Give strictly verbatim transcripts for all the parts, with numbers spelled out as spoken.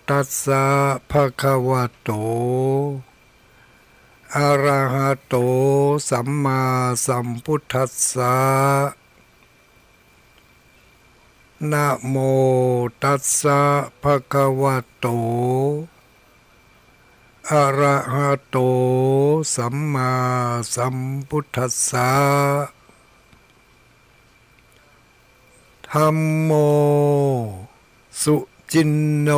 ตัสสะ ภะคะวะโต อะระหะโต สัมมาสัมพุทธัสสะ นะโมตัสสะ ภะคะวะโต อะระหะโต สัมมาสัมพุทธัสสะ ธัมโม สุจินโน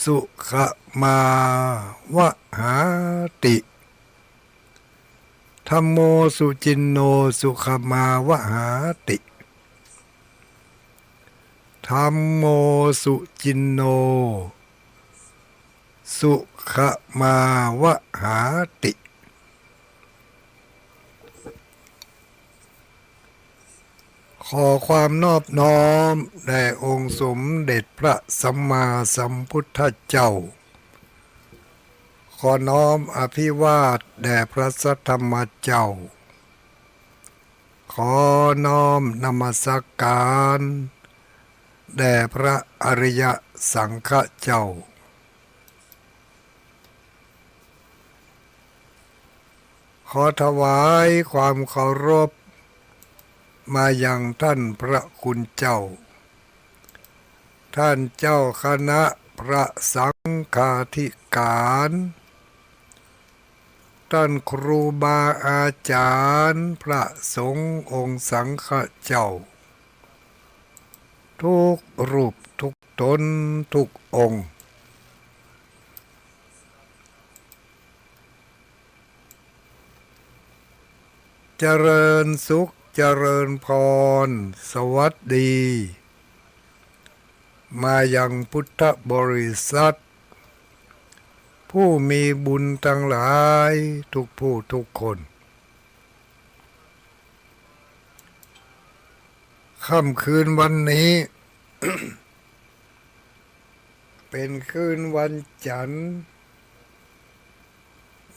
สุขะมาวะหาติ ธัมโม สุจินโน สุขะมาวะหาติ ธัมโม สุจินโน สุขะมาวะหาติ ขอความนอบน้อมแด่องค์สมเด็จพระสัมมาสัมพุทธเจ้า ขอน้อมอภิวาทแด่พระสัทธรรมเจ้า ขอน้อมนมัสการแด่พระอริยสังฆเจ้า ขอถวายความเคารพมายังท่านพระคุณเจ้า ท่านเจ้าคณะพระสังฆาธิการ ต้านครูบาอาจ๋ารย์พระสงฆ์องค์สังฆเจ้า กู้รูปกู้ต๋นกู้องค์ เจริญสุขเจริญพร สวัสดี มายังพุทธบริษัท ผู้มีบุญตังหลายกู้ผู้กู้คน ค่ำคืนวันนี้ เป๋นคืนวันจันทร์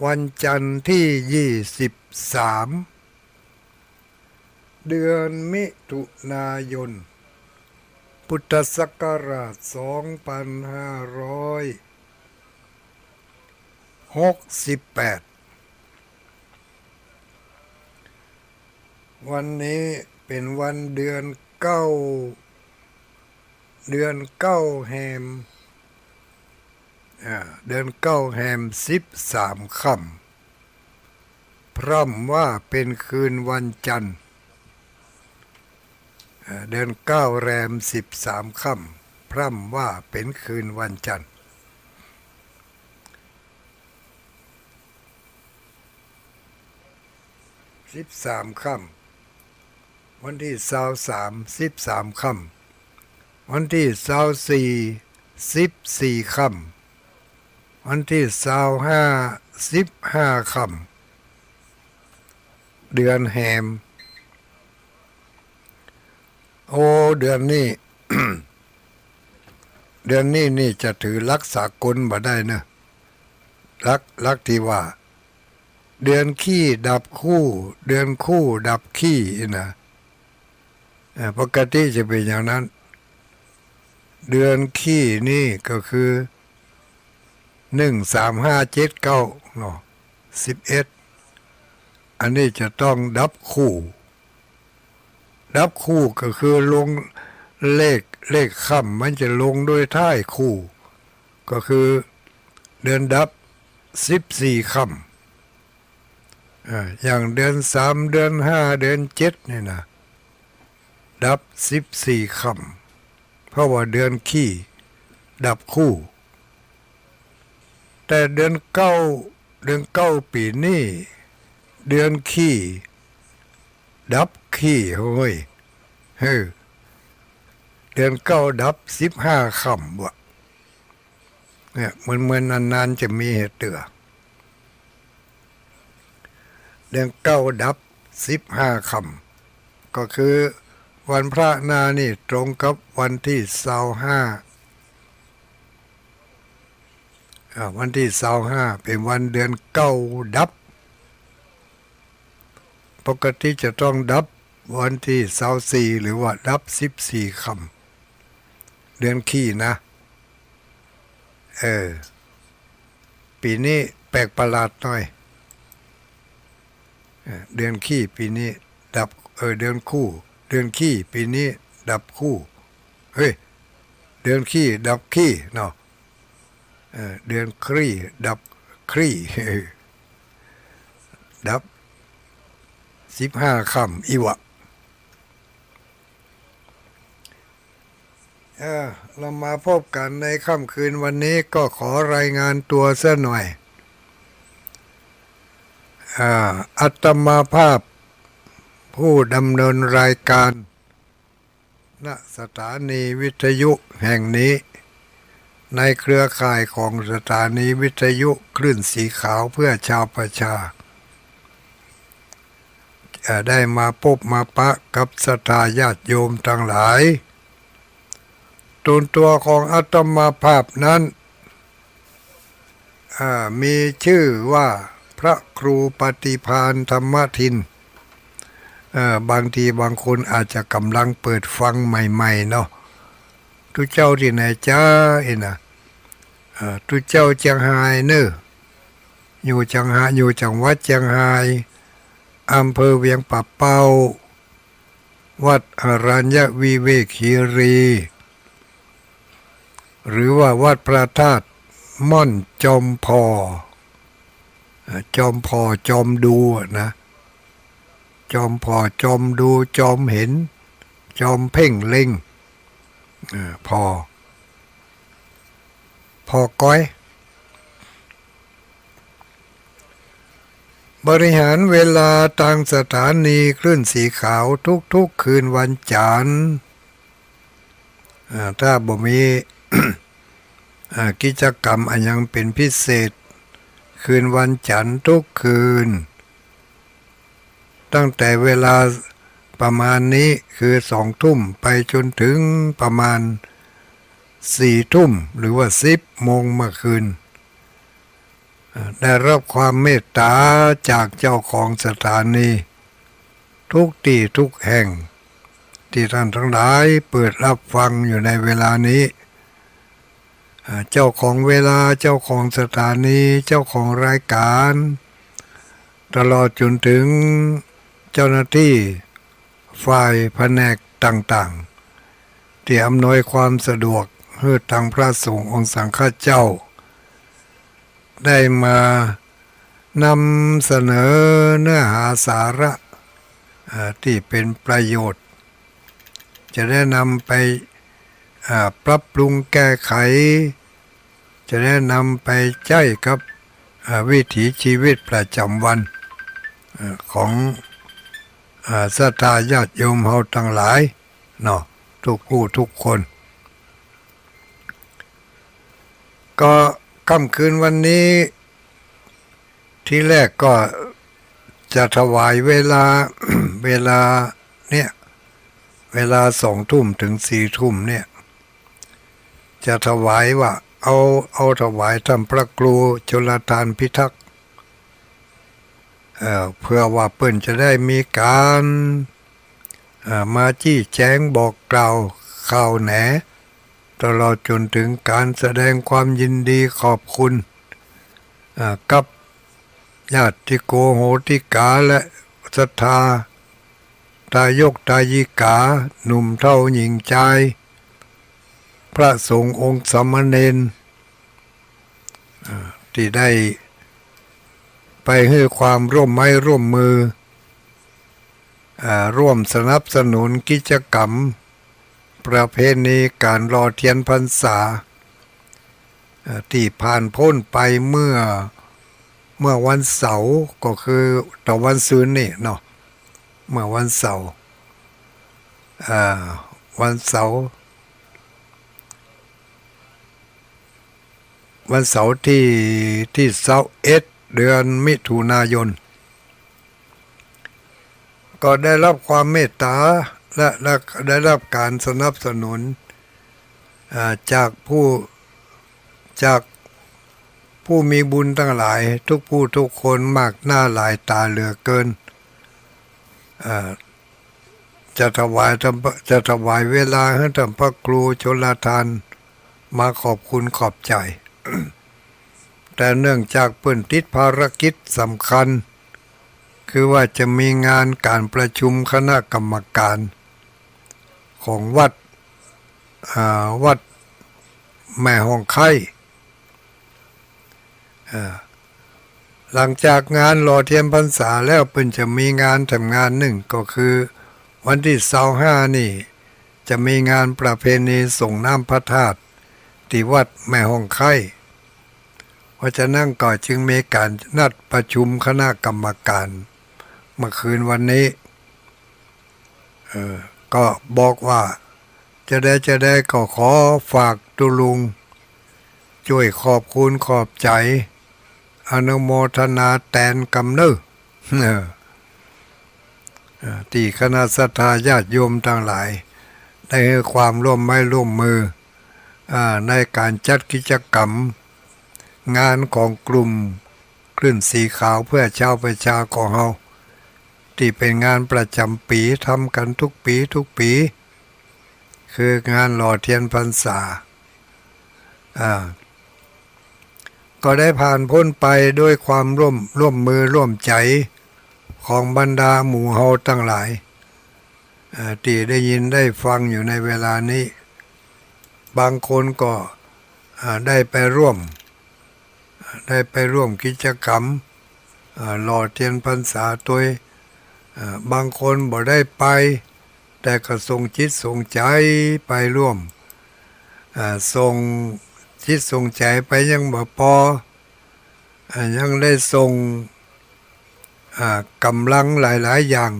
วันจันทร์ตี้ยี่สิบสาม เดือนมิถุนายน พุทธศักราชสองปันห้าร้อยหกสิบแปด วันนี้เป๋นวันเดือนเก้า เดือนเก้าแฮม อ่า เดือนเก้าแฮมสิบสามค่ำ พร่ำว่าเป๋นคืนวันจันทร์ อ่า เดือนเก้าแรมสิบสามค่ำ พร่ำว่าเป๋นคืนวันจันทร์ สิบสามค่ำ วันตี้ซาวสาม สิบสามค่ำ วันตี้ซาวสี่ สิบสี่ค่ำ วันตี้ซาวห้า สิบห้าค่ำ เดือนแฮม โอ้ เดือนนี้ เดือนนี้นี่จะถือหลักสากลบ่ได้เนอะ หลัก หลักตี้ว่า เดือนขี้ดับคู่ เดือนคู่ดับขี้นี่นะ เอ่อ ปกติจะเป๋นอย่างนั้น เดือนขี้นี่ก็คือ หนึ่ง สาม ห้า เจ็ด เก้า เนาะ สิบเอ็ด อันนี้จะต้องดับคู่ ดับคู่ก็คือลงเลข เลขค่ำมันจะลงโดยท้ายคู่ ก็คือเดือนดับสิบสี่ค่ำ อ่า อย่างเดือนสาม เดือนห้า เดือนเจ็ดนี่นะ ดับสิบสี่ค่ำ เพราะว่าเดือนขี้ดับคู่ แต่เดือนเก้า เดือนเก้าปี๋นี้ เดือนขี้ดับขี้ โฮ้ย เฮ้อ เดือนเก้าดับสิบห้าค่ำวะ เนี่ย เหมือนๆ นานๆ จะมีเหตุเตื้อ เดือนเก้าดับสิบห้าค่ำ ก็คือวันพระหน้านี่ตรงกับวันตี้ซาวห้า อ่า วันตี้ซาวห้าเป๋นวันเดือนเก้าดับ ปกติจะต้องดับวันตี้ซาวสี่ หรือว่าดับสิบสี่ค่ำ เดือนขี้นะ เออ ปี๋นี้แปลกประหลาดหน่อย เออ เดือนขี้ปี๋นี้ดับ เออ เดือนคู่ เดือนขี้ปี๋นี้ดับคู่ เฮ้ย เดือนขี้ดับขี้เนาะ เออ เดือนครีดับครี ดับสิบห้าค่ำอีหวะ เออ เรามาพบกั๋นในค่ำคืนวันนี้ก็ขอรายงานตัวเสียหน่อย อ่า อาตมาภาพผู้ดำเนินรายการ ณ สถานีวิทยุแห่งนี้ ในเครือข่ายของสถานีวิทยุคลื่นสีขาวเพื่อชาวประชา เอ่อ ได้มาพบมาปะกับศรัทธาญาติโยมตังหลาย ตนตัวของอาตมาภาพนั้น อ่า มีชื่อว่าพระครูปฏิภาณธรรมทิน เอ่อ บางทีบางคนอาจจะก่ำลังเปิดฟังใหม่ๆ เนาะ ตุ๊เจ้าตี้ไหนจ๊ะ เอ็นะ เอ่อ ตุ๊เจ้าเจียงฮายเน่อ อยู่เจียงฮาย อยู่จังหวัดเจียงฮาย อำเภอเวียงป่าเป้า วัดอรัญญวิเวกคีรี หรือว่าวัดพระธาตุม่อนจอมผ่อ เอ่อ จอมผ่อจอมดูอะนะ จอมผ่อจอมดู จอมเห็น จอมเพ่งเล็ง เอ่อ ผ่อ ผ่อก๊อย บริหารเวลาตางสถานีคลื่นสีขาวทุกๆ คืนวันจันทร์ อ่า ถ้าบ่มี อ่า กิจกรรมอะหยังเป๋นพิเศษ คืนวันจันทร์ทุกคืน ตั้งแต่เวลาประมาณนี้ คือสองทุ่มไปจนถึงประมาณสี่ทุ่ม หรือว่าสิบโมงเมื่อคืน เอ่อ ได้รับความเมตต๋าจากเจ้าของสถานีทุกตี้ทุกแห่ง ตี้ต้านตังหลายเปิดฮับฟังอยู่ในเวลานี้ เอ่อ เจ้าของเวลา เจ้าของสถานี เจ้าของรายการ ตลอดจ๋นเถิงเจ้าหน้าตี้ฝ่ายแผนกต่างๆ ตี้อำนวยความสะดวกหื้อตางพระสงฆ์องค์สังฆเจ้า ได้มานำเสนอเนื้อหาสาระ เอ่อ ตี้เป๋นประโยชน์ จะได้นำไป อ่า ปรับปรุงแก้ไข จะได้นำไปใจ๊กับ อ่า วิถีชีวิตประจ๋ำวัน อ่า ของ อ่า ศรัทธาญาติโยมเฮาตังหลายเนาะ กู้ๆ กู้คน ก็ค่ำคืนวันนี้ ทีแรกก็จะถวายเวลา เวลาเนี่ย เวลาสองทุ่มเถิงสี่ทุ่มเนี่ย จะถวายว่า เอา เอาถวายต้านพระครูชลทานพิทักษ์ เอ่อ เปื้อว่าเปิ้นจะได้มีก๋าน เอ่อ มาจี้แจงบอกกล่าวข่าวแหน ตลอดจ๋นเถิงก๋านแสดงความยินดีขอบคุณ เอ่อ กับญาติโกโหติกาและศรัทธา ตายกตายิกา หนุ่มเฒ่าหญิงจาย พระสงฆ์องค์สามเณร อ่า ตี้ได้ไปหื้อความร่วมไม้ร่วมมือ อ่า ร่วมสนับสนุนกิจกรรมประเพณีก๋านหล่อเตียนพรรษา เอ่อ ตี้ผ่านป๊นไปเมื่อ เมื่อวันเสาร์ ก็คือตะวันซืนนี่เนาะ เมื่อวันเสาร์ อ่า วันเสาร์ วันเสาร์ตี้ ตี้ซาวเอ็ด เดือนมิถุนายน ก็ได้รับความเมตต๋า และ และได้รับก๋านสนับสนุน อ่า จากผู้ จากผู้มีบุญตังหลาย กู้ผู้กู้คนมากหน้าหลายต๋าเหลือเกิน อ่า จะถวาย จะถวายเวลาหื้อต้านพระครูชลทาน มาขอบคุณขอบใจ๋ แต่เนื่องจากเปิ้นติดภารกิจสำคัญ คือว่าจะมีงานก๋านประชุมคณะกรรมก๋านของวัด อ่า วัดแม่ฮ่องไคล้ อ่า หลังจากงานหล่อเตียนพรรษาแล้ว เปิ้นจะมีงานแถมงานนึ่ง ก็คือวันตี้ซาวห้านี่ จะมีงานประเพณีส่งน้ำพระธาตุตี้วัดแม่ฮ่องไคล้ เพราะฉะนั้นก็จึงมีก๋านนัดประชุมคณะกรรมก๋านเมื่อคืนวันนี้ เออ ก็บอกว่า จะใดจะใดก็ขอฝากตุ๊ลุง จ้วยขอบคุณขอบใจ๋ อนุโมทนาแตนกำเน่อ เออ เอ่อ ตี้คณะศรัทธาญาติโยมตังหลาย ได้หื้อความร่วมไม้ร่วมมือ อ่า ในก๋านจัดกิจกรรม งานของกลุ่มคลื่นสีขาวเพื่อชาวประชาของเฮา ตี้เป๋นงานประจ๋ำปี๋ ทำกั๋นทุกปี๋ทุกปี๋ คืองานหล่อเตียนพรรษา อ่า ก็ได้ผ่านป๊นไปด้วยความร่วม ร่วมมือร่วมใจ๋ของบรรดาหมู่เฮาตังหลาย อ่า ตี้ได้ยินได้ฟังอยู่ในเวลานี้ บางคนก็ อ่า ได้ไปร่วม ได้ไปร่วมกิจกรรม อ่า หล่อเตียนพรรษาตวย อ่า บางคนบ่ได้ไป แต่ก็ส่งจิตส่งใจ๋ไปร่วม อ่า ส่งจิตส่งใจ๋ไปยังบ่ปอ อ่า ยังได้ส่ง อ่า ก๋ำลังหลายๆ อย่าง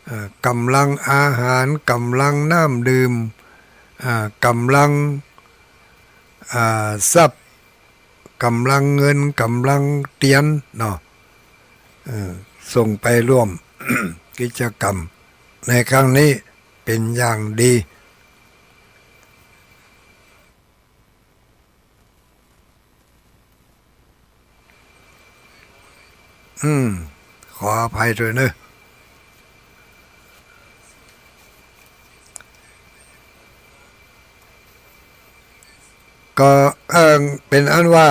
อ่า ก๋ำลังอาหาร ก๋ำลังน้ำดื่ม อ่า ก๋ำลัง อ่า ทรัพย์ ก๋ำลังเงิน ก๋ำลังเตียนเนาะ เออ ส่งไปร่วม กิจกรรมในครั้งนี้เป๋นอย่างดี อืม ขออภัยตวยเน่อ ก็ เอ่อ เป๋นอันว่า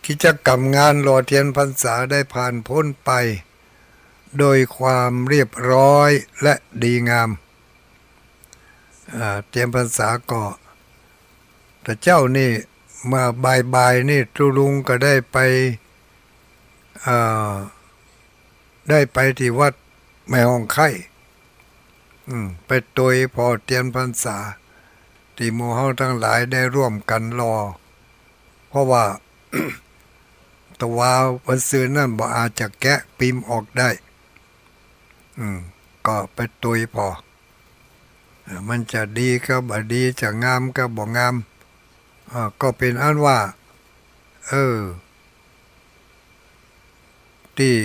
กิจกรรมงานหล่อเตียนพรรษาได้ผ่านป๊นไปโดยความเรียบร้อยและดีงาม อ่า เตียนพรรษาก็ แต่เจ๊านี่ เมื่อบ่ายๆ นี่ตุ๊ลุงก็ได้ไป เอ่อ ได้ไปตี้วัดแม่ฮ่องไคล้ อืม ไปตวยผ่อเตียนพรรษา ตี้หมู่เฮาตังหลายได้ร่วมกั๋นหล่อ เพราะว่า ตะวาวันซืนนั้นบ่อาจจะแกะปิมพ์ออกได้ อืม ก็ไปตวยผ่อ เอ่อ มันจะดีก็บ่ดี จะงามก็บ่งาม เอ่อ ก็เป๋นอันว่า เออ ตี้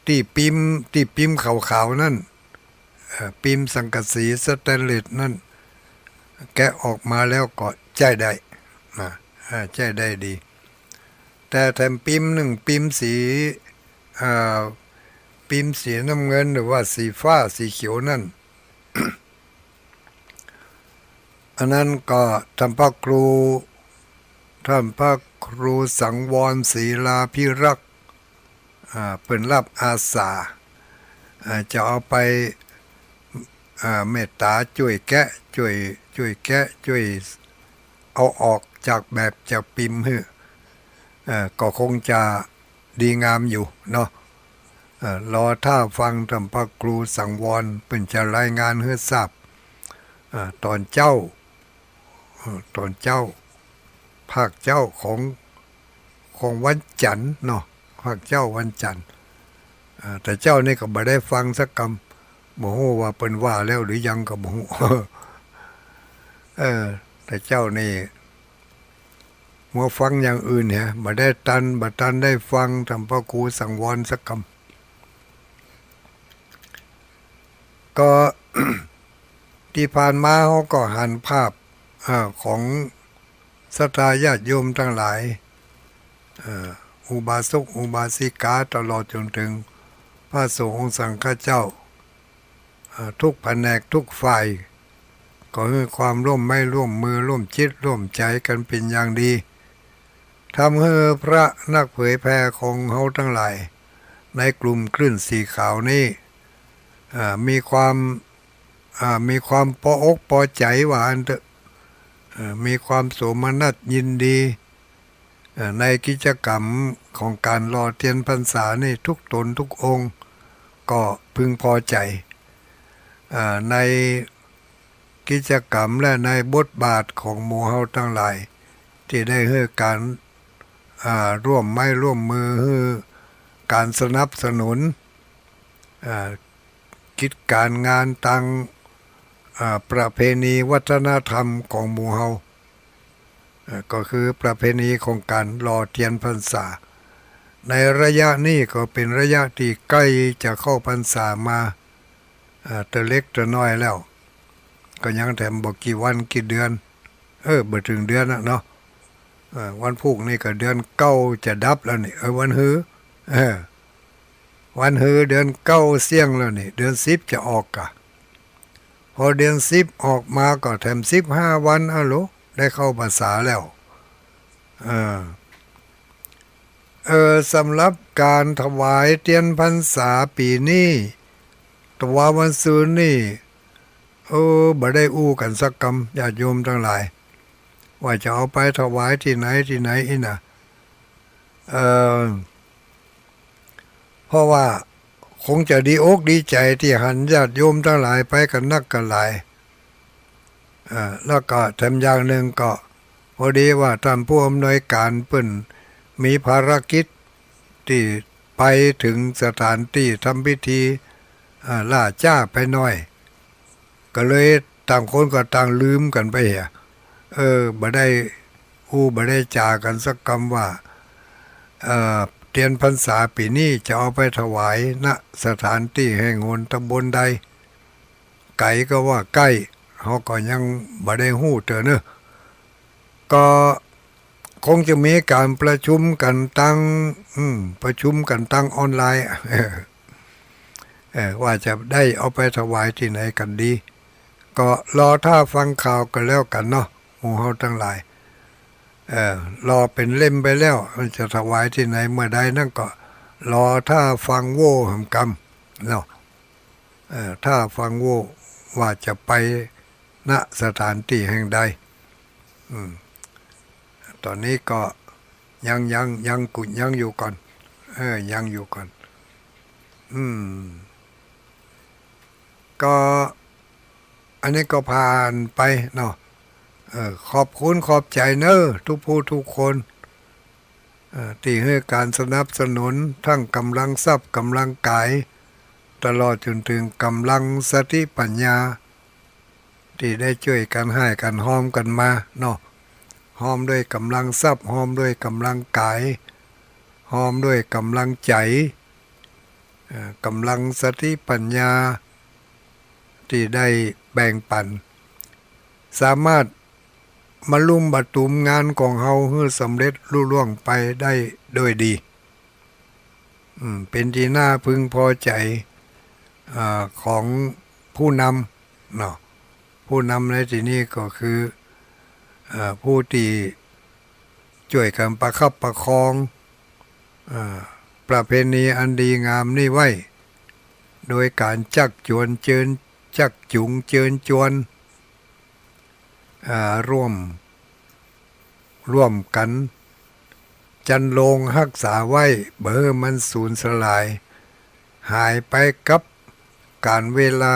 ตี้ปิมพ์ ตี้ปิมพ์ขาวๆ นั้น เอ่อ ปิมพ์สังกะสีสแตนเลสนั้น แกะออกมาแล้วก็ใจ๊ได้นะ อ่า ใจ๊ได้ดี แต่แถมปิมพ์นึ่ง ปิมพ์สี อ่า ปิมพ์สีน้ำเงินหรือว่าสีฟ้าสีเขียวนั้น อันนั้นก็ท่านพระครู ท่านพระครูสังวรศิลาภิรักษ์ อ่า เปิ้นรับอาสา อ่า จะเอาไป อ่า เมตต๋าจ้วยแกะ จ้วย จ้วยแกะ จ้วยเอาออกจากแบบจากปิมพ์หื้อ เอ่อ ก็คงจะดีงามอยู่เนาะ เอ่อ รอถ้าฟังท่านพระครูสังวร เปิ้นจะรายงานหื้อทราบ เอ่อ ต๋อนเจ๊า เอ่อ ต๋อนเจ๊า ภาคเจ๊าของ ของวันจั๋นทร์เนาะ ภาคเจ๊าวันจั๋นทร์ อ่า แต่เจ๊านี่ก็บ่ได้ฟังสักกำ บ่ฮู้ว่าเปิ้นว่าแล้วหรือยังก็บ่ฮู้ เออ แต่เจ๊านี่ มัวฟังอย่างอื่นแหะ บ่ได้ตัน บ่ตันได้ฟังท่านพระครูสังวรสักกำ ก็ ตี้ผ่านมาเฮาก็หันภาพ อ่า ของศรัทธาญาติโยมตังหลาย เอ่อ อุบาสกอุบาสิกา ตลอดจ๋นเถิงพระสงฆ์องค์สังฆเจ้า เอ่อ ทุกแผนกทุกฝ่าย ก็หื้อความร่วมไม้ร่วมมือร่วมจิตร่วมใจ๋กั๋นเป๋นอย่างดี ทำหื้อพระนักเผยแผ่ของเฮาตังหลายในกลุ่มคลื่นสีขาวนี้ อ่า มีความ อ่า มีความปออกปอใจ๋ว่าอั้นเต๊อะ เอ่อ มีความโสมนัสยินดี เอ่อ ในกิจกรรมของก๋านหล่อเตียนพรรษานี่ทุกต๋นทุกองค์ก็พึงปอใจ๋ อ่า ในกิจกรรมและในบทบาทของหมู่เฮาตังหลาย ตี้ได้หื้อก๋าน อ่า ร่วมไม้ร่วมมือ หื้อก๋านสนับสนุน อ่า กิจก๋านงานตาง อ่า ประเพณีวัฒนธรรมของหมู่เฮา อ่า ก็คือประเพณีของก๋านหล่อเตียนพรรษา ในระยะนี้ก็เป๋นระยะตี้ใก้จะเข้าพรรษามา อ่า เตื้อเล็กเตื้อน้อยแล้ว ก็ยังแถมบ่กี่วันกี่เดือน เออ บ่เถิงเดือนน่ะเนาะ เออ วันพูกนี่ก็เดือนเก้าจะดับแล้วนี่ เออ วันฮือ เออ วันฮือเดือนเก้าเสี้ยงแล้วนี่ เดือนสิบจะออกก่ะ พอเดือนสิบออกมาก็แถมสิบห้าวัน อ้าวโหล ได้เข้าพรรษาแล้ว เออ เออ สำหรับก๋านถวายเตียนพรรษาปี๋นี้ ตะวาวันซืนนี่ เออ บ่ได้อู้กั๋นสักกำ ญาติโยมตังหลาย ว่าจะเอาไปถวายตี้ไหนตี้ไหนอี้น่ะ เออ เพราะว่าคงจะดีอกดีใจ๋ตี้หันญาติโยมตังหลายไปกั๋นนักกั๋นหลาย อ่า แล้วก็แถมอย่างนึ่งก็ พอดีว่าต้านผู้อำนวยก๋านเปิ้นมีภารกิจตี้ไปเถิงสถานตี้ทำพิธี อ่า ล่าจ๊าไปหน่อย ก็เลยต่างคนก็ต่างลืมกั๋นไปเหีย เออ บ่ได้อู้บ่ได้จ๋ากั๋นสักกำว่า เอ่อ เตียนพรรษาปี๋นี้จะเอาไปถวาย ณ สถานตี้แห่งหน ตำบลใด ไก๋ก็ว่าใก้ เฮาก็ยังบ่ได้ฮู้เตื้อเนาะ ก็คงจะมีก๋านประชุมกั๋นตาง อืม ประชุมกั๋นตางออนไลน์ เออ ว่าจะได้เอาไปถวายตี้ไหนกั๋นดี ก็รอท่าฟังข่าวกั๋นแล้วกั๋นเนาะ หมู่เฮาตังหลาย เออ รอเป๋นเล่มไปแล้ว จะถวายตี้ไหนเมื่อใดนั้นก็รอท่าฟังโว่หำกำเนาะ เอ่อ ท่าฟังโว่ว่าจะไป ณ สถานตี้แห่งใด อืม ต๋อนนี้ก็ยัง ยัง ยังกุ ยังอยู่ก่อน เออ ยังอยู่ก่อน อืม ก็ อันนี้ก็ผ่านไปเนาะ เออ ขอบคุณขอบใจ๋เนาะ ทุกผู้ทุกคน เอ่อ ตี้หื้อก๋านสนับสนุน ตึงก๋ำลังทรัพย์ก๋ำลังก๋าย ตลอดจ๋นเถิงก๋ำลังสติปัญญา ตี้ได้จ้วยกั๋นฮ้ายกั๋นฮอมกั๋นมาเนาะ ฮอมด้วยก๋ำลังทรัพย์ ฮอมด้วยก๋ำลังก๋าย ฮอมด้วยก๋ำลังใจ๋ เอ่อ ก๋ำลังสติปัญญา ตี้ได้แบ่งปั๋น สามารถ มาลุมมาตุ้มงานของเฮาหื้อสำเร็จลุล่วงไปได้โดยดี อืม เป๋นตี้น่าพึงปอใจ๋ อ่า ของผู้นำเนาะ ผู้นำในตี้นี้ก็คือ อ่า ผู้ตี้จ้วยกั๋นประคับประคอง อ่า ประเพณีอันดีงามนี้ไว้ โดยก๋านจักจวนเจิญ จักจุงเจิญจวน อ่า ร่วม ร่วมกั๋น จันโลงฮักษาไว้ บ่หื้อมันสูญสลาย หายไปกับก๋าลเวลา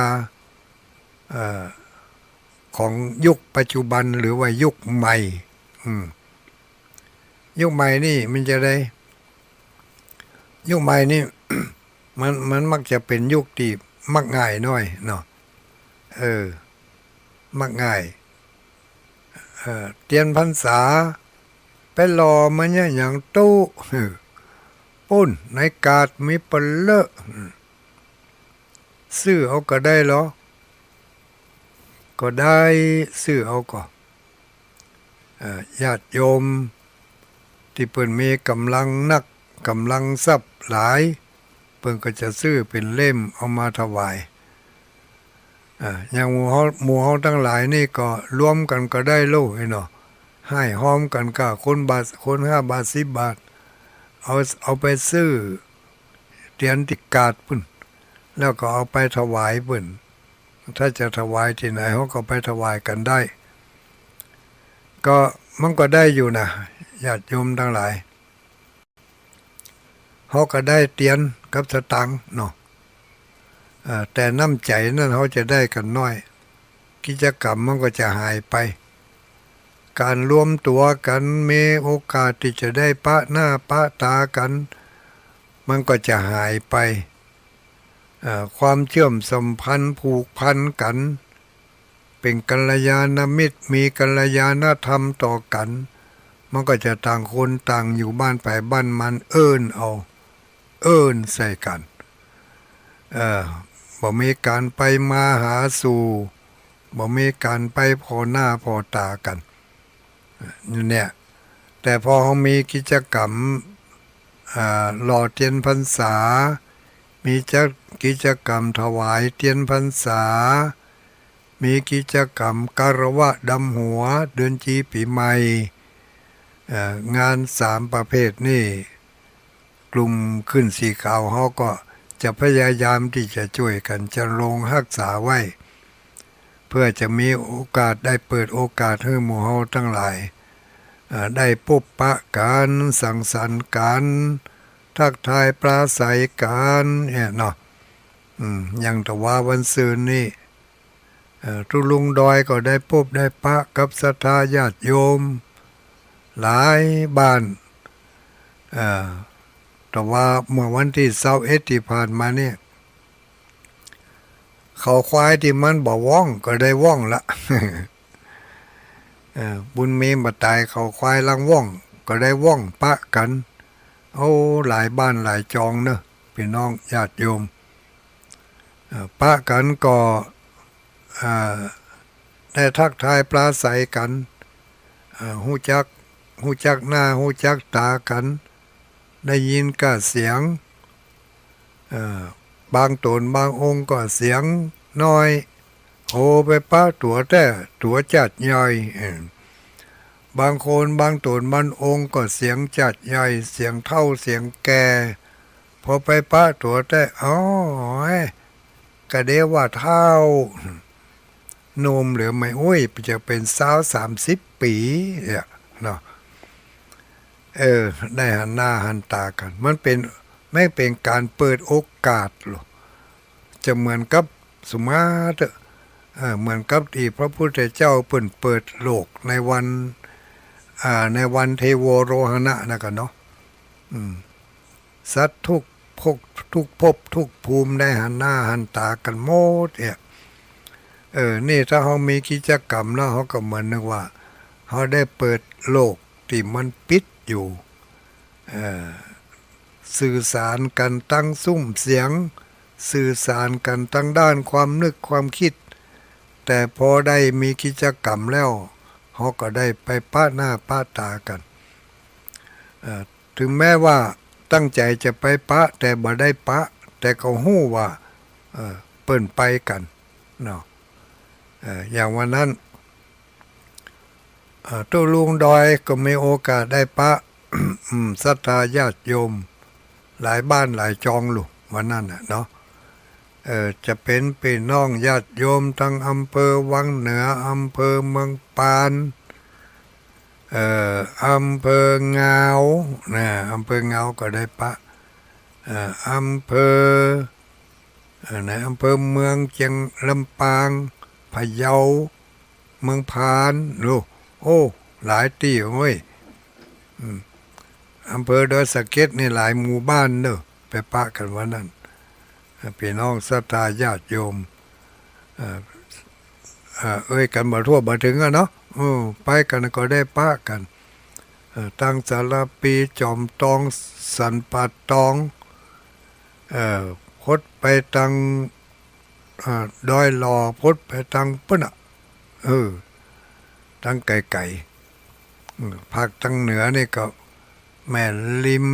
เอ่อ ของยุคปัจจุบัน หรือว่ายุคใหม่ อืม ยุคใหม่นี่มันจะได้ ยุคใหม่นี่ มัน มันมักจะเป๋นยุคตี้มักง่ายหน้อยเนาะ เออ มักง่าย เอ่อ เตียนพรรษา ไปหล่อมาเนี่ยหยังตุ๊ เออ ปู๊น ในกาดมีเป๋นเลอะ อืม ซื้อเอาก็ได้ลอ ก็ได้ ซื้อเอาก็ เอ่อ ญาติโยมตี้เปิ้นมีก๋ำลังนัก ก๋ำลังทรัพย์หลาย เปิ้นก็จะซื้อเป๋นเล่มเอามาถวาย อ่า อย่างหมู่เฮา หมู่เฮาตังหลายนี่ก็รวมกั๋นก็ได้โล ไอ้เนาะ ฮ้อมกั๋นกับคนบาท คนห้าบาท สิบบาท เอา เอาไปซื้อเตียนตี้กาดปู้น แล้วก็เอาไปถวายเปิ้น ถ้าจะถวายตี้ไหน เฮาก็ไปถวายกั๋นได้ ก็มันก็ได้อยู่นะ ญาติโยมตังหลาย เฮาก็ได้เตียนกับสตางค์เนาะ เอ่อ แต่น้ำใจ๋นั้นเฮาจะได้กั๋นน้อย กิจกรรมมันก็จะหายไป ก๋านรวมตั๋วกั๋น มีโอกาสตี้จะได้ปะหน้าปะต๋ากั๋น มันก็จะหายไป เอ่อ ความเชื่อมสัมพันธ์ผูกพันกั๋น เป๋นกัลยาณมิตร มีกัลยาณธรรมต่อกั๋น มันก็จะต่างคนต่างอยู่บ้านใผบ้านมัน เอิ้นเอา เอิ้นใส่กั๋น เอ่อ บ่มีก๋านไปมาหาสู่ บ่มีก๋านไปผ่อหน้าผ่อต๋ากั๋น อยู่เนี่ย แต่พอเฮามีกิจกรรม อ่า หล่อเตียนพรรษา มีจัดกิจกรรมถวายเตียนพรรษา มีกิจกรรมคารวะดำหัว เดือนจี๋ปี๋ใหม่ เอ่อ งานสามประเภทนี่ กลุ่มขึ้นสีขาวเฮาก็จะพยายามตี้จะจ้วยกั๋นจะลงฮักษาไว้ เปื้อจะมีโอกาสได้เปิดโอกาสหื้อหมู่เฮาตังหลาย เอ่อ ได้ปบปะกั๋น สังสรรค์กั๋น ทักทายปราศรัยกั๋นเนี่ยเนาะ อืม อย่างตะวาวันซืนนี่ เอ่อ ตุ๊ลุงดอยก็ได้ปบได้ปะกับศรัทธาญาติโยมหลายบ้าน เอ่อ ตะวาเมื่อวันตี้ซาวเอ็ดตี้ผ่านมาเนี่ย เขาควายตี้มันบ่ว่องก็ได้ว่องละ เอ่อ บุญมีบ่ต๋าย เขาควายลังว่องก็ได้ว่องปะกั๋น โอ้ หลายบ้านหลายจองเนาะ ปี้น้องญาติโยม เอ่อ ปะกั๋นก็ เอ่อ ได้ทักทายปราศรัยกั๋น เอ่อ ฮู้จัก ฮู้จักหน้าฮู้จักต๋ากั๋น ได้ยินก้าเสียง เอ่อ บางต๋นบางองค์ก็เสียงน้อย โห ไปปะตั๋วแต๊ตั๋วจ๊าดใหญ่ เอ่อ บางคนบางต๋นบางองค์ก็เสียงจ๊าดใหญ่ เสียงเฒ่าเสียงแก่ พอไปปะตั๋วแต๊ โอ้ย กะเดว่าเฒ่า หนุ่มเหลือไม่อุ้ย จะเป๋นซาวสามสิบปี๋เนี่ยเนาะ เออ ได้หันหน้าหันต๋ากั๋น มันเป๋น มันเป๋นก๋านเปิดโอกาสลอ จะเหมือนกับ สมมาเต๊อะ เออ เหมือนกับตี้พระพุทธเจ้าเปิ้นเปิดโลกในวัน อ่า ในวันเทโวโรหณะนะกั๋นเนาะ อืม สัตว์ทุกภพ ทุกภพทุกภูมิได้หันหน้าหันต๋ากั๋นหมดเนี่ย เออ นี่ถ้าเฮามีกิจกรรมแล้ว เฮาก็เหมือนนึกว่า เฮาได้เปิดโลกตี้มันปิดอยู่ เอ่อ สื่อสารกั๋นตางซุ่มเสียง สื่อสารกั๋นตางด้านความนึกความกึ๊ด แต่พอได้มีกิจกรรมแล้ว เฮาก็ได้ไปปะหน้าปะต๋ากั๋น เอ่อ เถิงแม้ว่าตั้งใจ๋จะไปปะ แต่บ่ได้ปะ แต่ก็ฮู้ว่า เอ่อ เปิ้นไปกั๋นเนาะ เอ่อ อย่างวันนั้น เอ่อ ตุ๊ลุงดอยก็มีโอกาสได้ปะ อืม ศรัทธาญาติโยม หลายบ้านหลายจองลูก วันนั้นน่ะเนาะ เอ่อ จะเป๋นปี้น้องญาติโยมตางอำเภอวังเหนือ อำเภอเมืองปาน เอ่อ อำเภองาวนะ อำเภองาวก็ได้ปะ เอ่อ อำเภอ เอ่อ ในอำเภอเมืองเจียง ลำปาง พะเยา เมืองพาน โอ้ โอ้ หลายตี้เว้ย อืม อำเภอดอยสะเก็ดนี่หลายหมู่บ้านเนาะ ไปปะกั๋นวันนั้น เอ่อ ปี้น้องศรัทธาญาติโยม เอ่อ เอ่อ เอ่ยกั๋นบ่ทั่วบ่เถิงอะเนาะ เออ ไปกั๋นก็ได้ปะกั๋น เอ่อ ตางสารภี จอมตอง สันป่าตอง เอ่อ พดไปตาง เอ่อ ดอยหล่อ พดไปตางปู๊นน่ะ เออ ตางไก๋ๆ อืม ภาคตางเหนือนี่ก็ แม่ริม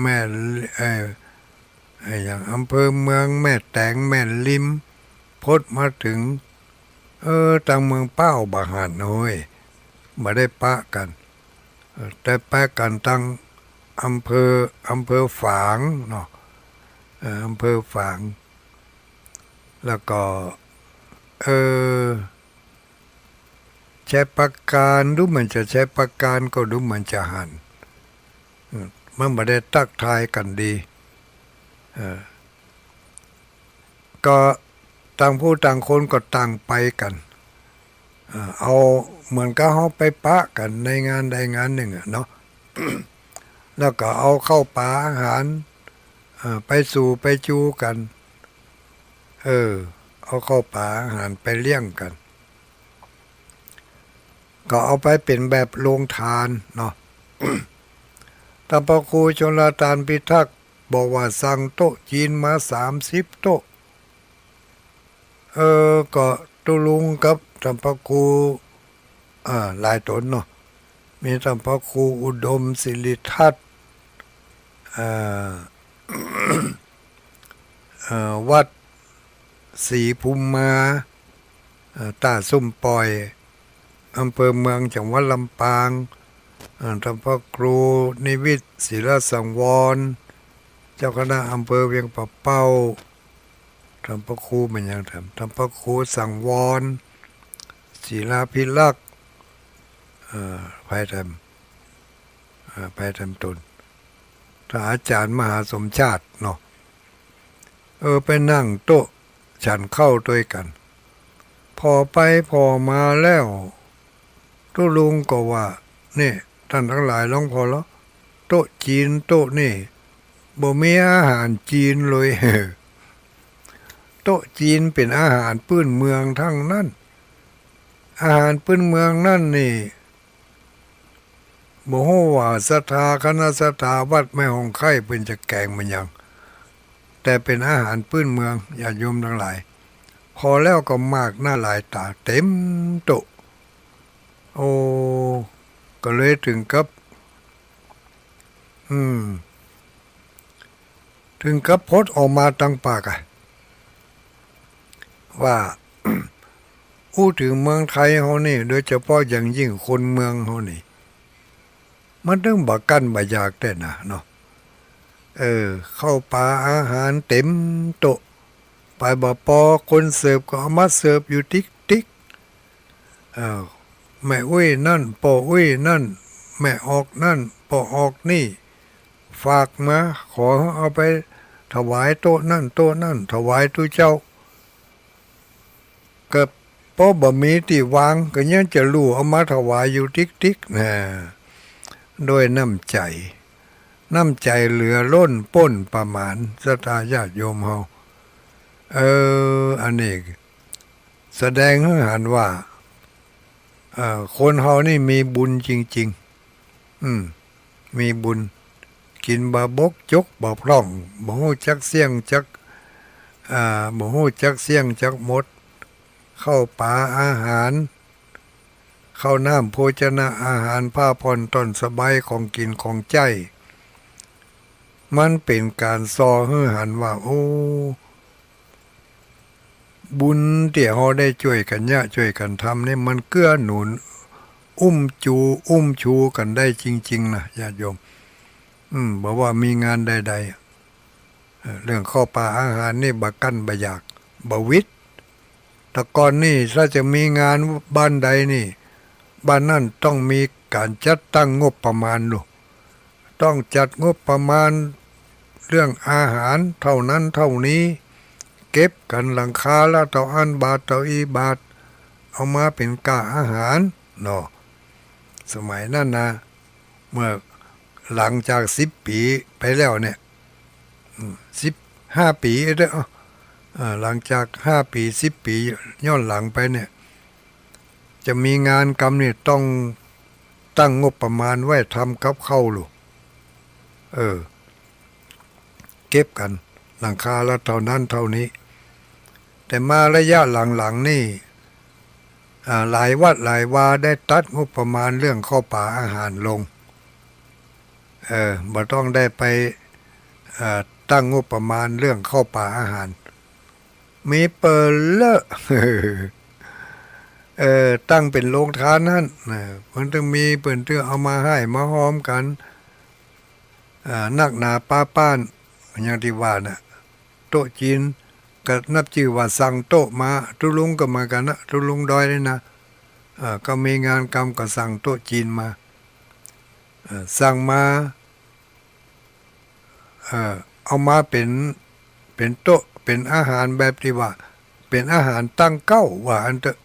แม่ เอ่อ ไอ้อย่างอำเภอเมือง แม่แตง แม่ริม พดมาเถิง เออ ตางเมืองป้าวบ่หันโอ้ย บ่ได้ปะกั๋น เออ แต่ปะกั๋นตังอำเภอ อำเภอฝางเนาะ เออ อำเภอฝาง แล้วก็ เออ ชัยปราการ ดูเหมือนจะชัยปราการก็ดูเหมือนจะหัน อืม มันบ่ได้ตั๊กทายกั๋นดี เออ ก็ต่างผู้ต่างคนก็ต่างไปกั๋น เออ เอาเหมือนกับเฮาไปปะกั๋นในงานใดงานนึ่งอะเนาะ แล้วก็เอาข้าวป๋าอาหาร เออ ไปสู่ไปจู๋กั๋น เออ เอาข้าวป๋าอาหารไปเลี้ยงกั๋น ก็เอาไปเป๋นแบบโฮงตานเนาะ ต้านพระครูชลตานพิทักษ์บอกว่าสั่งโต๊ะจีนมาสามสิบโต๊ะ เออ ก็ตุ๊ลุงกับต้านพระครู อ่า หลายต๋นเนาะ มีต้านพระครูอุดมสิริทัศน์ อ่า เอ่อ วัดศรีภูมิมา เอ่อ ต้าส้มป่อย อำเภอเมือง จังหวัดลำปาง เอ่อ ต้านพระครูนิวิตร ศิลสังวร เจ้าคณะอำเภอเวียงป่าเป้า ต้านพระครูแม่นหยังแถม ต้านพระครูสังวร ศิลาภิรักษ์ เอ่อ ไปแถม เอ่อ ไปแถมต๋น ต้านอาจ๋ารย์มหาสมชาติเนาะ เออ ไปนั่งโต๊ะฉันข้าวตวยกั๋น ผ่อไปผ่อมาแล้ว ตุ๊ลุงก็ว่า นี่ ต้านตังหลายลองผ่อลอ โต๊ะจีนโต๊ะนี่ บ่มีอาหารจีนเลย โต๊ะจีนเป๋นอาหารปื้นเมืองตังนั้น อาหารปื้นเมืองนั้นนี่ บ่ฮู้ว่าศรัทธา คณะศรัทธาวัดแม่ฮ่องไคล้เปิ้นจะแก๋งเป๋นหยัง แต่เป๋นอาหารปื้นเมือง ญาติโยมตังหลาย ผ่อแล้วก็มากหน้าหลายต๋า เต๋มโต๊ะ โอ้ ก็เลยเถิงกับ อืม เถิงกับพดออกมาตังปากอะ ว่า อู้เถิงเมืองไทยเฮานี่ โดยเฉพาะอย่างยิ่งคนเมืองเฮานี่ มันตึงบ่กั้นบ่อยากแต๊นะเนาะ เออ ข้าวป๋าอาหารเต๋มโต๊ะ ไปบ่ปอ คนเสิร์ฟก็เอามาเสิร์ฟอยู่ติ๊กๆ เออ แม่อุ๊ยนั่น ป้ออุ๊ยนั่น แม่ออกนั่น ป้อออกนี่ ฝากมา ขอเอาไปถวายโต๊ะนั่นโต๊ะนั่น ถวายตุ๊เจ้า ก็ปอบ่มีตี้วาง ก็ยังจะลู่เอามาถวายอยู่ติ๊กๆ นะ ด้วยน้ำใจ๋ น้ำใจ๋เหลือล้นป๊นประมาณ ศรัทธาญาติโยมเฮา เออ อันนี้แสดงหื้อหันว่า เอ่อ คนเฮานี่มีบุญจริงๆ อืม มีบุญ กิ๋นบ่บก จกบ่พร่อง บ่ฮู้จักเสี้ยงจัก อ่า บ่ฮู้จักเสี้ยงจักหมด ข้าวป๋าอาหาร ข้าวน้ำโภชนะอาหาร ผ้าผ่อนต้อนสบาย ของกิ๋นของใจ๊ มันเป๋นก๋านส่อหื้อหันว่า โอ้ บุญตี้เฮาได้จ้วยกั๋นเยียะ จ้วยกั๋นทำนี่ มันเกื้อหนุน อุ้มจู อุ้มชูกั๋นได้จริงๆ นะ ญาติโยม อืม บ่ว่ามีงานใดๆ เอ่อ เรื่องข้าวป๋าอาหารนี่บ่กั้นบ่อยาก บ่หวิด แต่ก่อนนี่ถ้าจะมีงานบ้านใดนี่ บ้านนั้นต้องมีก๋านจัดตั้งงบประมาณลูก ต้องจัดงบประมาณเรื่องอาหารเท่านั้นเท่านี้ เก็บกั๋นหลังคาละเต้าอั้นบาทเต้าอี้บาท เอามาเป๋นก้าอาหารเนาะ สมัยนั้นนะ เมื่อหลังจากสิบปี๋ไปแล้วเนี่ย อืม สิบห้าปี๋เด้อ เอ่อ หลังจากห้าปี๋ สิบปี๋ ย้อนหลังไปเนี่ย จะมีงานกำนี่ต้องตั้งงบประมาณไว้ทำกับข้าวลูก เออ เก็บกั๋นหลังคาละเท่านั้นเท่านี้ แต่มาระยะหลังๆ นี่ อ่า หลายวัดหลายวาได้ตัดงบประมาณเรื่องข้าวป๋าอาหารลง เออ บ่ต้องได้ไป เอ่อ ตั้งงบประมาณเรื่องข้าวป๋าอาหาร มีเป๋อเลอะ เอ่อ ตั้งเป๋นโฮงตานหั้น เออ เปิ้นตึงมี เปิ้นตึงเอามาฮ้ายมาฮอมกั๋น เอ่อ นักหนาป๊าป๊าน อย่างตี้ว่าน่ะ โต๊ะจีน ก็นับจื้อว่าสั่งโต๊ะมา ตุ๊ลุงก็เหมือนกั๋นนะ ตุ๊ลุงดอยนี่นะ เอ่อ ก็มีงานกำก็สั่งโต๊ะจีนมา เอ่อ สั่งมา เอ่อ เอามาเป๋น เป๋นโต๊ะ เป๋นอาหารแบบตี้ว่า เป๋นอาหารตั้งเก๊า ว่าอั้นเต๊อะ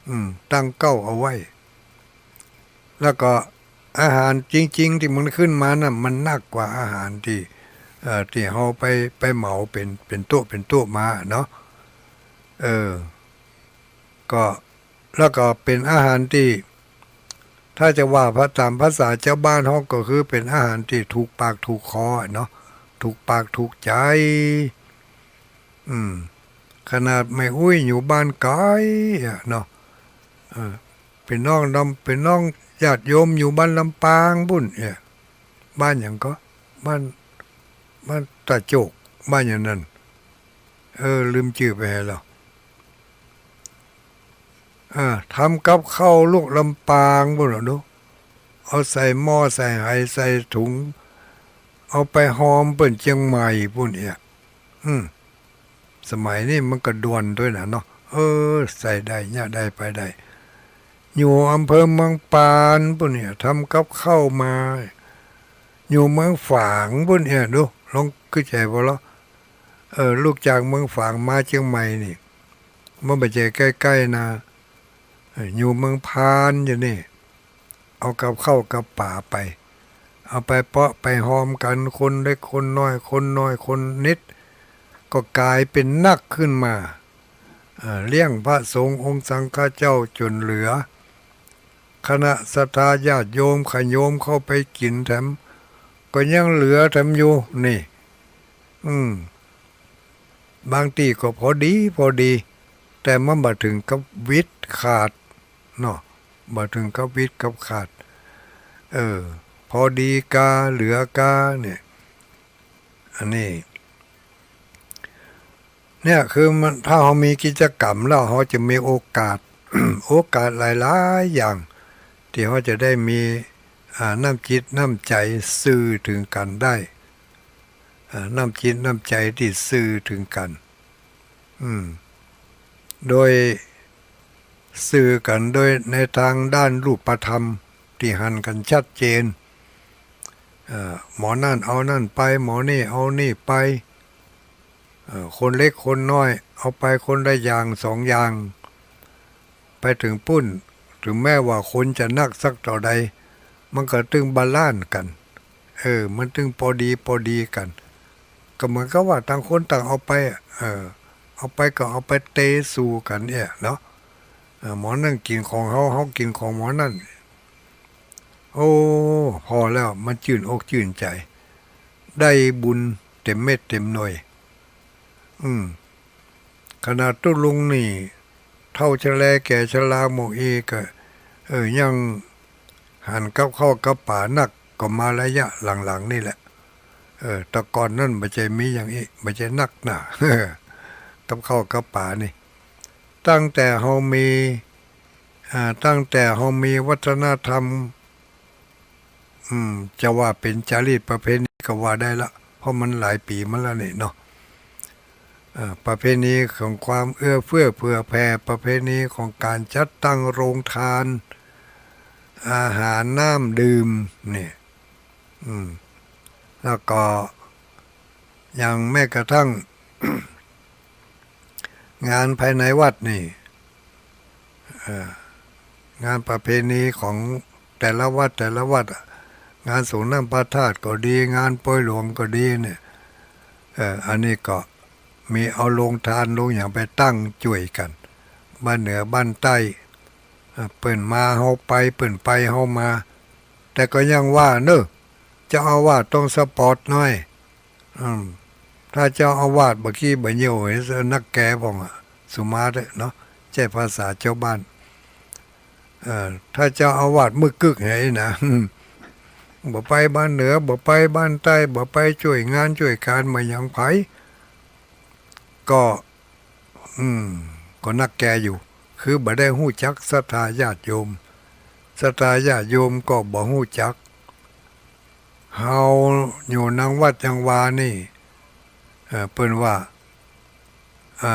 อืม ตั้งเก๊าเอาไว้ แล้วก็อาหารจริงๆ ตี้มันขึ้นมาน่ะ มันนักกว่าอาหารตี้ เอ่อ ตี้เฮาไป ไปเหมาเป๋น เป๋นโต๊ะ เป๋นโต๊ะมาเนาะ เออ ก็ แล้วก็เป๋นอาหารตี้ ถ้าจะว่าภา ต๋ามภาษาจาวบ้านเฮาก็คือเป๋นอาหารตี้ถูกปากถูกคออะเนาะ ถูกปากถูกใจ๋ อืม ขนาดแม่อุ๊ยอยู่บ้านไก๋อะเนาะ เออ เป๋นน้องลำ เป๋นน้องญาติโยมอยู่บ้านลำปางปู๊นเนี่ย บ้านหยังก็ บ้าน บ้านตาโจก บ้านหยังนั้น เออ ลืมจื้อไปแล้ว อ่า ทำกับข้าวลูกลำปางปู๊นน่ะเนาะ เอาใส่หม้อใส่ไหใส่ถุง เอาไปฮอมเปิ้นเจียงใหม่ปู๊นเนี่ย อืม สมัยนี้มันก็ด่วนตวยน่ะเนาะ เออ ใส่ได้ เยียะได้ ไปได้ อยู่อำเภอเมืองปานปู๊นเนี่ย ทำกับข้าวมา อยู่เมืองฝางปู๊นเนี่ย ดู ลองกึ๊ดใจ๋บ่ลอ เออ ลุกจากเมืองฝางมาเจียงใหม่นี่ มันบ่ใจ้ใก้ๆ นะ เออ อยู่เมืองพานอยู่นี่ เอากับข้าวกับป๋าไป เอาไปเปาะไปฮอมกั๋น คนเล็กคนน้อย คนน้อยคนนิด ก็ก๋ายเป๋นนักขึ้นมา เอ่อ เลี้ยงพระสงฆ์องค์สังฆะเจ้าจ๋นเหลือ คณะศรัทธาญาติโยม ขะโยมเข้าไปกิ๋นแถม ก็ยังเหลือแถมอยู่ นี่ อืม บางตี้ก็พอดี พอดี แต่มันบ่เถิงกับวิดขาดเนาะ บ่เถิงกับวิดกับขาด เออ พอดีกา เหลือกา เนี่ย อันนี้ เนี่ยคือมัน ถ้าเฮามีกิจกรรมแล้ว เฮาจะมีโอกาส โอกาสหลายๆ อย่าง ตี้เฮาจะได้มี อ่า น้ำจิตน้ำใจ๋สื่อเถิงกั๋นได้ อ่า น้ำจิตน้ำใจ๋ตี้สื่อเถิงกั๋น อืม โดย สื่อกั๋นโดยในตางด้านรูปธรรม ตี้หันกั๋นชัดเจน เอ่อ หมอนั่นเอานั่นไป หมอนี่เอานี่ไป เอ่อ คนเล็กคนน้อย เอาไปคนละอย่างสองอย่าง ไปเถิงปู๊น เถิงแม้ว่าคนจะนักสักเต้าใด มันก็ตึงบาลานซ์กั๋น เออ มันตึงปอดีปอดีกั๋น ก็เหมือนกับว่าต่างคนต่างเอาไปอะ เออ เอาไปก็เอาไปเตสู่กั๋นเนี่ยเนาะ เออ หมอนั่นกิ๋นของเฮา เฮากิ๋นของหมอนั่น โอ้ พอแล้ว มันจื้นอกจื้นใจ๋ ได้บุญเต๋มเม็ดเต๋มหน่วย อืม ขนาดตุ๊ลุงนี่ เฒ่าชะแลแก่ชราหมดอี้ก็ เออ ยังหันกับข้าวกับป๋านัก ก็มาระยะหลังๆ นี่แหละ เออ แต่ก่อนนั้นบ่ใจ้มีอย่างอี้ บ่ใจ้นักหนา กับข้าวกับป๋านี่ ตั้งแต่เฮามี อ่า ตั้งแต่เฮามีวัฒนธรรม อืม จะว่าเป๋นจารีตประเพณีก็ว่าได้ละ เพราะมันหลายปี๋มาแล้วนี่เนาะ เอ่อ ประเพณีของความเอื้อเฟื้อเผื่อแผ่ ประเพณีของก๋านจัดตั้งโฮงตาน อาหารน้ำดื่ม เนี่ย อืม แล้วก็ อย่างแม้กระทั่ง งานภายในวัดนี่ เอ่อ งานประเพณีของแต่ละวัดแต่ละวัดอะ งานสรงน้ำพระธาตุก็ดี งานปอยหลวงก็ดีเนี่ย เอ่อ อันนี้ก็มีเอาโฮงตานโฮงหยังไปตั้งจ้วยกั๋น บ้านเหนือบ้านใต้ เอ่อ เปิ้นมาเฮาไป เปิ้นไปเฮามา แต่ก็ยังว่าเนาะ เจ้าอาวาสต้องสปอร์ตหน่อย อืม ถ้าเจ้าอาวาสบ่ขี้บ่าเยี่ยว เห็นนักแกพ่องอะ สุมาเต๊อะเนาะ ใจ๊ภาษาจาวบ้าน เอ่อ ถ้าเจ้าอาวาสมึกกึ๊กไหนนะ บ่ไปบ้านเหนือ บ่ไปบ้านใต้ บ่ไปจ้วยงานจ้วยก๋านบ่หยังใผ ก็ อืม ก็นักแกอยู่ คือบ่ได้ฮู้จักศรัทธาญาติโยม ศรัทธาญาติโยมก็บ่ฮู้จัก เฮาอยู่นังวัดยังวานี่ เอ่อ เปิ้นว่า อ่า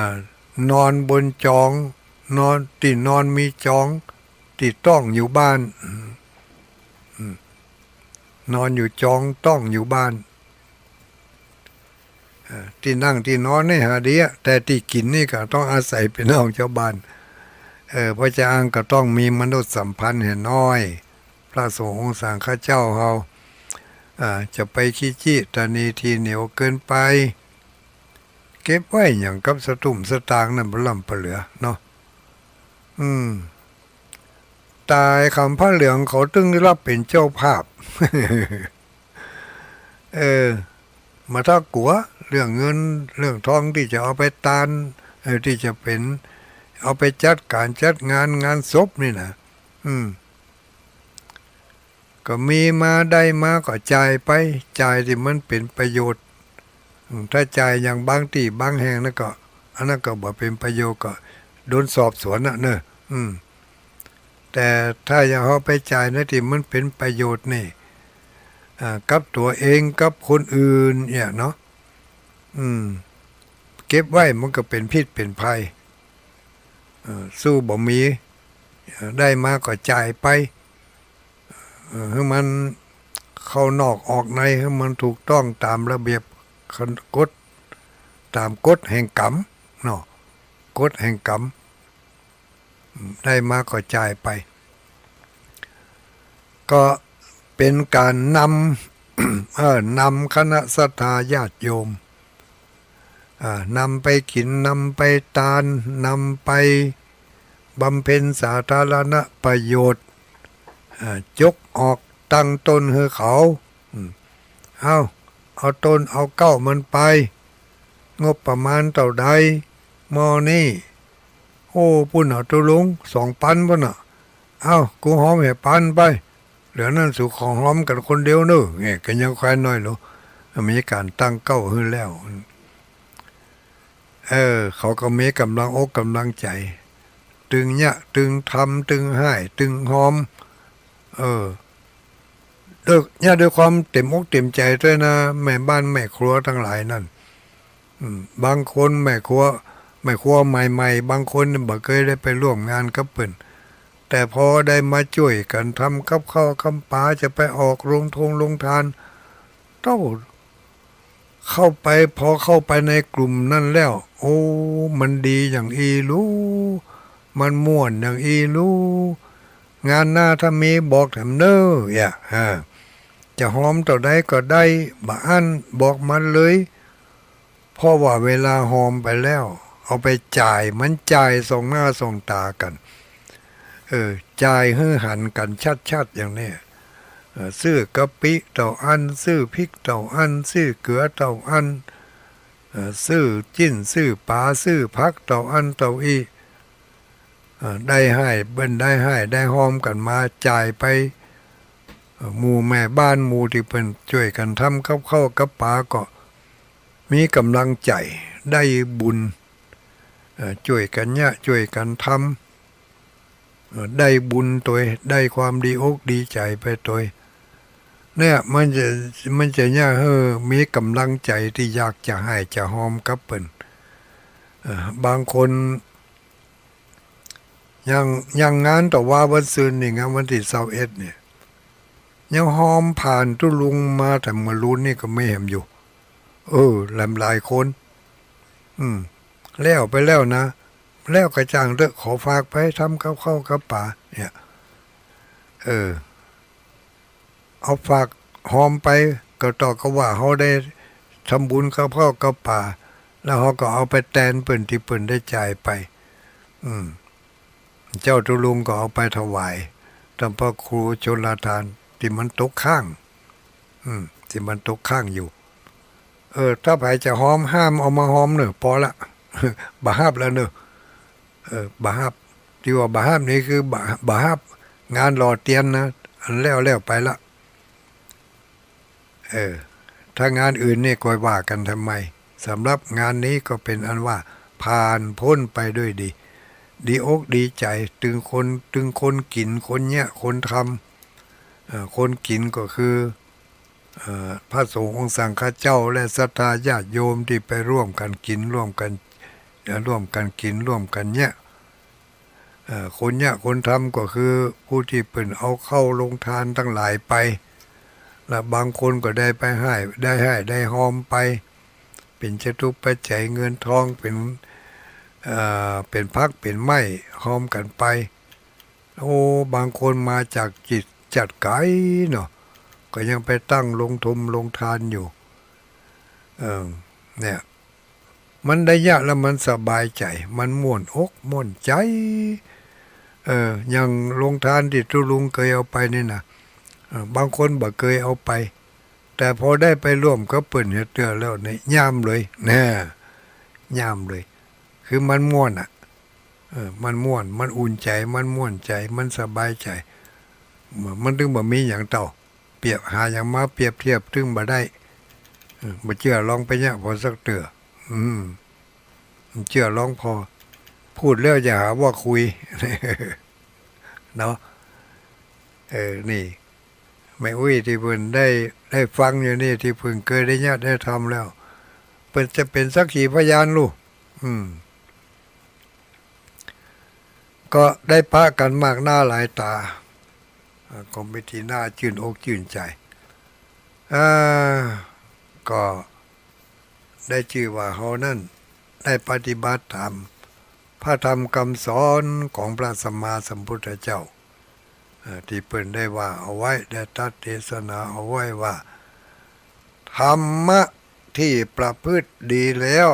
นอนบนจอง นอน ตี้นอนมีจอง ตี้ต้องอยู่บ้าน อืม อืม นอนอยู่จองต้องอยู่บ้าน เอ่อ ตี้นั่งตี้นอนนี่หาดีอะ แต่ตี้กิ๋นนี่ก็ต้องอาศัยเป๋นของจาวบ้าน เอ่อ เพราะจะอั้นก็ต้องมีมนุษยสัมพันธ์หื้อน้อย พระสงฆ์องค์สังฆเจ้าเฮา อ่า จะไปขี้จี้ตะหนีทีเหนียวเกินไป เก็บไว้หยังกับสตุ้มสตางค์นั้นบ่ล้ำบ่เหลือเนาะ อืม ต๋ายกำผ้าเหลืองเขาตึงได้รับเป๋นเจ้าภาพ เออ บ่ถ้ากั๋วเรื่องเงินเรื่องทองตี้จะเอาไปตาน เออ ตี้จะเป๋น เอาไปจัดก๋านจัดงานงานศพนี่นะ อืม ก็มีมาได้มาก็จ่ายไป จ่ายตี้มันเป๋นประโยชน์ อืม ถ้าจ่ายอย่างบางตี้บางแห่งนั้นก็ อันนั้นก็บ่เป๋นประโยชน์ ก็โดนสอบสวนน่ะเนาะ อืม แต่ถ้าอย่างเฮาไปจ่ายในตี้มันเป๋นประโยชน์นี่ อ่า กับตั๋วเองกับคนอื่นเนี่ยเนาะ อืม เก็บไว้มันก็เป๋นพิษเป๋นภัย เอ่อ สู้บ่มี เอ่อ ได้มาก็จ่ายไป เอ่อ หื้อมันเข้านอกออกใน หื้อมันถูกต้องต๋ามระเบียบกฎ ต๋ามกฎแห่งกรรมเนาะ กฎแห่งกรรม ได้มาก็จ่ายไป ก็เป๋นก๋านนำ เออ นำคณะศรัทธาญาติโยม อ่า นำไปกิ๋น นำไปตาน นำไปบำเพ็ญสาธารณประโยชน์ อ่า จกออกตั้งต้นหื้อเขา อืม เอา เอาต้นเอาเก๊ามันไป งบประมาณเต้าใด หม้อนี้ โอ้ ปู้นน่ะ ตุ๊ลุง สองปันปู้นน่ะ เอา กูหอมหื้อปันไป เหลือนั้นสูขอหอมกั๋นคนเดียวเน่อ เนี่ย ก็ยังควายน้อยหลวง มีก๋านตั้งเก๊าหื้อแล้ว เออ เขาก็มีก๋ำลังอกก๋ำลังใจ๋ ตึงเยียะ ตึงทำ ตึงฮ้าย ตึงหอม เออ ด้วย เยียะด้วยความเต๋มอกเต๋มใจ๋ตวยนะ แม่บ้านแม่ครัวตังหลายนั้น อืม บางคนแม่ครัว แม่ครัวใหม่ๆ บางคนบ่เกยได้ไปร่วมงานกับเปิ้น แต่พอได้มาจ้วยกั๋นทำกับข้าวกับป๋า จะไปออกโรงทงโรงตาน เต้า เข้าไป พอเข้าไปในกลุ่มนั้นแล้ว โอ้ มันดีอย่างอี้หลู มันม่วนอย่างอี้หลู งานหน้าถ้ามีบอกแถมเน่อ เยียะ อ่า จะหอมเต้าใดก็ได้ บ่อั้น บอกมันเลย เพราะว่าเวลาหอมไปแล้ว เอาไปจ่าย มันจ่ายส่องหน้าส่องต๋ากั๋น เออ จ่ายหื้อหันกั๋นชัดๆ อย่างเนี้ย เออ ซื้อกะปิเต้าอั้น ซื้อพริกเต้าอั้น ซื้อเกลือเต้าอั้น เออ ซื้อจิ๊น ซื้อป๋า ซื้อผักเต้าอั้นเต้าอี้ เออ ได้ฮ้าย เปิ้นได้ฮ้าย ได้หอมกั๋นมาจ่ายไป เออ หมู่แม่บ้าน หมู่ตี้เปิ้นจ้วยกั๋นทำกับข้าวกับป๋าก็มีก๋ำลังใจ๋ ได้บุญ เออ จ้วยกั๋นเยียะ จ้วยกั๋นทำ เออ ได้บุญตวย ได้ความดีอกดีใจ๋ไปตวย เนี่ย มันจะ มันจะเยียะหื้อมีก๋ำลังใจ๋ตี้อยากจะฮ้ายจะหอมกับเปิ้น เออ บางคน อย่าง อย่างงานตะวาวันซืนนี่ งานวันตี้ซาวเอ็ดเนี่ย ยังหอมผ่านตุ๊ลุงมาแต่เมื่อลูนนี่ก็มีแหมอยู่ เออ แหลมหลายคน อืม แล้วไปแล้วนะ แล้วก็จ้างเต๊อะ ขอฝากไปทำกับข้าวกับป๋า เนี่ย เออ เอาฝากหอมไป ก็เต้ากับว่าเฮาได้ทำบุญกับข้าวกับป๋า แล้วเฮาก็เอาไปแตนเปิ้นตี้เปิ้นได้จ่ายไป อืม เจ้าตุ๊ลุงก็เอาไปถวายตามพระครูชลทานตี้มันตกค้าง อืม ตี้มันตกค้างอยู่ เออ ถ้าใผจะหอม ห้ามเอามาหอมเน่อ ปอละ บ่ฮับแล้วเน่อ เออ บ่ฮับ ตี้ว่าบ่ฮับนี่คือบ่ บ่ฮับงานหล่อเตียนนะ อันแล้วแล้วไปละ เออ ถ้างานอื่นนี่ค่อยว่ากั๋นทำไม สำหรับงานนี้ก็เป๋นอันว่าผ่านพ้นไปด้วยดี ดีอกดีใจ๋ ตึงคน ตึงคนกิ๋น คนเยียะ คนทำ เอ่อ คนกิ๋นก็คือ เอ่อ พระสงฆ์องค์สังฆะเจ้า และศรัทธาญาติโยมตี้ไปร่วมกั๋นกิ๋น ร่วมกั๋น เอ่อ ร่วมกั๋นกิ๋น ร่วมกั๋นเยียะ เอ่อ คนเยียะ คนทำก็คือผู้ตี้เปิ้นเอาข้าวโฮงทานตังหลายไป และบางคนก็ได้ไปห้าย ได้ห้าย ได้ฮอมไป เป๋นจตุปัจจัยเงินทอง เป๋น เอ่อ เป๋นผัก เป๋นไม้ ฮอมกั๋นไป โอ้ บางคนมาจากจิตจัดไก๋เนาะ ก็ยังไปตั้งโฮงทมโฮงทานอยู่ เออ เนี่ย มันได้เยียะแล้วมันสบายใจ๋ มันม่วนอกม่วนใจ๋ เออ อย่างโฮงทานตี้ตุ๊ลุงเกยเอาไปนี่นะ เออ บางคนบ่เกยเอาไป แต่พอได้ไปร่วมกับเปิ้นเตื้อแล้วเนี่ย ย่ามเลย นะ ย่ามเลย คือมันม่วนอะ เออ มันม่วน มันอุ่นใจ๋ มันม่วนใจ๋ มันสบายใจ๋ มันตึงบ่มีหยังเต้า เปรียบ หาหยังมาเปรียบเทียบตึงบ่ได้ เออ บ่เจื้อลองไปเยียะผ่อสักเตื้อ อืม เจื้อลองผ่อ พูดแล้วอย่าหาว่าคุย เนาะ เออ นี่ แม่อุ๊ยตี้เปิ้นได้ ได้ฟังอยู่นี่ ตี้เปิ้นเกยได้เยียะได้ทำแล้ว เปิ้นจะเป๋นสักขีพยานลูก อืม ก็ได้ปะกั๋นมากหน้าหลายต๋า เอ่อ ก็เป๋นตี้น่าจื้นอกจื้นใจ๋ อ่า ก็ได้จื้อว่าเฮานั้นได้ปฏิบัติต๋ามพระธรรมกำสอนของพระสัมมาสัมพุทธเจ้า เอ่อ ตี้เปิ้นได้ว่าเอาไว้ ได้ตรัสเทศนาเอาไว้ว่า ธรรมะที่ประพฤติดีแล้ว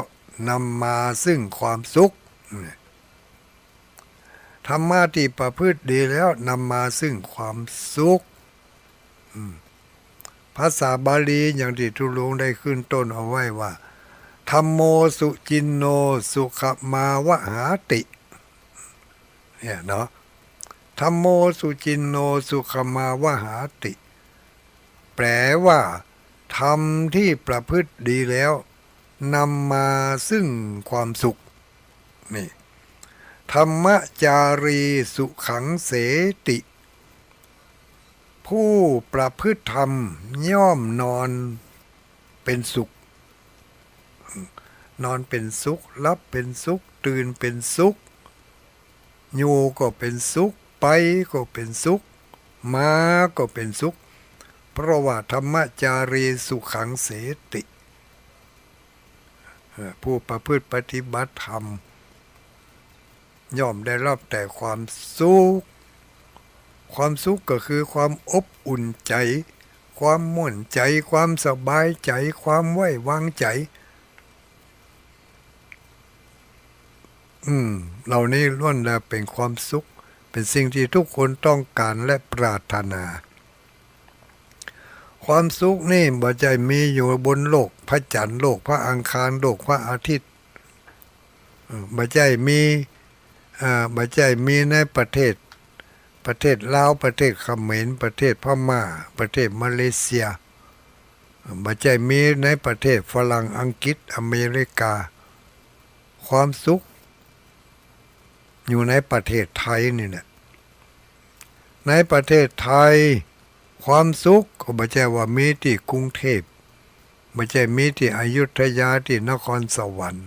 นำมาซึ่งความสุข ธรรมะที่ประพฤติดีแล้วนำมาซึ่งความสุข อืม ภาษาบาลีอย่างตี้ตุ๊ลุงได้ขึ้นต้นเอาไว้ว่า ธัมโมสุจินโนสุขมาวหาติ เนี่ยเนาะ ธัมโมสุจินโนสุขมาวหาติ แปลว่า ธรรมที่ประพฤติดีแล้วนำมาซึ่งความสุข นี่ ธัมมจารีสุขังเสติ ผู้ประพฤติธรรมย่อมนอนเป๋นสุข นอนเป๋นสุข หลับเป๋นสุข ตื่นเป๋นสุข อยู่ก็เป๋นสุข ไปก็เป๋นสุข มาก็เป๋นสุข เพราะว่าธัมมจารีสุขังเสติ เอ่อ ผู้ประพฤติปฏิบัติธรรม ย่อมได้รับแต่ความสุข ความสุขก็คือความอบอุ่นใจ๋ ความม่วนใจ๋ ความสบายใจ๋ ความไว้วางใจ๋ อืม เหล่านี้ล้วนแล้วเป๋นความสุข เป๋นสิ่งที่ทุกคนต้องการและปรารถนา ความสุขนี่บ่ใจ้มีอยู่บนโลกพระจันทร์ โลกพระอังคาร โลกพระอาทิตย์ เอ่อ บ่ใจ้มี เอ่อ บ่ใจ้มีในประเทศ ประเทศลาว ประเทศเขมร ประเทศพม่า ประเทศมาเลเซีย เอ่อ บ่ใจ้มีในประเทศฝรั่ง อังกฤษ อเมริกา ความสุขอยู่ในประเทศไทยนี่แหละ ในประเทศไทย ความสุขก็บ่ใจ้ว่ามีตี้กรุงเทพฯ บ่ใจ้มีตี้อยุธยา ตี้นครสวรรค์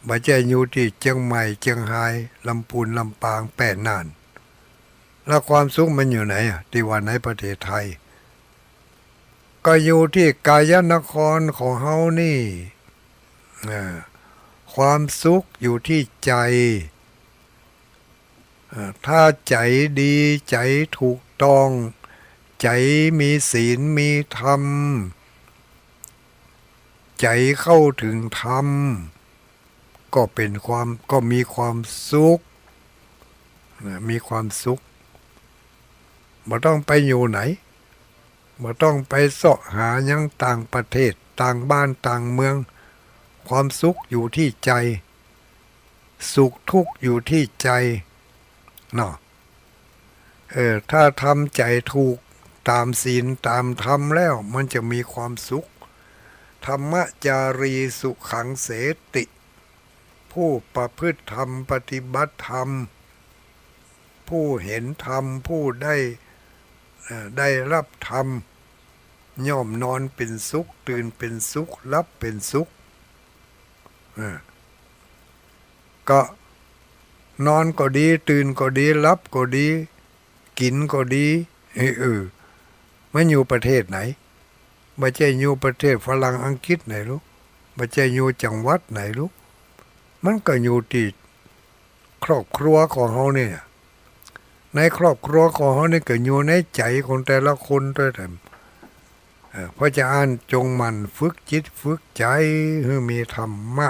บ่ใจ้อยู่ตี้เจียงใหม่ เจียงฮาย ลำปูน ลำปาง แป้น่าน แล้วความสุขมันอยู่ไหนอะ ตี้ว่าในประเทศไทย ก็อยู่ตี้กายนครของเฮานี่ อ่า ความสุขอยู่ตี้ใจ๋ อ่า ถ้าใจ๋ดี ใจ๋ถูกต้อง ใจ๋มีศีล มีธรรม ใจ๋เข้าถึงธรรม ก็เป๋นความ ก็มีความสุข นะ มีความสุข บ่ต้องไปอยู่ไหน บ่ต้องไปเซาะหาหยังต่างประเทศ ต่างบ้าน ต่างเมือง ความสุขอยู่ตี้ใจ๋ สุขทุกข์อยู่ตี้ใจ๋ เนาะ เออ ถ้าทำใจ๋ถูกต๋ามศีลต๋ามธรรมแล้ว มันจะมีความสุข ธัมมจารีสุขังเสติ ผู้ประพฤติธรรม ปฏิบัติธรรม ผู้เห็นธรรม ผู้ได้ เอ่อ ได้รับธรรม ย่อมนอนเป็นสุข ตื่นเป็นสุข หลับเป็นสุข เออ ก็นอนก็ดี ตื่นก็ดี หลับก็ดี กิ๋นก็ดี เออ เออ มันอยู่ประเทศไหน บ่ใจ้อยู่ประเทศฝรั่งอังกฤษไหนลูก บ่ใจ้อยู่จังหวัดไหนลูก มันก็อยู่ตี้ครอบครัวของเฮาเนี่ย ในครอบครัวของเฮานี่ก็อยู่ในใจ๋ของแต่ละคนตวยเถิง เออ เพราะฉะนั้นจงหมั่นฝึกจิตฝึกใจ๋หื้อมีธรรมะ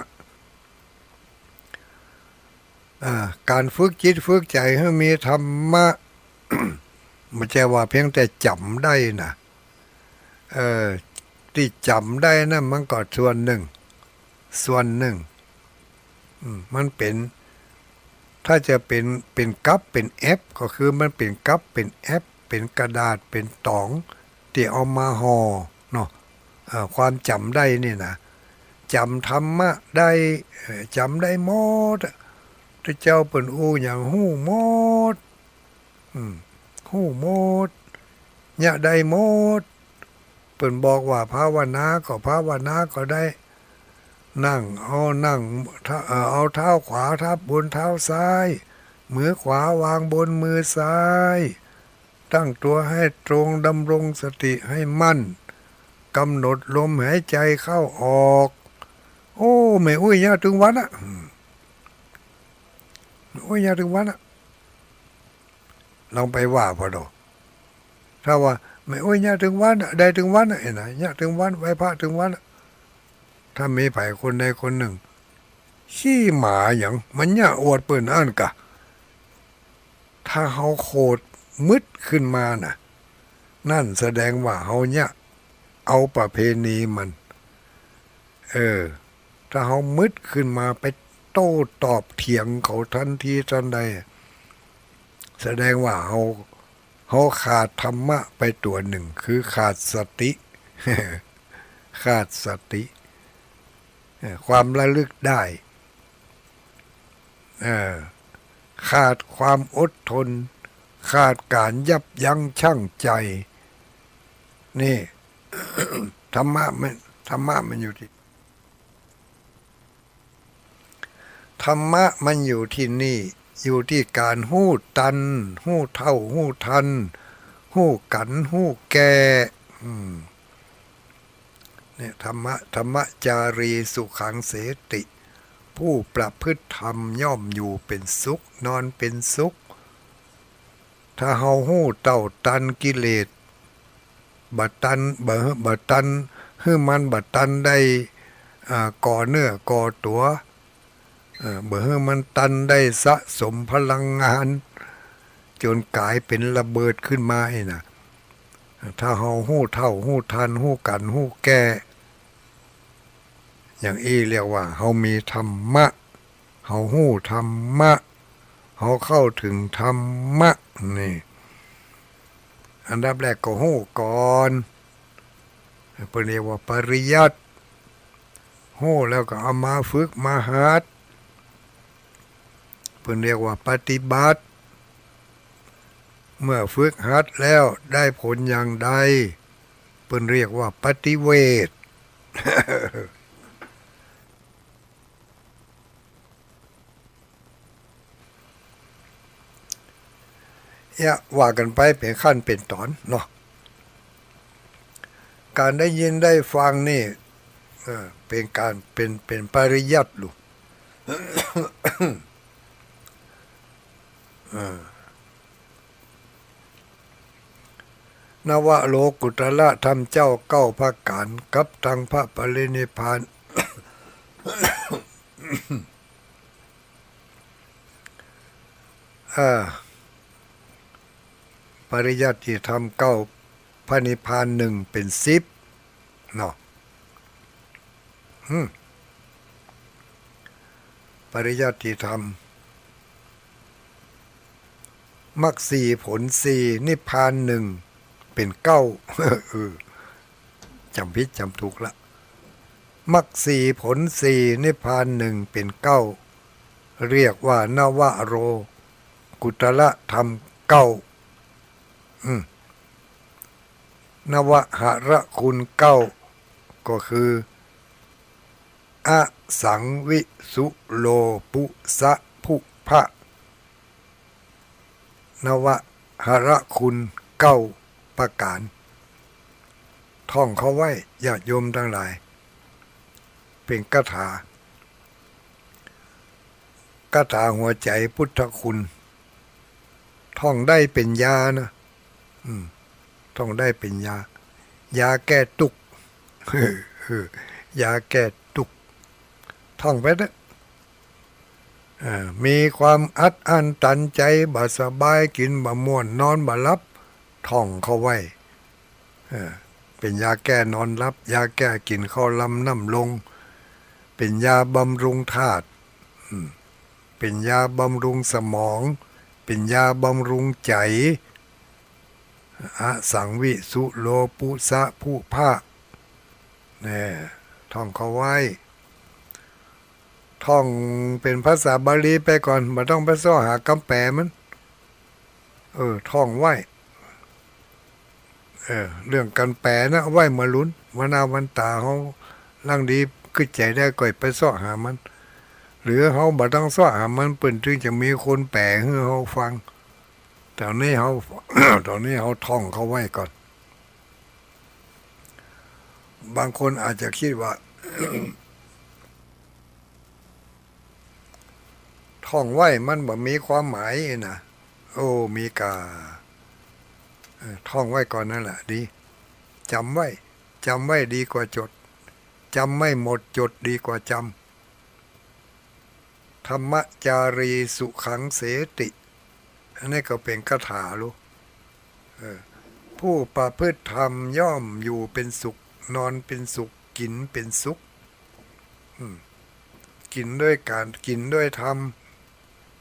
อ่า ก๋านฝึกจิตฝึกใจ๋หื้อมีธรรมะ บ่ใจ้ว่าเพียงแต่จ๋ำได้นะ เออ ตี้จ๋ำได้นะ มันก็ส่วนนึ่ง ส่วนนึ่ง อืม มันเป๋น ถ้าจะเป๋น เป๋นกับ เป๋นแอป ก็คือมันเป๋นกับ เป๋นแอป เป๋นกระดาษ เป๋นต๋อง ตี้เอามาห่อเนาะ เอ่อ ความจ๋ำได้นี่นะ จ๋ำธรรมะได้ เอ่อ จ๋ำได้หมดอะ พระเจ้าเปิ้นอู้หยังฮู้หมด อืม ฮู้หมด เยียะได้หมด เปิ้นบอกว่าภาวนาก็ภาวนาก็ได้ นั่ง เอานั่ง เอ่อ เอาเท้าขวาทับบนเท้าซ้าย มือขวาวางบนมือซ้าย ตั้งตัวให้ตรง ดำรงสติให้มั่น กำหนดลมหายใจเข้าออก โอ้ แม่อุ๊ยเยียะตึงวันอะ อืม แม่อุ๊ยเยียะตึงวันอะ ลองไปว่าเปิ้นดู ถ้าว่า แม่อุ๊ยเยียะตึงวันอะ ได้ตึงวันอะ หันก่อ เยียะตึงวัน ไหว้พระตึงวันอะ ถ้ามีใผคนใดคนนึ่ง ขี้หมาหยัง มาเยียะอวดเปิ้นอั้นก่อ ถ้าเฮาโขดมึดขึ้นมาน่ะ นั่นแสดงว่าเฮาเยียะเอาประเพณีมัน เออ ถ้าเฮามึดขึ้นมาไปโต้ตอบเถียงเขาทันทีทันใด แสดงว่าเฮา เฮาขาดธรรมะไปตั๋วนึ่ง คือขาดสติ ขาดสติ เอ่อ ความระลึกได้ เอ่อ ขาดความอดทน ขาดก๋านยับยั้งชั่งใจ นี่ ธรรมะมัน ธรรมะมันอยู่ตี้ ธรรมะมันอยู่ตี้นี่ อยู่ตี้ก๋านฮู้ตัน ฮู้เฒ่า ฮู้ตัน ฮู้กั๋น ฮู้แก่ อืม เนี่ย ธรรมะ ธรรมจารีสุขังเสติ ผู้ประพฤติธรรมย่อมอยู่เป๋นสุข นอนเป๋นสุข ถ้าเฮาฮู้เต้าตันกิเลส บ่ตัน บ่ บ่ตัน หื้อมันบ่ตันได้ อ่า ก่อเนื้อก่อตั๋ว เอ่อ บ่หื้อมันตันได้สะสมพลังงาน จ๋นก๋ายเป๋นระเบิดขึ้นมาอี้นะ ถ้าเฮาฮู้เฒ่า ฮู้ตัน ฮู้กั๋น ฮู้แก่ อย่างอี้เรียกว่าเฮามีธรรมะ เฮาฮู้ธรรมะ เฮาเข้าเถิงธรรมะ นี่ อันดับแรกก็ฮู้ก่อน เปิ้นเรียกว่าปริยัติ ฮู้แล้วก็เอามาฝึกมาหัด เปิ้นเรียกว่าปฏิบัติ เมื่อฝึกหัดแล้วได้ผลอย่างใด เปิ้นเรียกว่าปฏิเวท เนี่ย ว่ากั๋นไปเป๋นขั้นเป๋นต๋อนเนาะ ก๋านได้ยินได้ฟังนี่ เออ เป๋นก๋าน เป๋น เป๋นปริยัติลูก เออ นวโลกุตตรธรรมเจ้าเก้าประก๋าน กับตังพระปรินิพพาน อ่า ปริยัติธรรมเก้า พระนิพพานหนึ่งเป๋นสิบเนาะ อืม ปริยัติธรรม มรรคสี่ผลสี่ นิพพานหนึ่งเป๋นเก้า เออ จ๋ำผิดจ๋ำถูกละ มรรคสี่ผลสี่ นิพพานหนึ่งเป๋นเก้า เรียกว่านวโลกุตตรธรรมเก้า อืม นวหรคุณเก้า ก็คือ อสังวิสุโลปุสะภุพะ นวหรคุณเก้าประก๋าน ท่องเข้าไว้ ญาติโยมตังหลาย เป๋นคาถา คาถาหัวใจ๋พุทธคุณ ท่องได้เป๋นยานะ อืม ท่องได้เป๋นยา ยาแก้ตุ๊กข์ ยาแก้ตุ๊กข์ ท่องไปเต๊อะ เออ มีความอัดอั้นตันใจ๋ บ่สบาย กิ๋นบ่ม่วน นอนบ่หลับ ท่องเข้าไว้ เออ เป๋นยาแก้นอนหลับ ยาแก้กิ๋นข้าวลำน้ำลง เป๋นยาบำรุงธาตุ อืม เป๋นยาบำรุงสมอง เป๋นยาบำรุงใจ๋ อสังวิสุโลปุสะภุพะ แน่ ท่องเข้าไว้ ท่องเป๋นภาษาบาลีไปก่อน บ่ต้องไปเซาะหากำแป๋มัน เออ ท่องไว้ เออ เรื่องก๋านแป๋นะ ไว้เมื่อลุน วันหน้าวันต๋าเฮาลังดีกึ๊ดใจ๋ได้ ก่อยไปเซาะหามัน หรือเฮาบ่ต้องเซาะหามัน เปิ้นจึงจะมีคนแป๋หื้อเฮาฟัง ต๋อนนี้เฮา ต๋อนนี้เฮาท่องเข้าไว้ก่อน บางคนอาจจะกึ๊ดว่า ท่องไว้มันบ่มีความหมายนะ โอ้ มีก่า เออ ท่องไว้ก่อนนั่นแหละดี จ๋ำไว้ จ๋ำไว้ดีกว่าจด จ๋ำไม่หมด จดดีกว่าจ๋ำ ธรรมจารีสุขังเสติ อันนี้ก็เป๋นคาถาลูก เออ ผู้ประพฤติธรรมย่อมอยู่เป๋นสุข นอนเป๋นสุข กิ๋นเป๋นสุข อืม กิ๋นด้วยก๋าน กิ๋นด้วยธรรม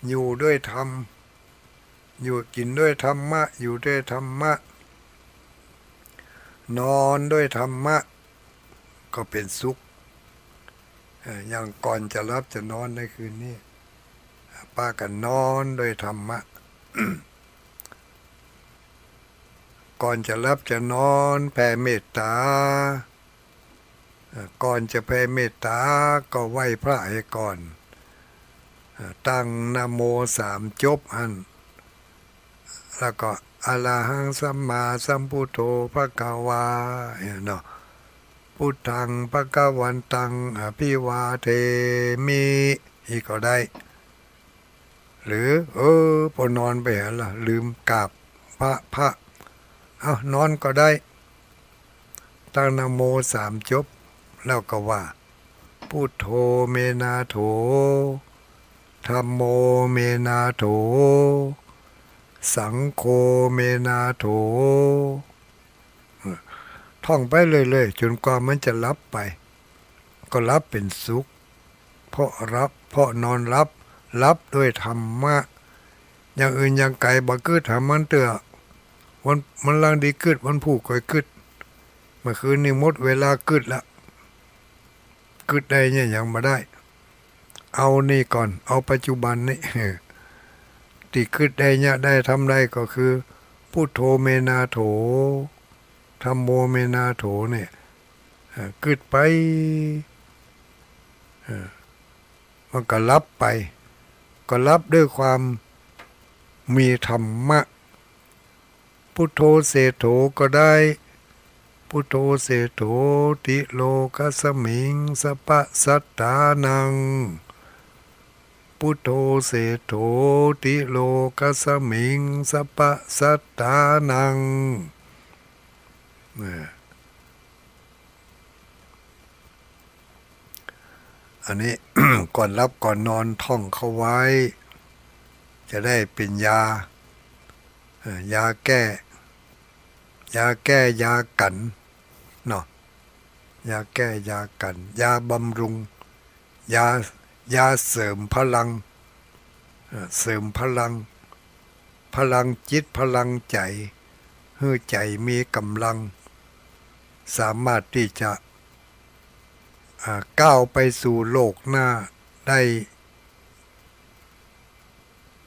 อยู่ด้วยธรรม อยู่ กิ๋นด้วยธรรมะ อยู่ด้วยธรรมะ นอนด้วยธรรมะ ก็เป๋นสุข เอ่อ อย่างก่อนจะหลับจะนอนในคืนนี้ ปากั๋นนอนด้วยธรรมะ ก่อนจะหลับจะนอนแผ่เมตต๋า เอ่อ ก่อนจะแผ่เมตต๋าก็ไหว้พระเหียก่อน เอ่อ ตั้งนะโมสามจบหั้น แล้วก็ อะระหังสัมมาสัมพุทโธภะคะวา เนี่ยเนาะ พุทธังภะคะวันตังอะภิวาเทมิ อี้ก็ได้ หรือ เออ ปอนอนไปหั้นละ ลืมกราบพระ พระ เอ้า นอนก็ได้ ตั้งนะโมสามจบ แล้วก็ว่า พุทโธเมนาโถ ธัมโมเมนาโถ สังโฆเมนาโถ ท่องไปเรื่อยๆ จ๋นกว่ามันจะหลับไป ก็หลับเป๋นสุข เพราะหลับ เพราะนอนหลับ หลับด้วยธรรมะ อย่างอื่นอย่างไก๋บ่กึ๊ดหามันเตื้อ วัน มันลังดีกึ๊ด วันพูกก็กึ๊ด เมื่อคืนนี้หมดเวลากึ๊ดละ กึ๊ดได้เนี่ยยังบ่ได้ เอานี่ก่อน เอาปัจจุบันนี้ ตี้กึ๊ดได้เนี่ยได้ธรรมได้ก็คือ พุทโธเมนาโถ ธัมโมเมนาโถ เนี่ย เอ่อ กึ๊ดไป เอ่อ มันก็หลับไป ก็หลับด้วยความมีธรรมะ พุทโธเศรษฐโถก็ได้ พุทโธเศรษฐโถ ติโลกัสสมิง สัพพะสัตตานัง พุทโธเศรษฐโถ ติโลกัสสมิง สัพพะสัตตานัง เนี่ย อันนี้ ก่อนหลับก่อนนอนท่องเข้าไว้ จะได้เป๋นยา เอ่อ ยาแก้ ยาแก้ ยากั๋น เนาะ ยาแก้ ยากั๋น ยาบำรุง ยา ยาเสริมพลัง เอ่อ เสริมพลัง พลังจิต พลังใจ๋ หื้อใจ๋มีก๋ำลัง สามารถตี้จะ อ่า ก้าวไปสู่โลกหน้าได้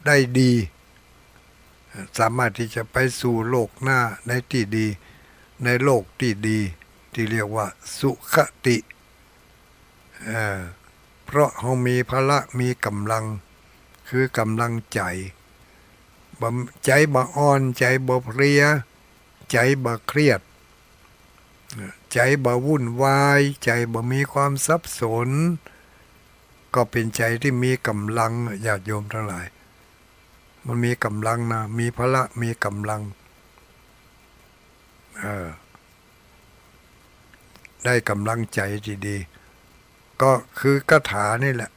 ได้ดี สามารถตี้จะไปสู่โลกหน้าในตี้ดี ในโลกตี้ดี ตี้เรียกว่าสุคติ เอ่อ เพราะเฮามีพละมีก๋ำลัง คือก๋ำลังใจ๋ บ่ ใจ๋บ่อ่อน ใจ๋บ่เพลีย ใจ๋บ่เครียด ใจ๋บ่วุ่นวาย ใจ๋บ่มีความสับสน ก็เป๋นใจ๋ตี้มีก๋ำลัง ญาติโยมตังหลาย มันมีก๋ำลังนะ มีพละ มีก๋ำลัง เออ ได้ก๋ำลังใจ๋ตี้ดี ก็คือคาถานี่แหละ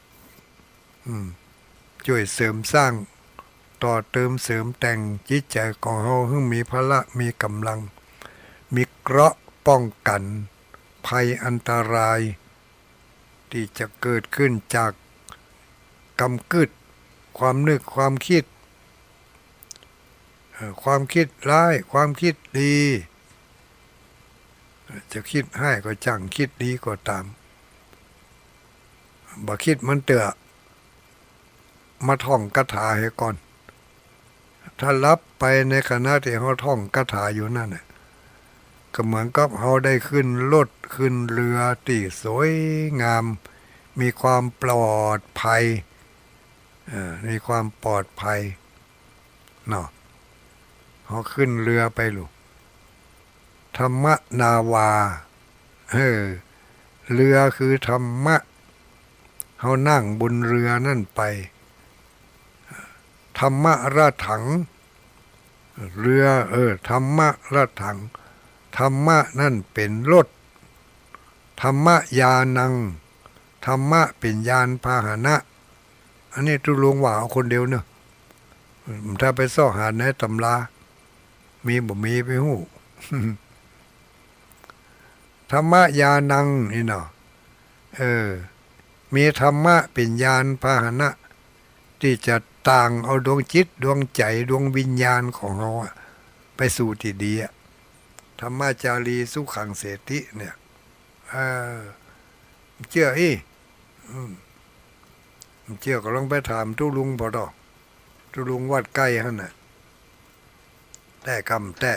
อืม จ้วยเสริมสร้าง ต่อเติมเสริมแต่งจิตใจ๋ของเฮาหื้อมีพละ มีก๋ำลัง มีเกราะป้องกั๋นภัยอันตราย ตี้จะเกิดขึ้นจากกำกึ๊ด ความนึก ความกึ๊ด เอ่อ ความกึ๊ดฮ้าย ความกึ๊ดดี จะกึ๊ดฮ้ายก็จ้าง กึ๊ดดีก็ต๋าม บ่กึ๊ดมันเตื้อ มาท่องคาถาเหียก่อน ถ้าหลับไปในขณะตี้เฮาท่องคาถาอยู่นั่นน่ะ ก็เหมือนกับเฮาได้ขึ้นรถขึ้นเฮือตี้สวยงาม มีความปลอดภัย เอ่อ มีความปลอดภัย เนาะ เฮาขึ้นเฮือไปลูก ธรรมนาวา เออ เฮือคือธรรมะ เฮานั่งบนเฮือนั่นไป ธรรมรถัง เฮือ เออ ธรรมรถัง ธรรมะนั่นเป๋นรถ ธรรมญาณัง ธรรมะเป๋นยานพาหนะ อันนี้ตุ๊ลุงว่าเอาคนเดียวเนาะ ถ้าไปซอกหาในต๋ำรา มีบ่มีไปฮู้ ธรรมญาณังนี่เนาะ เออ มีธรรมะเป๋นยานพาหนะ ตี้จะต่างเอาดวงจิต ดวงใจ๋ ดวงวิญญาณของเฮาอะ ไปสู่ตี้ดีอะ ธรรมจารีสุขังเสติเนี่ย เออ เจื้ออี้ อืม เจื้อก็ลองไปถามตุ๊ลุงผ่อเถาะ ตุ๊ลุงวัดใก้หั้นน่ะ แต๊กำแต๊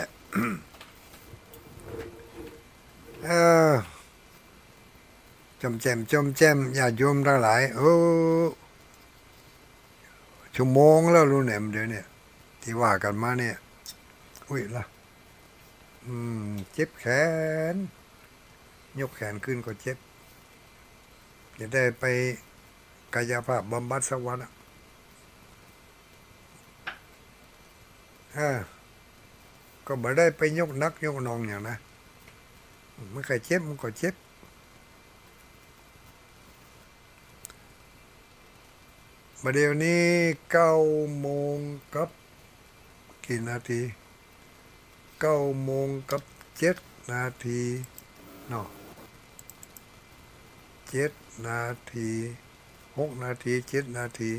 เออ จ่อมแจ่ม จ่อมแจ่ม ญาติโยมตังหลาย โอ้ ชั่วโมงแล้วลูกแหนมเดี๋ยวเนี่ย ตี้ว่ากั๋นมาเนี่ย อุ๊ยละ อืม เจ็บแขน ยกแขนขึ้นก็เจ็บ จะได้ไปกายภาพบำบัดสักวันอะ เออ ก็บ่ได้ไปยกหนักยกหน่วงหยังนะ มันใค่เจ็บมันก็เจ็บ บ่าเดี่ยวนี้เก้าโมงกับกี่นาที เก้าโมงกับเจ็ดนาทีเนาะ เจ็ดนาที หกนาที เจ็ดนาที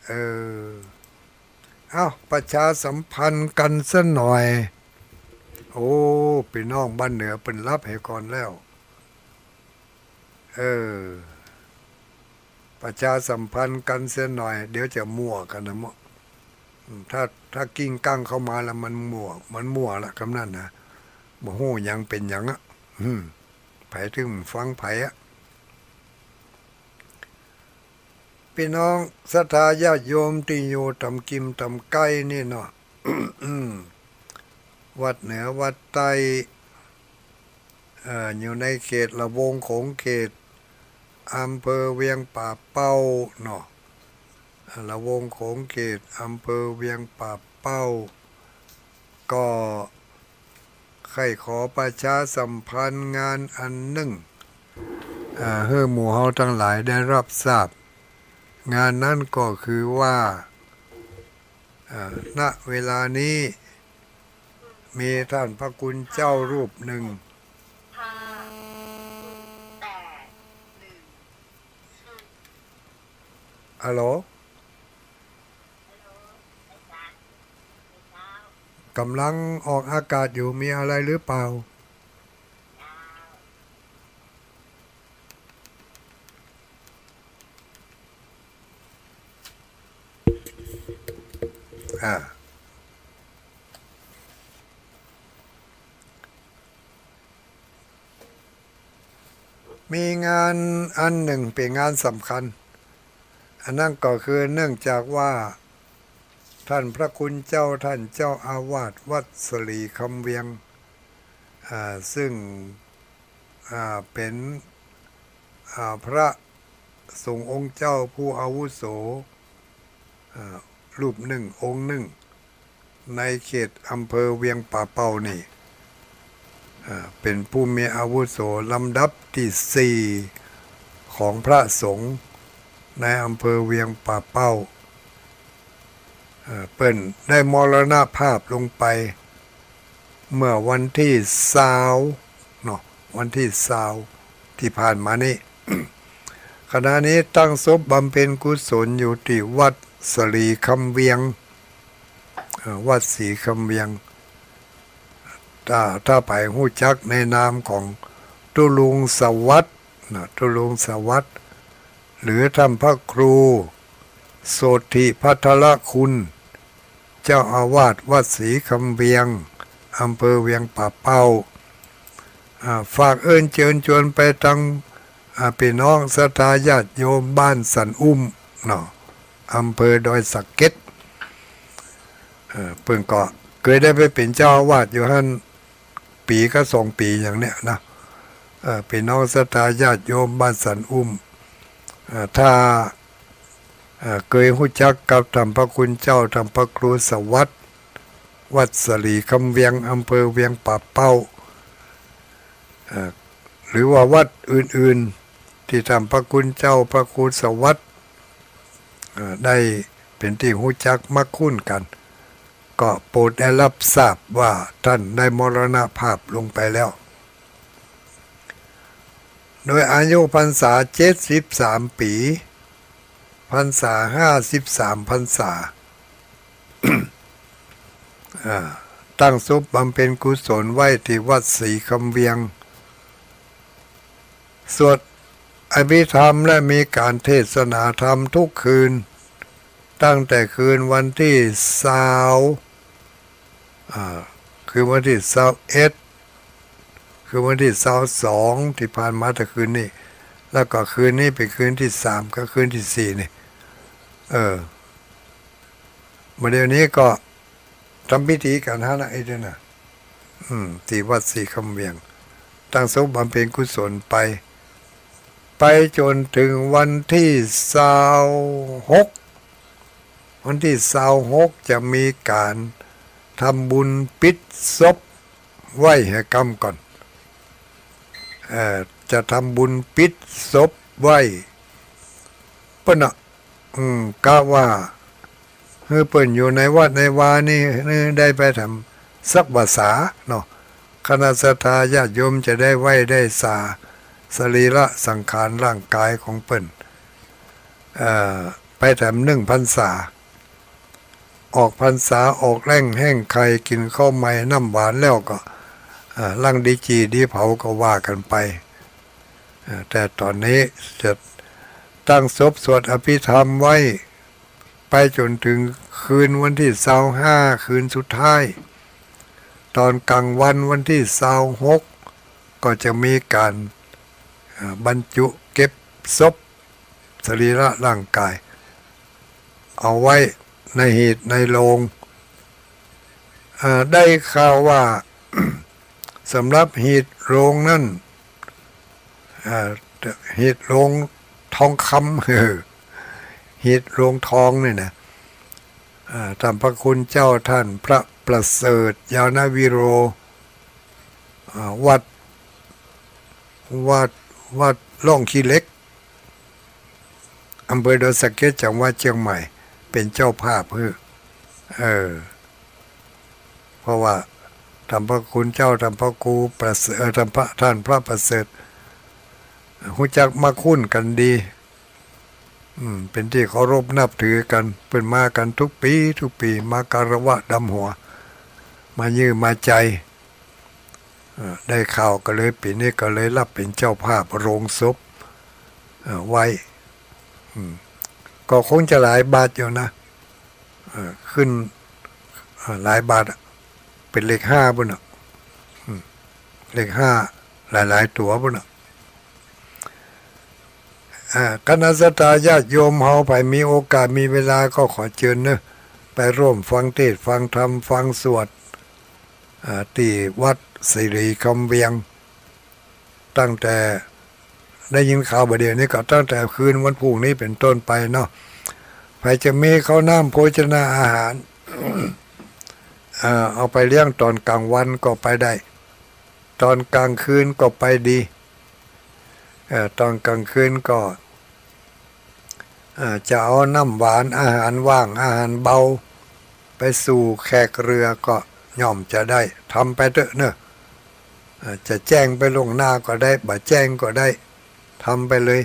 เออ เอ้า ประชาสัมพันธ์กั๋นสักหน่อย โอ้ ปี้น้องบ้านเหนือเปิ้นหลับเหียก่อนแล้ว เออ ประชาสัมพันธ์กั๋นสักหน่อย เดี๋ยวจะมั่วกั๋นนะเมาะ อืม ถ้า ถ้ากิ้งก้างเข้ามาแล้วมันมั่ว มันมั่วละกำนั้นนะ บ่ฮู้หยังเป๋นหยังอะ อืม ใผตึงฟังใผอะ ปี้น้องศรัทธาญาติโยมตี้อยู่ต๋ามกิ่มต๋ามใก้นี่เนาะ วัดเหนือวัดใต้ เอ่อ อยู่ในเขตละวงโขงเขต อำเภอเวียงป่าเป้าเนาะ ละวงโขงเขต อำเภอเวียงป่าเป้า ก็ใค่ขอประชาสัมพันธ์งานอันนึ่ง อ่า หื้อหมู่เฮาตังหลายได้ฮับทราบ งานนั้นก็คือว่า อ่า ณ เวลานี้ มีต้านพระคุณเจ้ารูปนึ่ง ฮัลโหล ก่ำลังออกอากาศอยู่ มีอะไรหรือเปล่า? อ่า มีงานอันนึ่งเป๋นงานสำคัญ อันนั้นก็คือเนื่องจากว่าต้านพระคุณเจ้า ต้านเจ้าอาวาสวัดสะหลีคำเวียง อ่า ซึ่ง อ่า เป๋น อ่า พระสงฆ์องค์เจ้าผู้อาวุโส อ่า รูปนึ่งองค์นึ่ง ในเขตอำเภอเวียงป่าเป้านี่ อ่า เป๋นผู้มีอาวุโสลำดับตี้สี่ของพระสงฆ์ในอำเภอเวียงป่าเป้า อ่า เปิ้นได้มรณภาพลงไป เมื่อวันตี้ซาวเนาะ วันตี้ซาวตี้ผ่านมานี้ ขณะนี้ตั้งศพบำเพ็ญกุศลอยู่ตี้วัดสะหลีคำเวียง เอ่อ วัดสะหลีคำเวียง ถ้า ถ้าใผฮู้จักในนามของตุ๊ลุงสวัสดิ์นะ ตุ๊ลุงสวัสดิ์ หรือต้านพระครูโสติภัทรคุณ เจ้าอาวาสวัดสะหลีคำเวียง อำเภอเวียงป่าเป้า อ่า ฝากเอิ้นเจิญจวนไปตัง อ่า ปี้น้องศรัทธาญาติโยมบ้านสันอุ้มเนาะ อำเภอดอยสะเก็ด เอ่อ เปิ้นก็เกยได้ไปเป๋นเจ้าอาวาสอยู่หั้น ปี๋กับสองปี๋อย่างเนี้ยนะ เอ่อ ปี้น้องศรัทธาญาติโยมบ้านสันอุ้ม เอ่อ ถ้า เอ่อ เกยฮู้จักกับต้านพระคุณเจ้า ต้านพระครูสวัสดิ์ วัดสะหลีคำเวียง อำเภอเวียงป่าเป้า เอ่อ หรือว่าวัดอื่นๆ ตี้ต้านพระคุณเจ้า พระครูสวัสดิ์ เอ่อ ได้เป๋นตี้ฮู้จักมักคุ้นกั๋น ก็โปรดได้รับทราบว่าต้านได้มรณภาพลงไปแล้ว โดยอายุพรรษาเจ็ดสิบสามปี๋ พรรษาห้าสิบสามพรรษา อ่า ตั้งศพบำเพ็ญกุศลไว้ตี้วัดสะหลีคำเวียง สวดอภิธรรมและมีก๋านเทศนาธรรมทุกคืน ตั้งแต่คืนวันตี้ซาว อ่า คืนวันตี้ซาวเอ็ด คืนวันตี้ซาวสองตี้ผ่านมาแต่คืนนี้ แล้วก็คืนนี้เป๋นคืนตี้สามกับคืนตี้สี่นี่ เออ บ่าเดี่ยวนี้ก็ ทำพิธีกั๋นหั้นนะ ไอ้เด้อนะ อืม ตี้วัดสะหลีคำเวียง ตั้งศพบำเพ็ญกุศลไป ไปจ๋นเถิงวันตี้ซาวหก วันตี้ซาวหกจะมีก๋านทำบุญปิดศพไหว้แห่กำก่อน เอ่อ จะทำบุญปิดศพไหว้ เปิ้นน่ะ อืม กะว่า หื้อเปิ้นอยู่ในวัดในวานี่ หื้อได้ไปแถมสักบ่าสาเนาะ คณะศรัทธาญาติโยมจะได้ไหว้ได้สา สรีระสังขารร่างก๋ายของเปิ้น เอ่อ ไปแถมนึ่งพรรษา ออกพรรษาออกแล้งแห้งไคล กิ๋นข้าวใหม่น้ำหวานแล้วก็ เอ่อ หลังดีจี่ดีเผาก็ว่ากั๋นไป เอ่อ แต่ต๋อนนี้จะตั้งศพสวดอภิธรรมไว้ ไปจ๋นเถิงคืนวันตี้ซาวห้า คืนสุดท้าย ต๋อนก๋างวันวันตี้ซาวหก ก็จะมีก๋าน เอ่อ บรรจุเก็บศพ สรีระร่างก๋าย เอาไว้ในหีบในโลง เอ่อ ได้ข่าวว่า สำหรับหีบโลงนั้น เอ่อ หีบโลงทองคำ เออ หีบโลงทองนี่นะ อ่า ต้านพระคุณเจ้าต้านพระประเสริฐ ญาณวิโร อ่า วัด วัด วัดร่องขี้เหล็ก อำเภอดอยสะเก็ด จังหวัดเจียงใหม่ เป๋นเจ้าภาพหื้อ เออ เพราะว่าต้านพระคุณเจ้า ต้านพระครูประเสริฐ เอ่อ ต้านพระ ต้านพระประเสริฐ ฮู้จักมักคุ้นกั๋นดี อืม เป๋นตี้เคารพนับถือกั๋น เปิ้นมากั๋นทุกปี๋ ทุกปี๋ มาคารวะดำหัว มาเยื่อมาใจ๋ เอ่อ ได้ข่าวก็เลย ปี๋นี้ก็เลยฮับเป๋นเจ้าภาพโลงศพ เอ่อ ไว้ อืม ก็คงจะหลายบาทอยู่นะ เอ่อ ขึ้น อ่า หลายบาทอะ เป๋นเลขห้าปู้นน่ะ อืม เลขห้าหลายๆ ตั๋วปู้นน่ะ อ่า คณะศรัทธาญาติโยมเฮา ใผมีโอกาสมีเวลาก็ขอเจิญเนาะ ไปร่วมฟังเทศน์ฟังธรรมฟังสวด อ่า ตี้วัดสิริคำเวียง ตั้งแต่ได้ยินข่าวบ่าเดี่ยวนี้ก็ตั้งแต่คืนวันพูกนี้เป๋นต้นไปเนาะ ใผจะมีข้าวน้ำโภชนาอาหาร เอ่อ เอาไปเลี้ยงต๋อนก๋างวันก็ไปได้ ต๋อนก๋างคืนก็ไปดี เอ่อ ต๋อนก๋างคืนก็ อ่า จะเอาน้ำหวานอาหารว่างอาหารเบาไปสู่แขกเรือก็ย่อมจะได้ ทำไปเต๊อะเนาะ อ่า จะแจ้งไปล่วงหน้าก็ได้ บ่แจ้งก็ได้ ทำไปเลย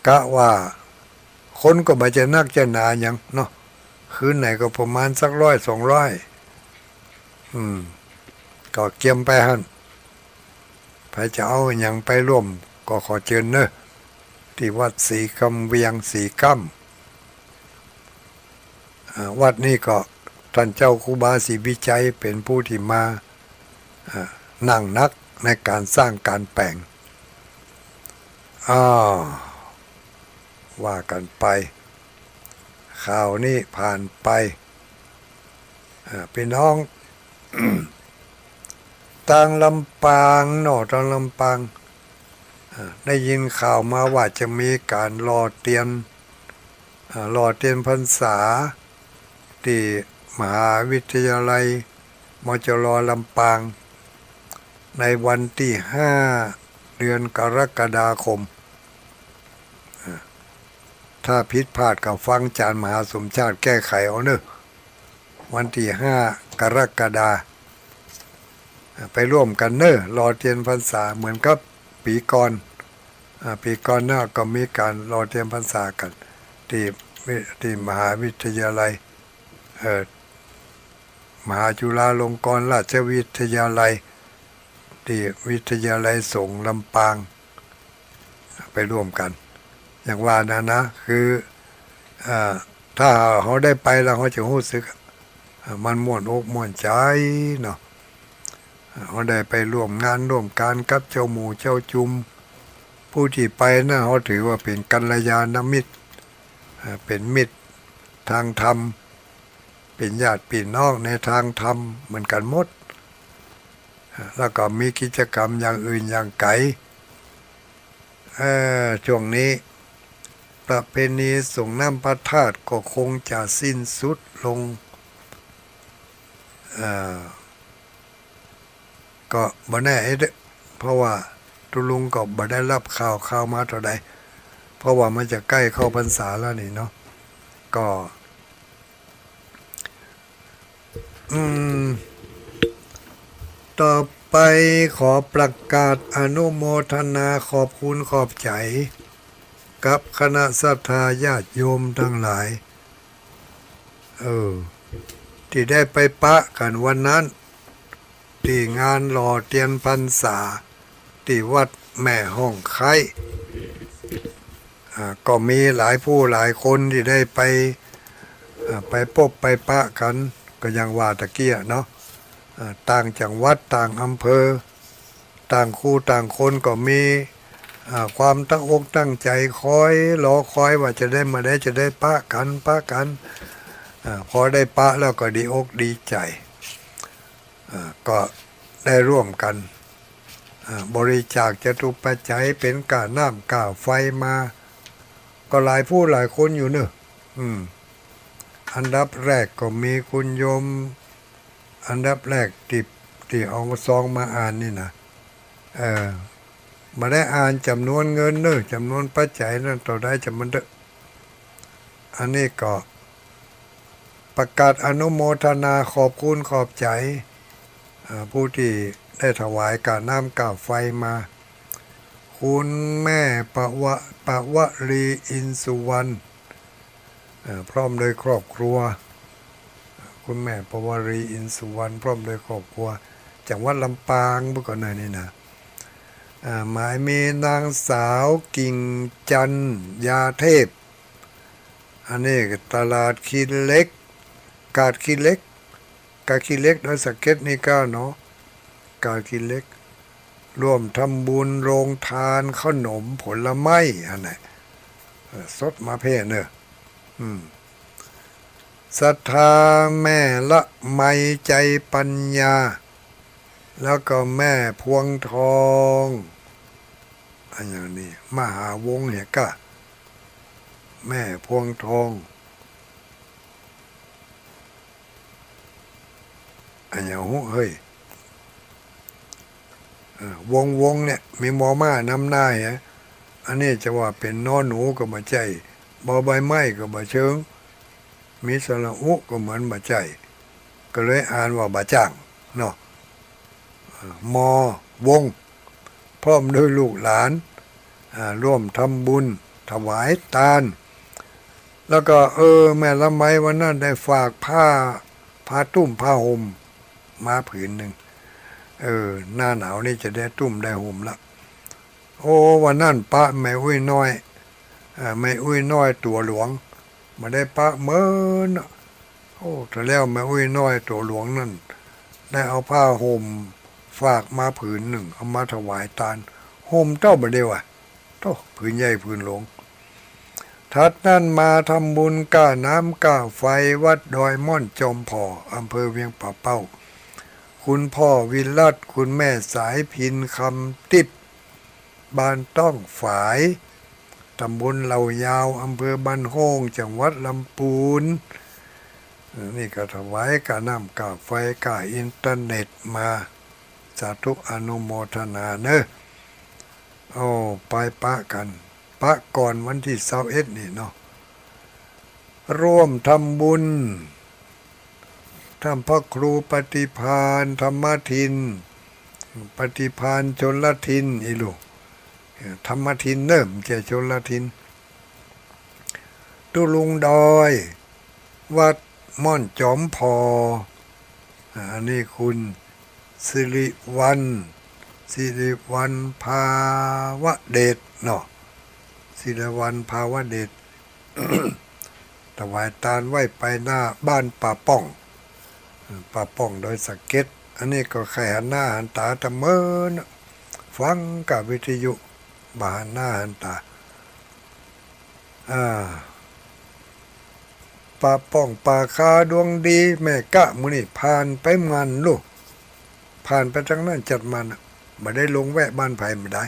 กะว่าคนก็บ่จะนักจะหนาหยังเนาะ คืนไหนก็ประมาณสักร้อยสองร้อย อืม ก็เกียมไปหั้น ใผจะเอาหยังไปร่วมก็ขอเจิญเนาะ ตี้วัดสิริคำเวียง สิริคำ อ่า วัดนี้ก็ต้านเจ้าครูบาศรีวิชัยเป๋นผู้ตี้มา อ่า นั่งหนักในก๋านสร้างก๋านแป๋ง อ้าว ว่ากั๋นไป ข่าวนี้ผ่านไป อ่า ปี้น้อง ตางลำปางเนาะ ตางลำปาง อ่า ได้ยินข่าวมาว่าจะมีก๋านหล่อเตียน อ่า หล่อเตียนพรรษา ตี้มหาวิทยาลัย มจร ลำปาง ในวันตี้ห้า เดือนกรกฎาคม อ่า ถ้าผิดพลาดก็ฟังอาจ๋ารย์มหาสมชาติแก้ไขเอาเนาะ วันตี้ห้า กรกฎา อ่า ไปร่วมกั๋นเนาะ หล่อเตียนพรรษาเหมือนกับปี๋ก่อน อ่า ปี๋ก่อนเนาะ ก็มีก๋านหล่อเตียนพรรษากั๋น ตี้วิ ตี้มหาวิทยาลัย เอ่อ มหาจุฬาลงกรณราชวิทยาลัย ตี้วิทยาลัยสงฆ์ลำปาง ไปร่วมกั๋น อย่างว่านั้นนะ คือ อ่า ถ้าเฮาได้ไปแล้วเฮาจะฮู้สึก อ่า มันม่วนอกม่วนใจ๋เนาะ อ่า เฮาได้ไปร่วมงานร่วมก๋านกับเจ้าหมู่เจ้าจุม ผู้ตี้ไปนั้นเฮาถือว่าเป๋นกัลยาณมิตร อ่า เป๋นมิตรตางธรรม เป๋นญาติปี้น้องในตางธรรมเหมือนกั๋นหมด อ่า แล้วก็มีกิจกรรมอย่างอื่นอย่างไก๋ เอ่อ ช่วงนี้ประเพณีส่งน้ำพระธาตุก็คงจะสิ้นสุดลง เอ่อ ก็บ่แน่เด้อ เพราะว่าตุ๊ลุงก็บ่ได้ฮับข่าว ข่าวมาเต้าใด เพราะว่ามันจะใก้เข้าพรรษาแล้วนี่เนาะ ก็ อืม ต่อไปขอประกาศอนุโมทนาขอบคุณขอบใจ๋กับคณะศรัทธาญาติโยมตังหลาย เออ ตี้ได้ไปปะกั๋นวันนั้น ตี้งานหล่อเตียนพรรษา ตี้วัดแม่ฮ่องไคร้ อ่า ก็มีหลายผู้หลายคนตี้ได้ไป อ่า ไปปบไปปะกั๋น ก็อย่างว่าตะกี้เนาะ อ่า ต่างจังหวัด ต่างอำเภอ ต่างคู่ต่างคนก็มี อ่า ความตั้งอกตั้งใจ๋คอยรอคอยว่าจะได้เมื่อใดจะได้ปะกั๋น ปะกั๋น อ่า พอได้ปะแล้วก็ดีอกดีใจ๋ อ่า ก็ได้ร่วมกั๋น อ่า บริจาคจตุปัจจัยเป๋นก้าน้ำก้าไฟมา ก็หลายผู้หลายคนอยู่เนาะ อืม อันดับแรกก็มีคุณโยม อันดับแรกตี้ ตี้เอาซองมาอ่านนี่นะ เออ บ่ได้อ่านจ๋ำนวนเงินเนาะ จ๋ำนวนปัจจัยนั้นเต้าใดจ๋ำมันเต๊อะ อันนี้ก็ประกาศอนุโมทนาขอบคุณขอบใจ๋ อ่า ผู้ตี้ได้ถวายก้าน้ำก้าไฟมา คุณแม่ปวะ ปวรี อินสุวรรณ เอ่อ พร้อมโดยครอบครัว คุณแม่ปวรี อินสุวรรณ พร้อมโดยครอบครัว จังหวัดลำปาง เมื่อก่อนหน่อยนี่นะ อ่า หมายมีนางสาวกิ่งจันทร์ ยาเทพ อันนี้ตลาดขี้เหล็ก กาดขี้เหล็ก กาขี้เหล็กดอยสะเก็ดนี่ก้าเนาะ กาขี้เหล็ก ร่วมทำบุญโรงทานขนมผลไม้อันนั้น เออ สดมาเพ่เนอะ อืม ศรัทธาแม่ละไม ใจปัญญา แล้วก็แม่พวงทอง อันอย่างนี้ มหาวงศ์เหียก้า แม่พวงทอง อันอย่างฮู้เฮ้ย เออ วงศ์ วงศ์เนี่ย มีมอม้านำหน้าเหีย อันนี้จะว่าเป๋นนอหนูก็บ่ใจ้ บอใบไม้ก็บ่เชิง มีสระอุก็เหมือนบ่ใจ้ ก็เลยอ่านว่าบ่าจ้างเนาะ เออ มอ วงศ์ พร้อมด้วยลูกหลาน อ่า ร่วมทำบุญถวายตาน แล้วก็ เออ แม่ละไมวันนั้นได้ฝากผ้า ผ้าตุ้มผ้าห่มมาผืนหนึ่ง เออ หน้าหนาวนี่จะได้ตุ้มได้ห่มละ โอ้ วันนั้นปะแม่อุ๊ยน้อย อ่า แม่อุ๊ยน้อยตั๋วหลวง บ่ได้ปะเมิน โอ้ แต่แล้วแม่อุ๊ยน้อยตั๋วหลวงนั่น ได้เอาผ้าห่มฝากมาผืนหนึ่ง เอามาถวายตาน ห่มเต้าบ่าเดียวอะ โธ่ ผืนใหญ่ผืนหลวง ถัดนั้นมาทำบุญก้าน้ำก้าไฟวัดดอยม่อนจอมผ่อ อำเภอเวียงป่าเป้า คุณพ่อวิรัต คุณแม่สายพินคำติ๊บ บ้านต้องฝาย ตำบลเหล่ายาว อำเภอบ้านโฮ่ง จังหวัดลำปูน เออ นี่ก็ถวายก้าน้ำก้าไฟก้าอินเทอร์เน็ตมา สาธุอนุโมทนาเนอะ โอ้ ไปปะกั๋น ปะก่อนวันตี้ซาวเอ็ดนี่เนาะ ร่วมทำบุญ ท่านพระครูปฏิภาณธรรมทิน ปฏิภาณชลทิน อีลูก เอ่อ ธรรมทินเนิ่ม บ่ใจ้ชลทิน ตุ๊ลุงดอย วัดม่อนจอมผ่อ อ่า อันนี้คุณสิริวัลย์ สิริวัลย์ภาวเดชเนาะ สิริวัลย์ภาวเดช ถวายตานไว้ไปหน้าบ้านป่าป้อง ป่าป้องดอยสะเก็ด อันนี้ก็ใค่หันหน้าหันต๋าตะเมิน ฟังก้าวิทยุ บ่หันหน้าหันต๋า อ่า ป่าป้อง ป่าคา ดวงดี แม่ก๊ะ หมู่นี้ผ่านไปมันลูก ผ่านไปตังนั้นจัดมันอะ บ่ได้ลงแวะบ้านใผบ่ได้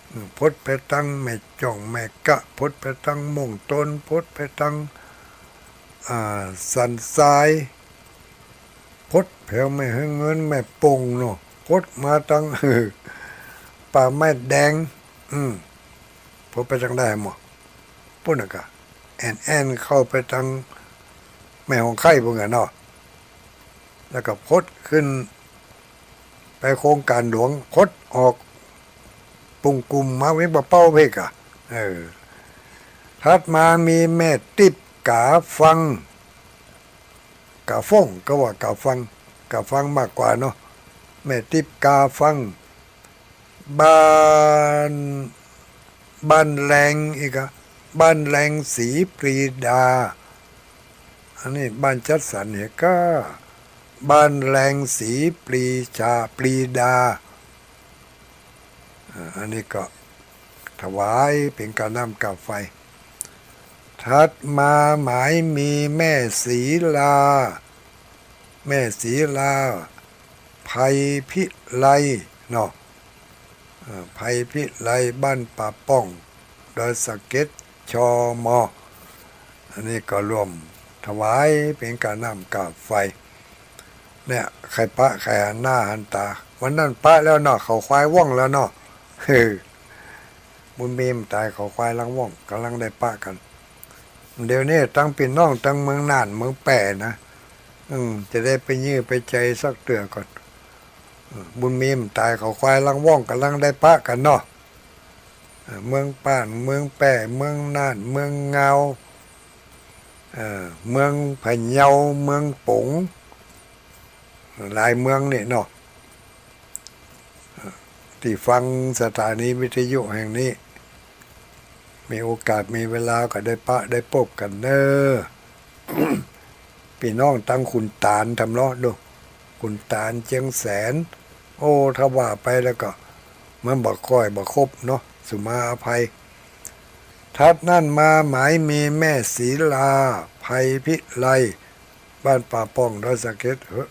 อืม พดไปตังแม่จ้อง แม่ก๊ะ พดไปตังม่วงโตน พดไปตัง อ่า สันทราย พดแผวแม่หอยเงิน แม่ปงเนาะ พดมาตัง ป่าไม้แดง อืม พดไปตังใดหมด ปู้นน่ะกะ แอ่นๆ เข้าไปตังแม่ฮ่องไคปู้นน่ะเนาะ แล้วก็พดขึ้นไปโครงก๋านหลวง พดออกปุงกุมมาเวียงป่าเป้าเพ่นกะ เออ ถัดมามีแม่ติ๊บก๋าฟัง ก๋าฟัง ก็ว่าก๋าฟัง ก๋าฟังมากกว่าเนาะ แม่ติ๊บก๋าฟัง บ้าน บ้านแลงอีกอะ บ้านแลงศรีปรีดา อันนี้บ้านจัดสรรเหียก้า บ้านแลงศรีปรีชา ปรีดา อ่า อันนี้ก็ถวายเป๋นก้าน้ำก้าไฟ ถัดมาหมายมีแม่ศรีลา แม่ศรีลา ไพพิไลเนาะ เอ่อ ไพพิไล บ้านป่าป้อง ดอยสะเก็ด ชม. อันนี้ก็ร่วมถวายเป๋นก้าน้ำก้าไฟ เนี่ย ใค่ปะใค่หันหน้าหันต๋า วันนั้นปะแล้วเนาะ เขาควายว่องแล้วเนาะ เฮ้อ บุญมีบ่ต๋าย เขาควายลังว่อง ก่ำลังได้ปะกั๋น เดี๋ยวนี้ตังปี้น้องตังเมืองน่านเมืองแป้นะ อืม จะได้ไปเยียะไปใจ๋สักเตื้อก่อน เออ บุญมีบ่ต๋าย เขาควายลังว่อง ก่ำลังได้ปะกั๋นเนาะ เออ เมืองป้าน เมืองแป้ เมืองน่าน เมืองงาว เออ เมืองพะเยา เมืองป๋ง หลายเมืองนี่เนาะ เออ ตี้ฟังสถานีวิทยุแห่งนี้ มีโอกาสมีเวลาก็ได้ปะได้ปบกั๋นเน่อ ปี้น้องตังขุนตาลทำเลาะดู ขุนตาลเจียงแสน โอ้ ถ้าว่าไปแล้วก็มันบ่ค่อยบ่ครบเนาะ สุมาอภัย ถัดนั้นมาหมายมีแม่ศรีลา ไพพิไล บ้านป่าป่อง ดอยสะเก็ด เฮ้อ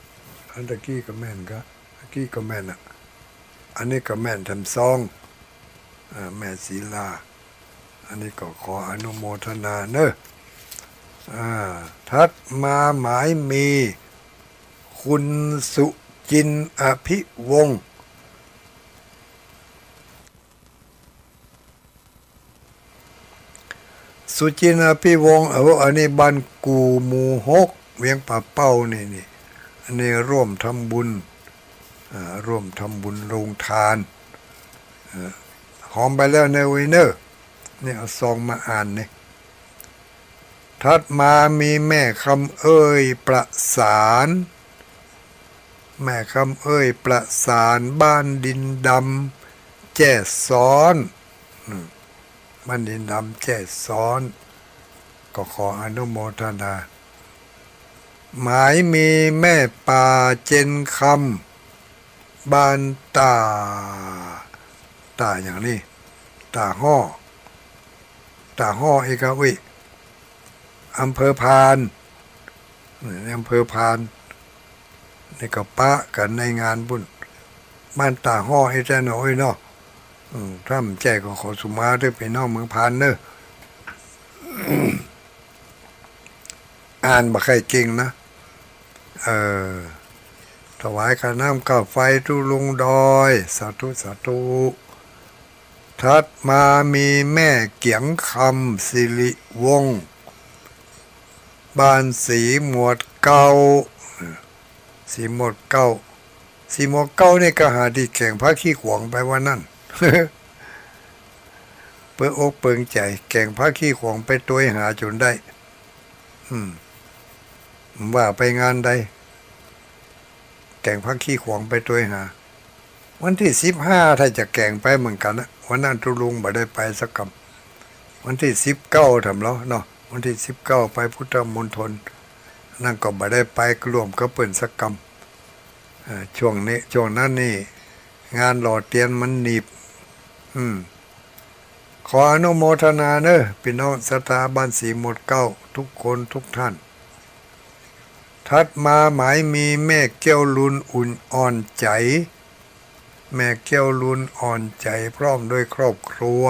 อันตะกี้ก็แม่นกะ ตะกี้ก็แม่นอะ อันนี้ก็แม่นแถมซอง อ่า แม่ศรีลา อันนี้ก็ขออนุโมทนาเนอะ อ่า ถัดมาหมายมี คุณสุจินต์ อภิวงศ์ สุจินต์ อภิวงศ์ เออ อันนี้บ้านกู่หมู่หก เวียงป่าเป้านี่ นี่ อันนี้ร่วมทำบุญ อ่า ร่วมทำบุญโรงทาน เออ หอมไปแล้วเนอะเว้ยเนอะ นี่เอาซองมาอ่านนี่ ถัดมามีแม่คำเอ้ยประสาน แม่คำเอ้ยประสาน บ้านดินดำ แจ้ซ้อน อืม บ้านดินดำ แจ้ซ้อน ก็ขออนุโมทนา หมายมีแม่ป่าเจนคำ บ้านต่า ต่าอย่างนี้ ต่าฮ้อ ต่าฮ้อเอกวิ อำเภอพาน นี่อำเภอพาน นี่ก็ปะกั๋นในงานบุญ บ้านต่าฮ้อไอ้แจ้เนาะ โอ้ยเนาะ อืม ถ้าบ่ใจ้ก็ขอสุมาเต๊อะ ปี้น้องเมืองพานเนอะ อ่านบ่ใค่เก่งนะ เออ ถวายค่าน้ำค่าไฟตุ๊ลุงดอย สาธุ สาธุ ถัดมามีแม่เกียงคำ สิริวงศ์ บ้านสีหมวดเก๊า สีหมวดเก๊า สีหมวดเก๊านี่ก็หาตี้แก๋งผ้าขี้ขวางไปวันนั้น เปิงอกเปิงใจ๋ แก๋งผ้าขี้ขวางไปตวยหาจ๋นได้ อืม ว่าไปงานใด แก๋งผ้าขี้ขวางไปตวยหา วันตี้สิบห้าถ้าจะแก๋งไปเหมือนกั๋นนะ วันนั้นตุ๊ลุงบ่ได้ไปสักกำ วันตี้สิบเก้าทำเลาะเนาะ วันตี้สิบเก้าไปพุทธมณฑล นั่นก็บ่ได้ไปร่วมกับเปิ้นสักกำ อ่า ช่วงนี้ ช่วงนั้นนี่ งานหล่อเตียนมันหนีบ อืม ขออนุโมทนาเนอะ ปี้น้องศรัทธาบ้านสีหมวดเก๊าทุกคนทุกท่าน ถัดมาหมายมีแม่แก้วลุนอุ่นอ่อนใจ๋ แม่แก้วลุนอ่อนใจ๋พร้อมด้วยครอบครัว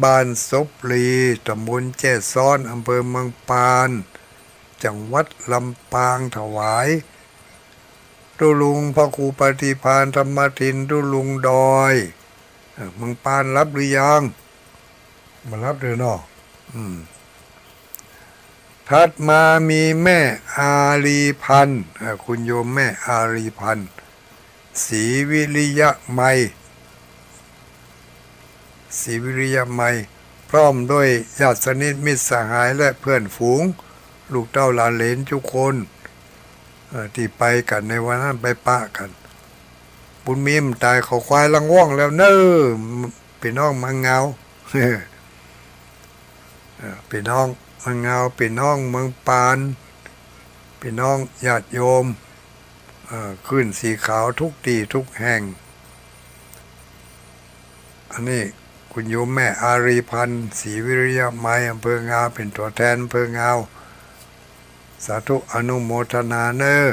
บ้านศพลี ตำบลแจ้ซ้อน อำเภอเมืองปาน จังหวัดลำปาง ถวายตุ๊ลุงพระครูปฏิภาณธรรมทิน ตุ๊ลุงดอย เอ่อ เมืองปาน ฮับหรือยัง บ่ฮับเด้อเนาะ อืม ถัดมามีแม่อารีพันธ์ เอ่อ คุณโยมแม่อารีพันธ์ ศรีวิริยะไมย ศรีวิริยะไมย พร้อมด้วยญาติสนิทมิตรสหายและเพื่อนฝูง ลูกเต้าหลานเหลนทุกคน เอ่อ ตี้ไปกั๋นในวันนั้น ไปปะกั๋น บุญมีบ่ต๋าย เขาควายลังว่องแล้วเน่อ ปี้น้องเมืองงาว เอ่อ ปี้น้องเมืองงาว ปี้น้องเมืองปาน ปี้น้องญาติโยม เอ่อ คลื่นสีขาวทุกตี้ทุกแห่ง อันนี้คุณโยมแม่อารีพันธ์ ศรีวิริยะไมย อำเภองาว เป๋นตั๋วแทนอำเภองาว สาธุอนุโมทนาเน่อ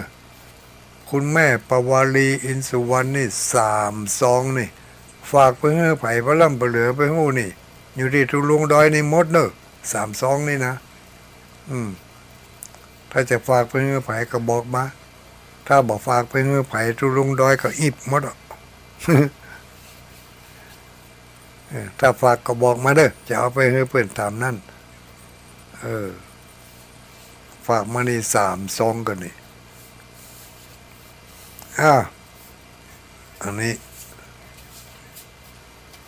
คุณแม่ปวารี อินสุวรรณ นี่ สามซองนี่ ฝากไปหื้อใผ ปะล่ำปะเหลือไปฮู้นี่ อยู่ตี้ตุ๊ลุงดอยนี่หมดเน่อ สามซองนี่นะ อืม ถ้าจะฝากไปหื้อใผก็บอกมา ถ้าบ่ฝากไปหื้อใผ ตุ๊ลุงดอยก็อิบหมดอะ เออ ถ้าฝากก็บอกมาเน่อ จะเอาไปหื้อเปิ้นต๋ามนั้น เออ ฝากมานี่สามซองกั๋นนี่ อ่า อันนี้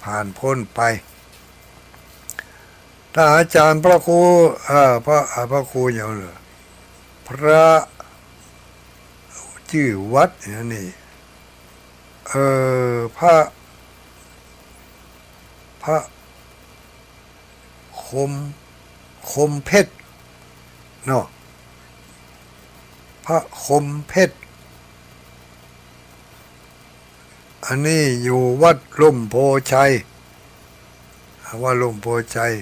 ผ่านพ้นไป ถ้าอาจ๋ารย์พระครู เอ่อ พระ อ่า พระครูหยังเหรอ พระ จื้อวัดหยังนี่ เอ่อ พระ พระ คม คมเพชร เนาะ พระคมเพชร อันนี้อยู่วัดร่มโพธิ์ชัย วัดร่มโพธิ์ชัย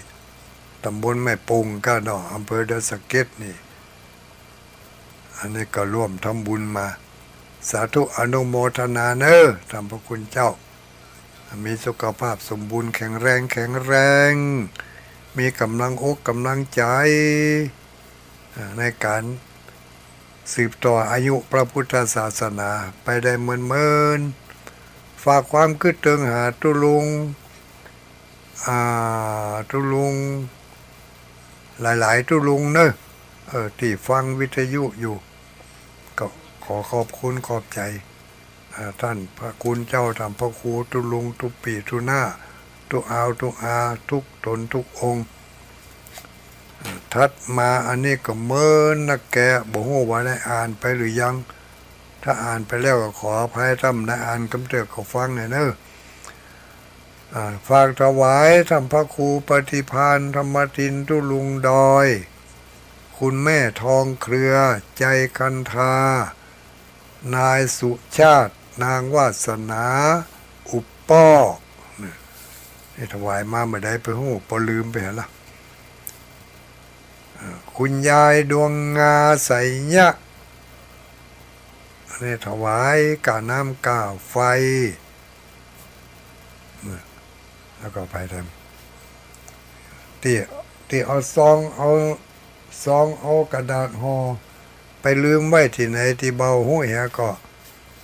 ตำบลแม่ปุงก้าเนาะ อำเภอดอยสะเก็ดนี่ อันนี้ก็ร่วมทำบุญมา สาธุอนุโมทนาเน้อ ท่านพระคุณเจ้า มีสุขภาพสมบูรณ์แข็งแรง แข็งแรง มีก๋ำลังอกก๋ำลังใจ๋ อ่า ในก๋านสืบต่ออายุพระพุทธศาสนาไปได้เมินๆ ฝากความกึ๊ดเติงหาตุ๊ลุง อ่า ตุ๊ลุง หลายๆ ตุ๊ลุงเน้อ เออ ตี้ฟังวิทยุอยู่ ก็ขอขอบคุณขอบใจ๋ อ่า ท่านพระคุณเจ้า ท่านพระครูตุ๊ลุง ตุ๊ปี้ ตุ๊น้า ตุ๊อาว ตุ๊อา ทุกต๋นทุกองค์ อ่า ถัดมาอันนี้ก็เมินนักแก บ่ฮู้ว่าได้อ่านไปหรือยัง ถ้าอ่านไปแล้วก็ขออภัย ถ้าบ่ได้อ่านกำเตื้อก็ฟังแหน่เน้อ อ่า ฝากถวายท่านพระครูปฏิภาณธรรมทิน ตุ๊ลุงดอย คุณแม่ทองเครือ ใจคันธา นายสุชาติ นางวาสนา อุปป้อ นี่ นี่ถวายมาเมื่อใดไปฮู้ ปอลืมไปหั้นละ อ่า คุณยายดวงงา ไสยะ นี่ถวายก้าน้ำก้าไฟ แล้วก็ไปทำ ตี้ ตี้เอาซอง เอาซอง เอากระดาษห่อ ไปลืมไว้ตี้ไหนตี้บ่ฮู้เหียก็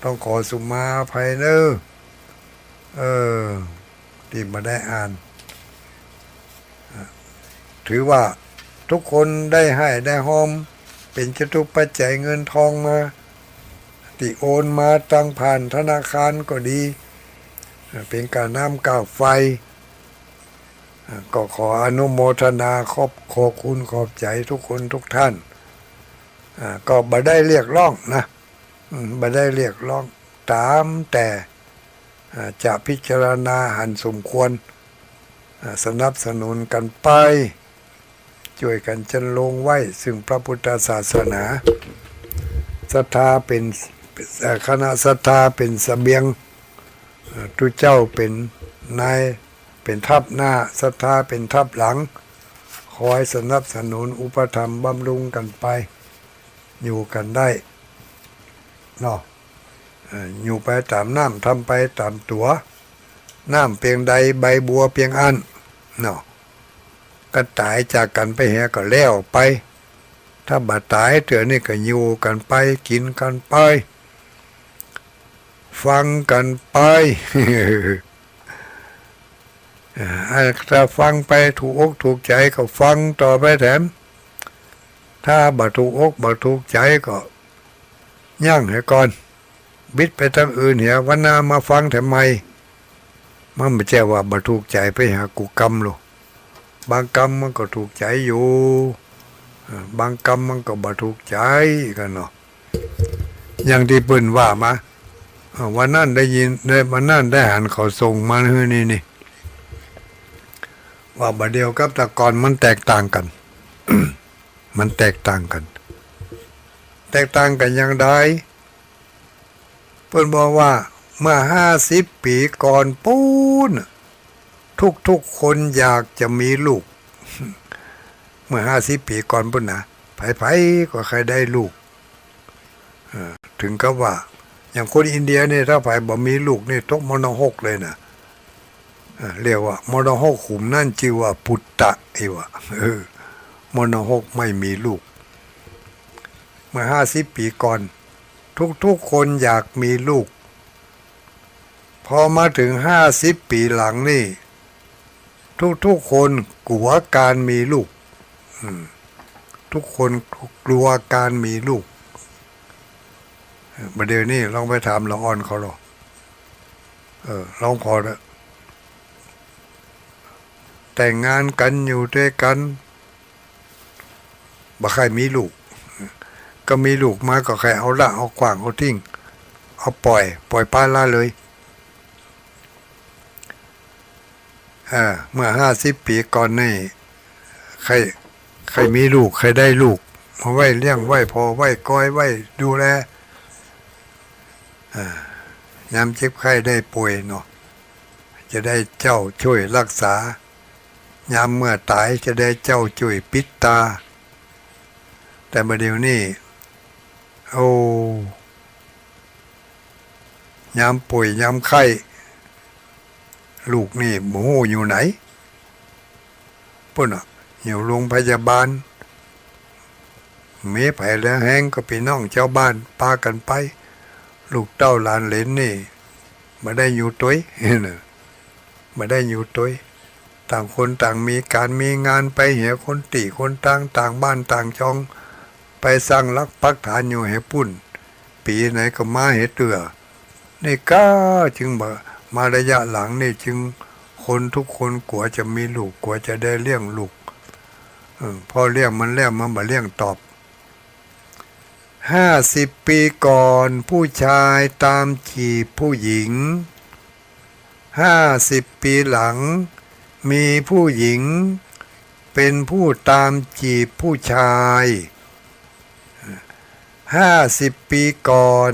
ต้องขอสุมาอภัยเน้อ เออ ตี้บ่ได้อ่าน ถือว่าทุกคนได้ให้ได้ฮอม เป๋นจตุปัจจัยเงินทองมา ตี้โอนมาตังผ่านธนาคารก็ดี เป๋นก้าน้ำก้าไฟ ก็ขออนุโมทนา ขอบ ขอบคุณขอบใจ๋ทุกคนทุกท่าน อ่า ก็บ่ได้เรียกร้องนะ อืม บ่ได้เรียกร้อง ต๋ามแต่ อ่า จะพิจารณาหันสมควร อ่า สนับสนุนกั๋นไป จ้วยกั๋นจันลงไว้ซึ่งพระพุทธศาสนา ศรัทธาเป๋น เอ่อ คณะศรัทธาเป๋นเสบียง เอ่อ ตุ๊เจ้าเป๋นนาย เป๋นทัพหน้า ศรัทธาเป๋นทัพหลัง คอยสนับสนุนอุปถัมภ์บำรุงกั๋นไป อยู่กั๋นได้เนาะ เอ่อ อยู่ไปต๋ามน้ำ ทำไปต๋ามตั๋ว น้ำเปียงใดใบบัวเปียงอั้นเนาะ ก็ต๋ายจากกั๋นไปเหียก็แล้วไป ถ้าบ่ต๋ายเตื้อนี่ก็อยู่กั๋นไป กิ๋นกั๋นไป ฟังกั๋นไป อ่า ถ้าฟังไปถูกอกถูกใจ๋ก็ฟังต่อไปแถม ถ้าบ่ถูกอกบ่ถูกใจ๋ก็ยั้งเหียก่อน บิดไปตางอื่นเหีย วันหน้ามาฟังแถมใหม่ มันบ่ใจ้ว่าบ่ถูกใจ๋ไปหากู้กำโล บางกำมันก็ถูกใจ๋อยู่ อ่า บางกำมันก็บ่ถูกใจ๋กั๋นเนาะ อย่างตี้เปิ้นว่ามา อ่า วันนั้นได้ยิน ได้ วันนั้นได้หันเขาส่งมาหื้อนี่ นี่ ว่าบ่าเดี่ยวกับแต่ก่อนมันแตกต่างกั๋น มันแตกต่างกั๋น แตกต่างกั๋นอย่างใด เปิ้นบอกว่าเมื่อห้าสิบปี๋ก่อนปู๊นน่ะ ทุกๆ คนอยากจะมีลูก เมื่อห้าสิบปี๋ก่อนปู๊นนะ ใผๆ ก็ใค่ได้ลูก เอ่อ เถิงกับว่า อย่างคนอินเดียนี่ ถ้าใผบ่มีลูกนี่ ตกมรณะหกเลยนะ เอ่อ เรียกว่ามรณะหกขุมนั้นจื้อว่าปุตตะอีหว่า เออ มรณะหกไม่มีลูก เมื่อห้าสิบปี๋ก่อน ทุกๆ คนอยากมีลูก พอมาเถิงห้าสิบปี๋หลังนี่ ทุกๆ คนกั๋วก๋านมีลูก อืม ทุกคนกั๋วก๋านมีลูก เออ บ่าเดี่ยวนี้ลองไปถามละอ่อนเขาลอ เออ ลองผ่อเถอะ แต่งงานกั๋นอยู่ตวยกั๋น บ่ใค่มีลูก ก็มีลูกมาก็ใค่เอาละเอาขว้างเอาทิ้ง เอาป่อย ป่อยปละละเลย เออ เมื่อห้าสิบปี๋ก่อนนี่ ใค่ ใค่มีลูก ใค่ได้ลูก เอาไว้เลี้ยง ไว้ผ่อ ไว้คอย ไว้ดูแล อ่า ยามเจ็บไข้ได้ป่วยเนาะ จะได้เจ้าจ้วยฮักษา ยามเมื่อต๋ายจะได้เจ้าจ้วยปิดต๋า แต่บ่าเดี่ยวนี้ โอ้ ยามป่วยยามไข้ ลูกนี่บ่ฮู้อยู่ไหน ปู้นน่ะ อยู่โรงพยาบาล มีใผแลแฮงก็ปี้น้องจาวบ้านปากั๋นไป ลูกเต้าหลานเหลนนี่ บ่ได้อยู่ตวย บ่ได้อยู่ตวย ต่างคนต่างมีก๋านมีงาน ไปเหียคนตี้คนตาง ต่างบ้านต่างจอง ไปตั้งหลักปักฐานอยู่แหปู้น ปี๋ไหนก็มาแหเตื้อ นี่ก้า จึงบ่า มาระยะหลังนี่จึง คนทุกคนกั๋วจะมีลูก กั๋วจะได้เลี้ยงลูก เออ พอเลี้ยงมันแล้วมันบ่เลี้ยงตอบ ห้าสิบปี๋ก่อน ผู้ชายตามจีบผู้หญิง ห้าสิบปี๋หลัง มีผู้หญิง เป๋นผู้ตามจีบผู้ชาย ห้าสิบปี๋ก่อน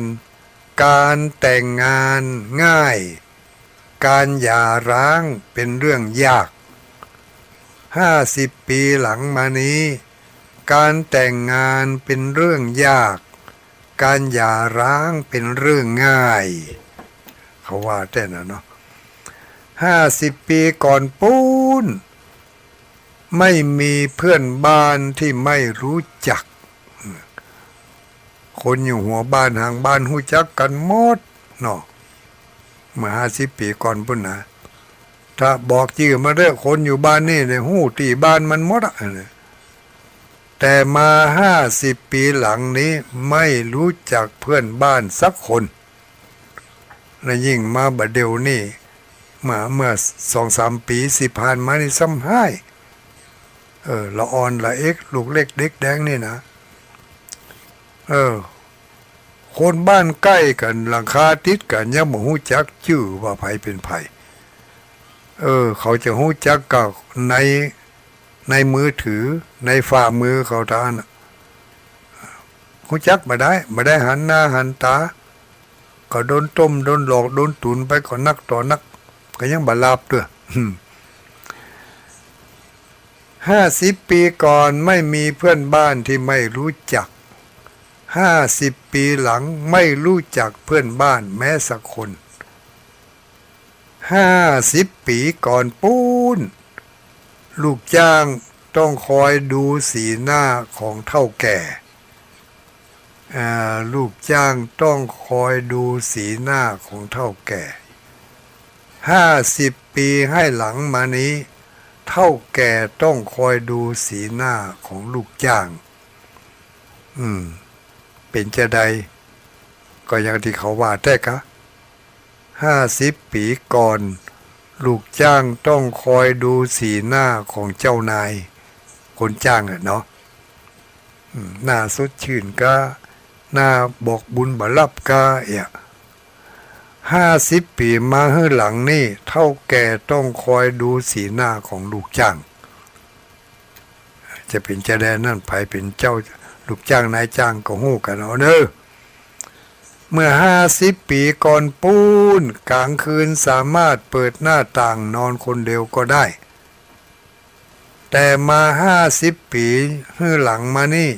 ก๋านแต่งงานง่าย ก๋านหย่าร้างเป๋นเรื่องยาก ห้าสิบปี๋หลังมานี้ ก๋านแต่งงานเป๋นเรื่องยาก ก๋านหย่าร้างเป๋นเรื่องง่าย เขาว่าแต๊นั้นเนาะ ห้าสิบปี๋ก่อนปู๊น ไม่มีเพื่อนบ้านที่ไม่รู้จัก คนอยู่หัวบ้านหางบ้านฮู้จักกั๋นหมดเนาะ เมื่อห้าสิบปี๋ก่อนปู๊นนะ ถ้าบอกจื้อมาเต๊อะ คนอยู่บ้านนี่เนี่ยฮู้ตี้บ้านมันหมดอะ แต่มาห้าสิบปี๋หลังนี้ไม่รู้จักเพื่อนบ้านสักคน และยิ่งมาบ่าเดี่ยวนี้ มาเมื่อสองสามปี๋ตี้ผ่านมานี่ซ้ำฮ้าย เออ ละอ่อนละเอ็ก ลูกเล็กเด็กแดงนี่นะ เออ คนบ้านใก้กั๋น หลังคาติดกั๋น ยังบ่ฮู้จักจื้อว่าใผเป๋นใผ เออ เขาจะฮู้จักก็ใน ในมือถือ ในฝ่ามือเขาเต้านั้นน่ะ ฮู้จักบ่ได้ บ่ได้หันหน้าหันต๋า ก็โดนต้ม โดนหลอก โดนตุนไปก็นักต่อนัก ก็ยังบ่หลาบเตื้อ ห้าสิบปี๋ก่อนไม่มีเพื่อนบ้านที่ไม่รู้จัก ห้าสิบปี๋หลังไม่รู้จักเพื่อนบ้านแม้สักคน ห้าสิบปี๋ก่อนปู๊น ลูกจ้างต้องคอยดูสีหน้าของเฒ่าแก่ อ่า ลูกจ้างต้องคอยดูสีหน้าของเฒ่าแก่ ห้าสิบปี๋ให้หลังมานี้ เฒ่าแก่ต้องคอยดูสีหน้าของลูกจ้าง อืม เป๋นจาใด ก็อย่างตี้เขาว่าแต๊กา ห้าสิบปี๋ก่อน ลูกจ้างต้องคอยดูสีหน้าของเจ้านาย คนจ้างอะเนาะ อืม หน้าสดชื่นกา หน้าบอกบุญบ่หลับกา เอี้ย ห้าสิบปี๋มาหื้อหลังนี่ เฒ่าแก่ต้องคอยดูสีหน้าของลูกจ้าง จะเป๋นจาใดนั้น ใผเป๋นเจ้า ลูกจ้างนายจ้างก็ฮู้กั๋นเอาเน่อ เมื่อห้าสิบปี๋ก่อนปู๊น ก๋างคืนสามารถเปิดหน้าต่างนอนคนเดียวก็ได้ แต่มาห้าสิบปี๋หื้อหลังมานี่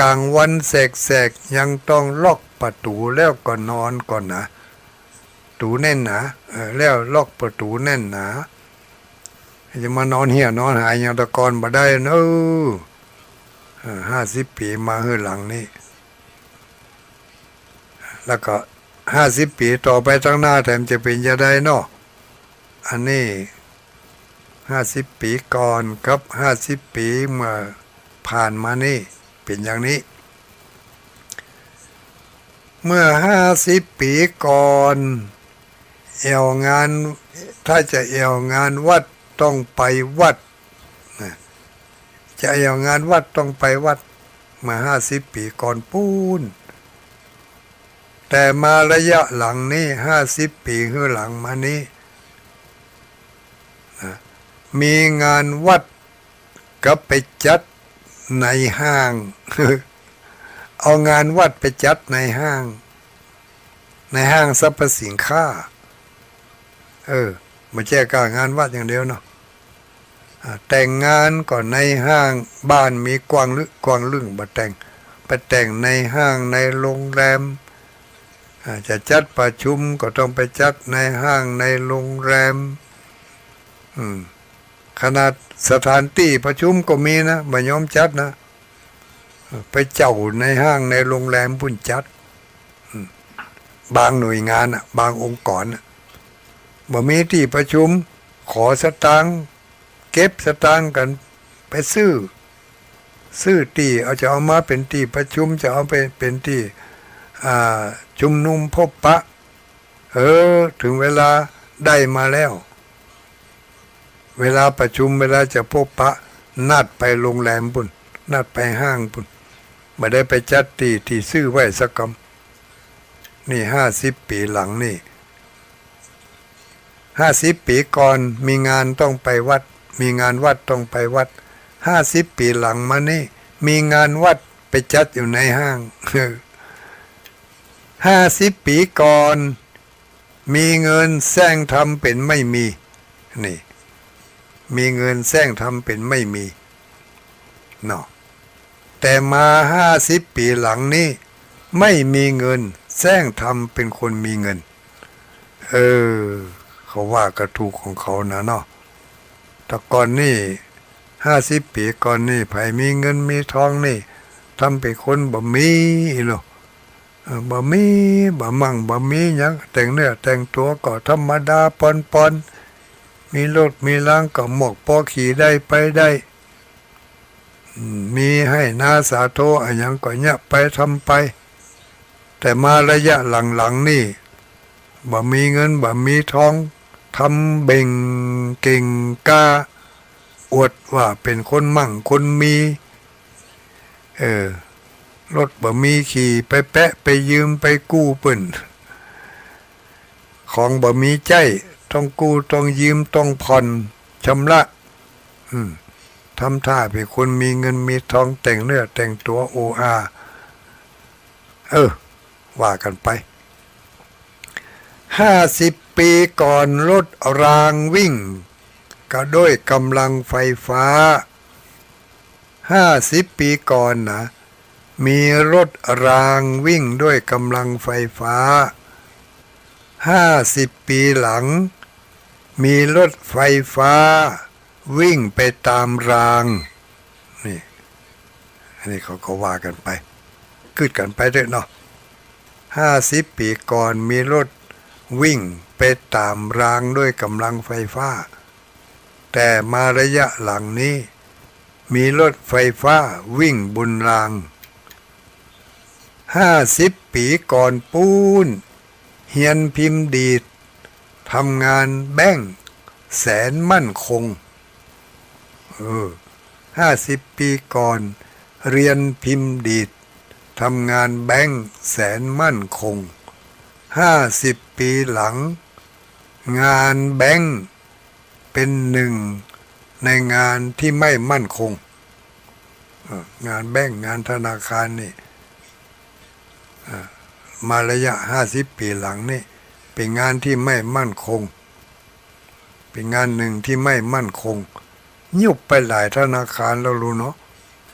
ก๋างวันแสกๆ ยังต้องล็อกประตู๋แล้วก็นอนก่อนนะ ตู๋แน่นหนา เออ แล้วล็อกประตู๋แน่นหนา จะมานอนเหียนอนหายอย่างแต่ก่อนบ่ได้เน่อ เออ ห้าสิบปี๋มาหื้อหลังนี่ แล้วก็ห้าสิบปี๋ต่อไปตางหน้าแถมจะเป๋นจาใดเนาะ อันนี้ห้าสิบปี๋ก่อนกับห้าสิบปี๋เมื่อผ่านมานี่เป๋นอย่างนี้ เมื่อห้าสิบปี๋ก่อน แอ่วงาน ถ้าจะแอ่วงานวัดต้องไปวัด นะ จะแอ่วงานวัดต้องไปวัด เมื่อห้าสิบปี๋ก่อนปู๊น แต่มาระยะหลังนี้ ห้าสิบปี๋หื้อหลังมานี้ นะ มีงานวัดก็ไปจัด ในห้าง เอางานวัดไปจัดในห้าง ในห้างสรรพสินค้า เออ บ่ใจ้ก้างานวัดอย่างเดียวเนาะ อ่า แต่งงานก็ในห้าง บ้านมีกว้างลึกกว้างลึ่ง บ่แต่ง ไปแต่งในห้างในโรงแรม อ่า จะจัดประชุมก็ต้องไปจัดในห้างในโรงแรม อืม ขนาดสถานตี้ประชุมก็มีนะ บ่ยอมจัดนะ ไปเจ้าในห้างในโรงแรมปุ้นจัด อืม บางหน่วยงานน่ะ บางองค์กรน่ะ บ่มีตี้ประชุม ขอสตางค์ เก็บสตางค์กั๋น ไปซื้อ ซื้อตี้ เอา จะเอามาเป๋นตี้ประชุม จะเอาไปเป๋นตี้ อ่า ชุมนุมพบปะ เออ เถิงเวลาได้มาแล้ว เวลาประชุม เวลาจะพบปะ นัดไปโรงแรมปุ้น นัดไปห้างปุ้น บ่ได้ไปจัดตี้ตี้ซื้อไว้สักกำ นี่ห้าสิบปี๋หลังนี่ ห้าสิบปี๋ก่อนมีงานต้องไปวัด มีงานวัดต้องไปวัด ห้าสิบปี๋หลังมานี่ มีงานวัดไปจัดอยู่ในห้าง ห้าสิบปี๋ก่อน มีเงินแส้งทำเป๋นไม่มี นี่ มีเงินแส้งทำเป๋นไม่มี เนาะ แต่มาห้าสิบปี๋หลังนี้ ไม่มีเงินแส้งทำเป๋นคนมีเงิน เออ เขาว่าก็ถูกของเขานะเนาะ แต่ก่อนนี่ ห้าสิบปี๋ก่อนนี่ ใผมีเงินมีทองนี่ ทำเป๋นคนบ่มีเนาะ เออ บ่มี บ่มั่ง บ่มีหยัง แต่งเนื้อแต่งตั๋วก็ธรรมดาปอนๆ มีรถมีลางก็หมวกปอขี่ได้ไปได้ อืม มีไฮ่นาสาโทอะหยังก็เยียะไปทำไป แต่มาระยะหลังๆ นี่ บ่มีเงิน บ่มีทอง ทำเบ่งเก่งกล้า อวดว่าเป๋นคนมั่งคนมี เออ รถบ่มีขี่ ไปแปะไปยืมไปกู้เปิ้น ของบ่มีใจ๊ ต้องกู้ต้องยืมต้องผ่อนชำระ อืม ทำท่าเป๋นคนมีเงินมีทอง แต่งเนื้อแต่งตั๋วโออา เออ ว่ากั๋นไป ห้าสิบปี๋ก่อนรถรางวิ่งก็ด้วยก๋ำลังไฟฟ้า ห้าสิบปี๋ก่อนนะ มีรถรางวิ่งด้วยก๋ำลังไฟฟ้า ห้าสิบปี๋หลัง มีรถไฟฟ้าวิ่งไปต๋ามราง นี่ อันนี้เขาก็ว่ากั๋นไป กึ๊ดกั๋นไปเต๊อะเนาะ ห้าสิบปี๋ก่อนมีรถวิ่งไปต๋ามรางด้วยก๋ำลังไฟฟ้า แต่มาระยะหลังนี้ มีรถไฟฟ้าวิ่งบนราง ห้าสิบปี๋ก่อนปู๊น เฮียนพิมพ์ดีด ทำงานแบงก์แสนมั่นคง เออ ห้าสิบปี๋ก่อน เฮียนพิมพ์ดีด ทำงานแบงก์แสนมั่นคง ห้าสิบปี๋หลัง งานแบงก์เป๋นหนึ่งในงานตี้ไม่มั่นคง เออ งานแบงก์ งานธนาคารนี่ เออ มาระยะห้าสิบปี๋หลังนี่ เป๋นงานตี้ไม่มั่นคง เป๋นงานหนึ่งตี้ไม่มั่นคง ยุบไปหลายธนาคารแล้วลูกเนาะ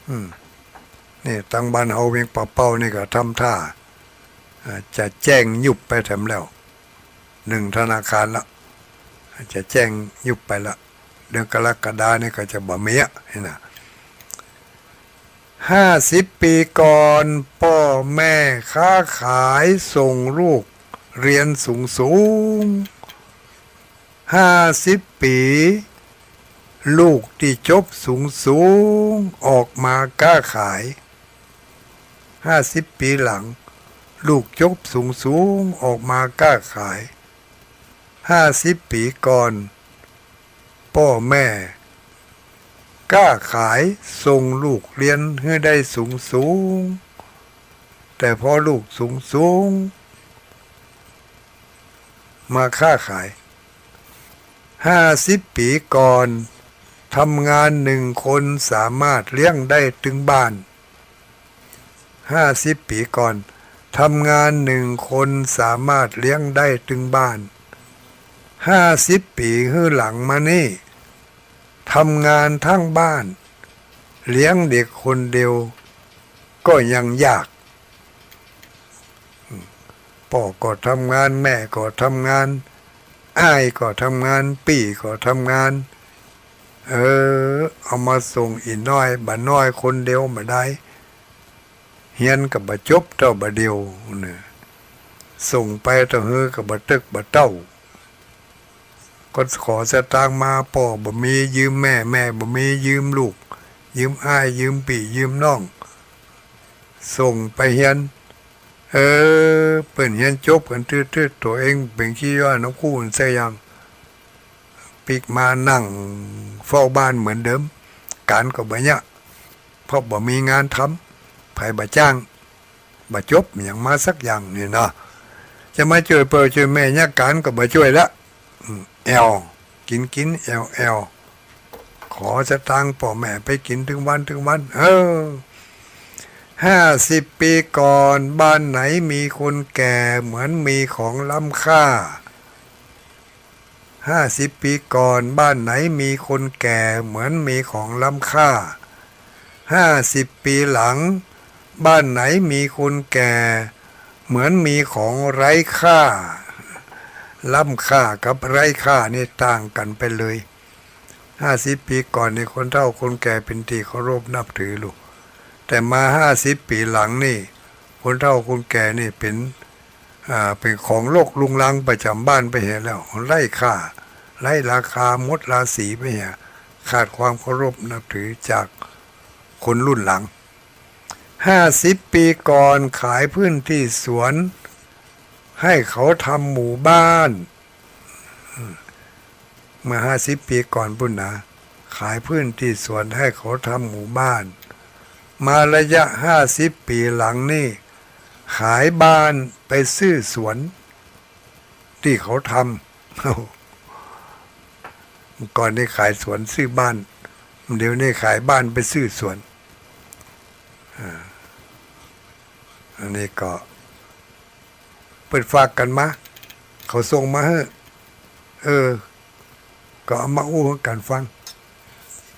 อืม นี่ ตางบ้านเฮาเวียงป่าเป้านี่ก็ทำท่า อ่า จะแจ้งยุบไปแถมแล้ว หนึ่งธนาคารละ จะแจ้งยุบไปละ เดือนกรกฎานี่ก็จะบ่มีอะ นี่นะ ห้าสิบปี๋ก่อน ป้อแม่ค้าขายส่งลูกเฮียนสูงๆ ห้าสิบปี๋ ลูกตี้จบสูงๆ ออกมาก๊าขาย ห้าสิบปี๋หลัง ลูกจบสูงๆ ออกมาก๊าขาย ห้าสิบปี๋ก่อน ป้อแม่ก๊าขายส่งลูกเฮียนหื้อได้สูงๆ แต่พอลูกสูงๆ มาก๊าขาย ห้าสิบปี๋ก่อน ทำงานหนึ่งคนสามารถเลี้ยงได้ตึงบ้าน ห้าสิบปี๋ก่อน ทำงานหนึ่งคนสามารถเลี้ยงได้ตึงบ้าน ห้าสิบปี๋หื้อหลังมานี่ ทำงานทั้งบ้าน เลี้ยงเด็กคนเดียว ก็ยังยาก ป้อก็ทำงาน แม่ก็ทำงาน อ้ายก็ทำงาน ปี้ก็ทำงาน เออ เอามาส่งอี่น้อยบ่าน้อยคนเดียวบ่ได้ เฮียนก็บ่จบเต้าบ่าเดี่ยวเน่อ ส่งไปเต้าหื้อก็บ่เต๊กบ่เต้า ก็ขอสตางค์มา ป้อบ่มียืมแม่ แม่บ่มียืมลูก ยืมอ้าย ยืมปี้ ยืมน้อง ส่งไปเฮียน เออ เปิ้นเฮียนจบกั๋นตืดๆ ตั๋วเองเป๋นขี้ย้อยนกฮูกสักอย่าง ปิ๊กมานั่งเฝ้าบ้านเหมือนเดิม ก๋านก็บ่เยียะ เพราะบ่มีงานทำ ใผบ่จ้าง บ่จบหยังมาสักอย่างนี่เนาะ จะมาจ้วยป้อจ้วยแม่เยียะ ก๋านก็บ่จ้วยละ อืม แอ่ว กิ๋นกิ๋น แอ่วแอ่ว ขอสตางค์ป้อแม่ไปกิ๋นตึงวันตึงวัน เออ ห้าสิบปี๋ก่อน บ้านไหนมีคนแก่เหมือนมีของล้ำค่า ห้าสิบปี๋ก่อน บ้านไหนมีคนแก่เหมือนมีของล้ำค่า ห้าสิบปี๋หลัง บ้านไหนมีคนแก่เหมือนมีของไร้ค่า ล้ำค่ากับไร้ค่านี่ต่างกั๋นไปเลย ห้าสิบปี๋ก่อนนี่คนเฒ่าคนแก่เป๋นตี้เคารพนับถือลูก แต่มาห้าสิบปี๋หลังนี่ คนเฒ่าคนแก่นี่เป๋น อ่า เป๋นของรกรุงรังประจ๋ำบ้านไปเหียแล้ว ไร้ค่า ไร้ราคา หมดราศีไปเหีย ขาดความเคารพนับถือจากคนรุ่นหลัง ห้าสิบปี๋ก่อนขายพื้นตี้สวน หื้อเขาทำหมู่บ้าน เมื่อห้าสิบปี๋ก่อนปู้นนะ ขายพื้นตี้สวนหื้อเขาทำหมู่บ้าน มาระยะห้าสิบปี๋หลังนี่ ขายบ้านไปซื้อสวนตี้เขาทำ เมื่อก่อนนี่ขายสวนซื้อบ้าน เดี๋ยวนี้ขายบ้านไปซื้อสวน อ่า อันนี้ก็ เปิ้นฝากกั๋นมา เขาส่งมาหื้อ เออ ก็เอามาอู้หื้อกั๋นฟัง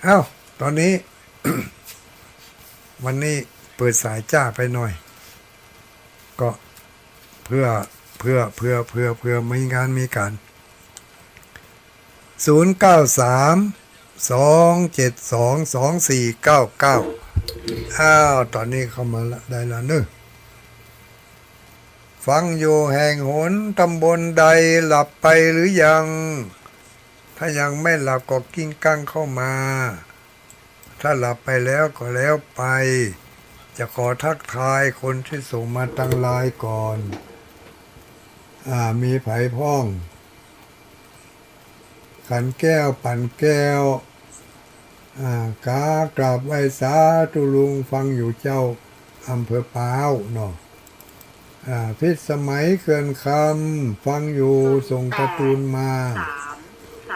เอ้า ต๋อนนี้ วันนี้เปิดสายจ๊าไปหน่อย ก็เผื่อ เผื่อ เผื่อ เผื่อ เผื่อมีงานมีก๋าน ศูนย์เก้าสาม สองเจ็ดสอง สองสี่เก้าเก้า อ้าว ต๋อนนี้เข้ามาละ ได้ละเนาะ ฟังอยู่แห่งหน ตำบลใด หลับไปหรือยัง ถ้ายังไม่หลับก็กริ้งกรั้งเข้ามา ถ้าหลับไปแล้วก็แล้วไป จะขอทักทายคนตี้ส่งมาตางไลน์ก่อน อ่า มีใผพ่อง ขันแก้ว ปั่นแก้ว อ่า กา กราบไหว้สาธุลุง ฟังอยู่เจ้า อำเภอปาวเนาะ อ่า พิสมัยเขื่อนคำ ฟังอยู่ ส่งการ์ตูนมา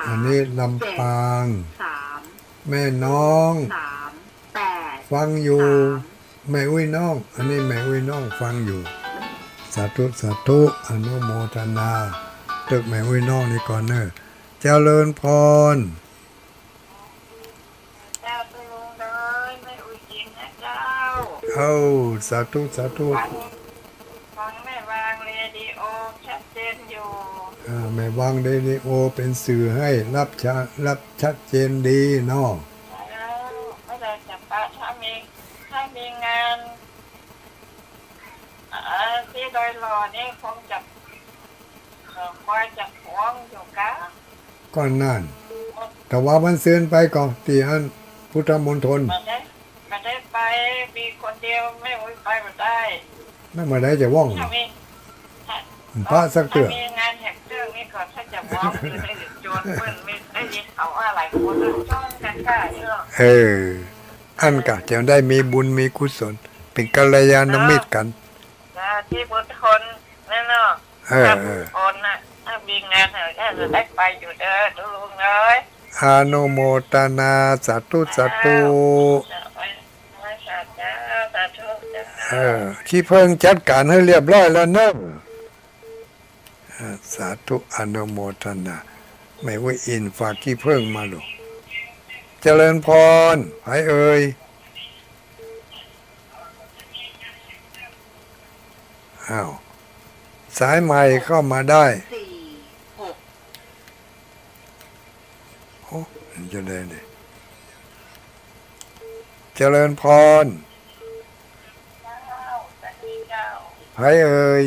อันนี้ลำปาง แม่น้อง ฟังอยู่ แม่อุ้ยน้อง อันนี้แม่อุ้ยน้องฟังอยู่ สาธุ สาธุ อนุโมทนา ตึกแม่อุ้ยน้องนี่ก่อนเนาะ เจริญพร เจ้าคุณลุงเอ๋ย แม่อุ้ยจิ๋มนะเจ้า เอ้า สาธุ สาธุ ฟัง ฟังแม่วางเรดิโอชัดเจนอยู่ อ่า แม่วางเรดิโอเป๋นสื่อหื้อ รับชะ รับชัดเจนดีเนาะ แล้วเมื่อใดจะปะ ถ้ามี ถ้ามีงาน เอ่อ ตี้ดอยหล่อนี่คงจะ เอ่อ คอยจะหวงอยู่กา ก็นั่น แต่ว่าวันซืนไปก่อ ตี้อันพุทธมณฑล บ่ได้ บ่ได้ไป มีคนเดียว แม่อุ้ยไปบ่ได้ แม่บ่ได้จะว่อง ถ้ามี ถ้า ปะสักเตื้อ ถ้ามีงานแหมเตื้อนี่ก็ถ้าจะว่องอยู่ ได้จวนเปิ้น มี ได้ยินเขาว่าหลายคนจ้องกันค่ะ เออ อันกะจะได้มีบุญมีกุศล เป๋นกัลยาณมิตรกั๋น จ้า ตี้มณฑลนั่นเนาะ เออ ถ้า เออ มณฑลน่ะ ถ้ามีงานแหมก็จะได้ไปอยู่เด้อ ลุงเอ๋ย อนุโมทนา สาธุ สาธุ เออ ขี้เผิ้งจัดก๋านหื้อเรียบร้อยแล้วเนาะ อ่า สาธุ อนุโมทนา แม่อุ๊ยอินฝากขี้เผิ้งมาลูก เจริญพร ใผเอ่ย อ้าว สายใหม่เข้ามาได้ โอ้ มันจะได้เนี่ย เจริญพร เจ้า สวัสดีเจ้า ใผเอ่ย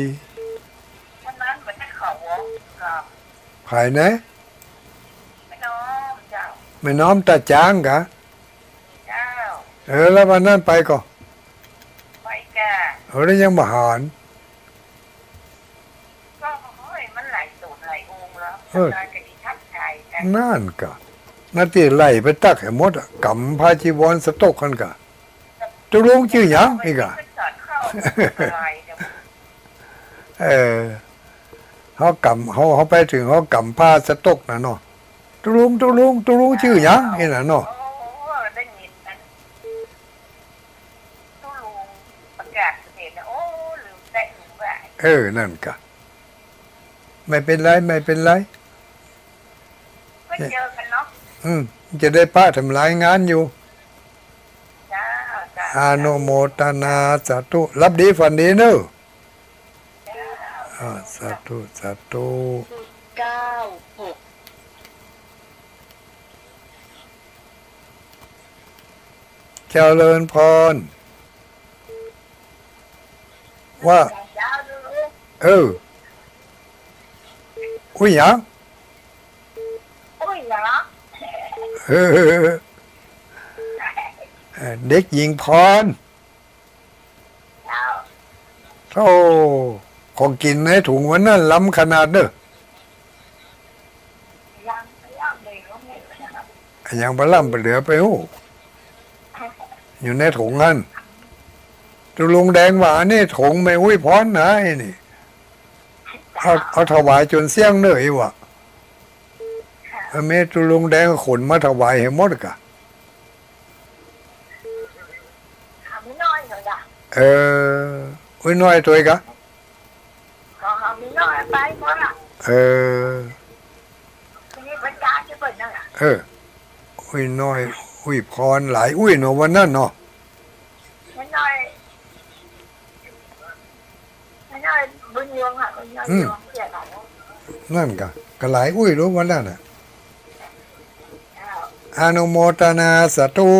วันนั้นเหมือนได้ข่าวว่า ครับ ใผนะ แม่น้อมเจ้า แม่น้อมตาจางกะ เจ้า เออ แล้ววันนั้นไปก่อ ไปกะ เออ แล้วยังบ่หัน ก็ โอ้ย มันหลายสูตรหลายองค์แล้ว เออ อาจารย์ก็ดีทักทายกัน นั่นกะ นาตี้ไล่ไปตักหื้อหมดอะ ก๋ำผ้าจีวรสต๊อกหั้นกะ ตุ๊ลุงจื้อหยังอีกอะ เออ เฮาก๋ำ เฮา เฮาไปเถิงเฮาก๋ำผ้าสต๊อกน่ะเนาะ ตุ๊ลุง ตุ๊ลุง ตุ๊ลุงจื้อหยังอี้น่ะเนาะ โอ้ ได้ยินกัน ตุ๊ลุงประกาศเสด็จแล้ว โอ้ ลืมแต๊ ลืมว่า เออ นั่นกะ ไม่เป๋นไร ไม่เป๋นไร ก็เจอกันเนาะ อืม จะได้ปะทำลายงานอยู่ เจ้า เจ้า อนุโมทนา สาธุ หลับดีฝันดีเนาะ เจ้า อ่า สาธุ สาธุ เก้าหก เจริญพร ว่า เออ อุ๊ยหยัง อุ๊ยหยัง เออ เด็กหญิงพร โธ่ ของกิ๋นในถุงวันนั้นล้ำขนาดเน่อ อะหยังบ่ล้ำบ่เหลือไปฮู้ อยู่ในถุงหั้น ตุ๊ลุงแดงว่า อันนี้ถุงแม่อุ๊ยพรนะ ไอ้นี่ เอา เอาถวายจ๋นเสี้ยงเน่อ อี้ว่า เออ แม่ตุ๊ลุงแดงขนมาถวายหื้อหมดกะ หามีน้อยหน่อยกะ เออ อุ๊ยน้อยตวยกะ ขอหามีน้อยไปหมดอะ เออ ทีนี้บรรดาจะเปิดนั่นแหละ เออ อุ๊ยน้อย อุ๊ยพร หลายอุ๊ยเนาะวันนั้นเนาะ อุ๊ยน้อย บุญยวงอะ บุญยวง อืม เสียหลาย นั่นกะ กะหลายอุ๊ยลูกวันนั้นน่ะ อนุโมทนาสาธุ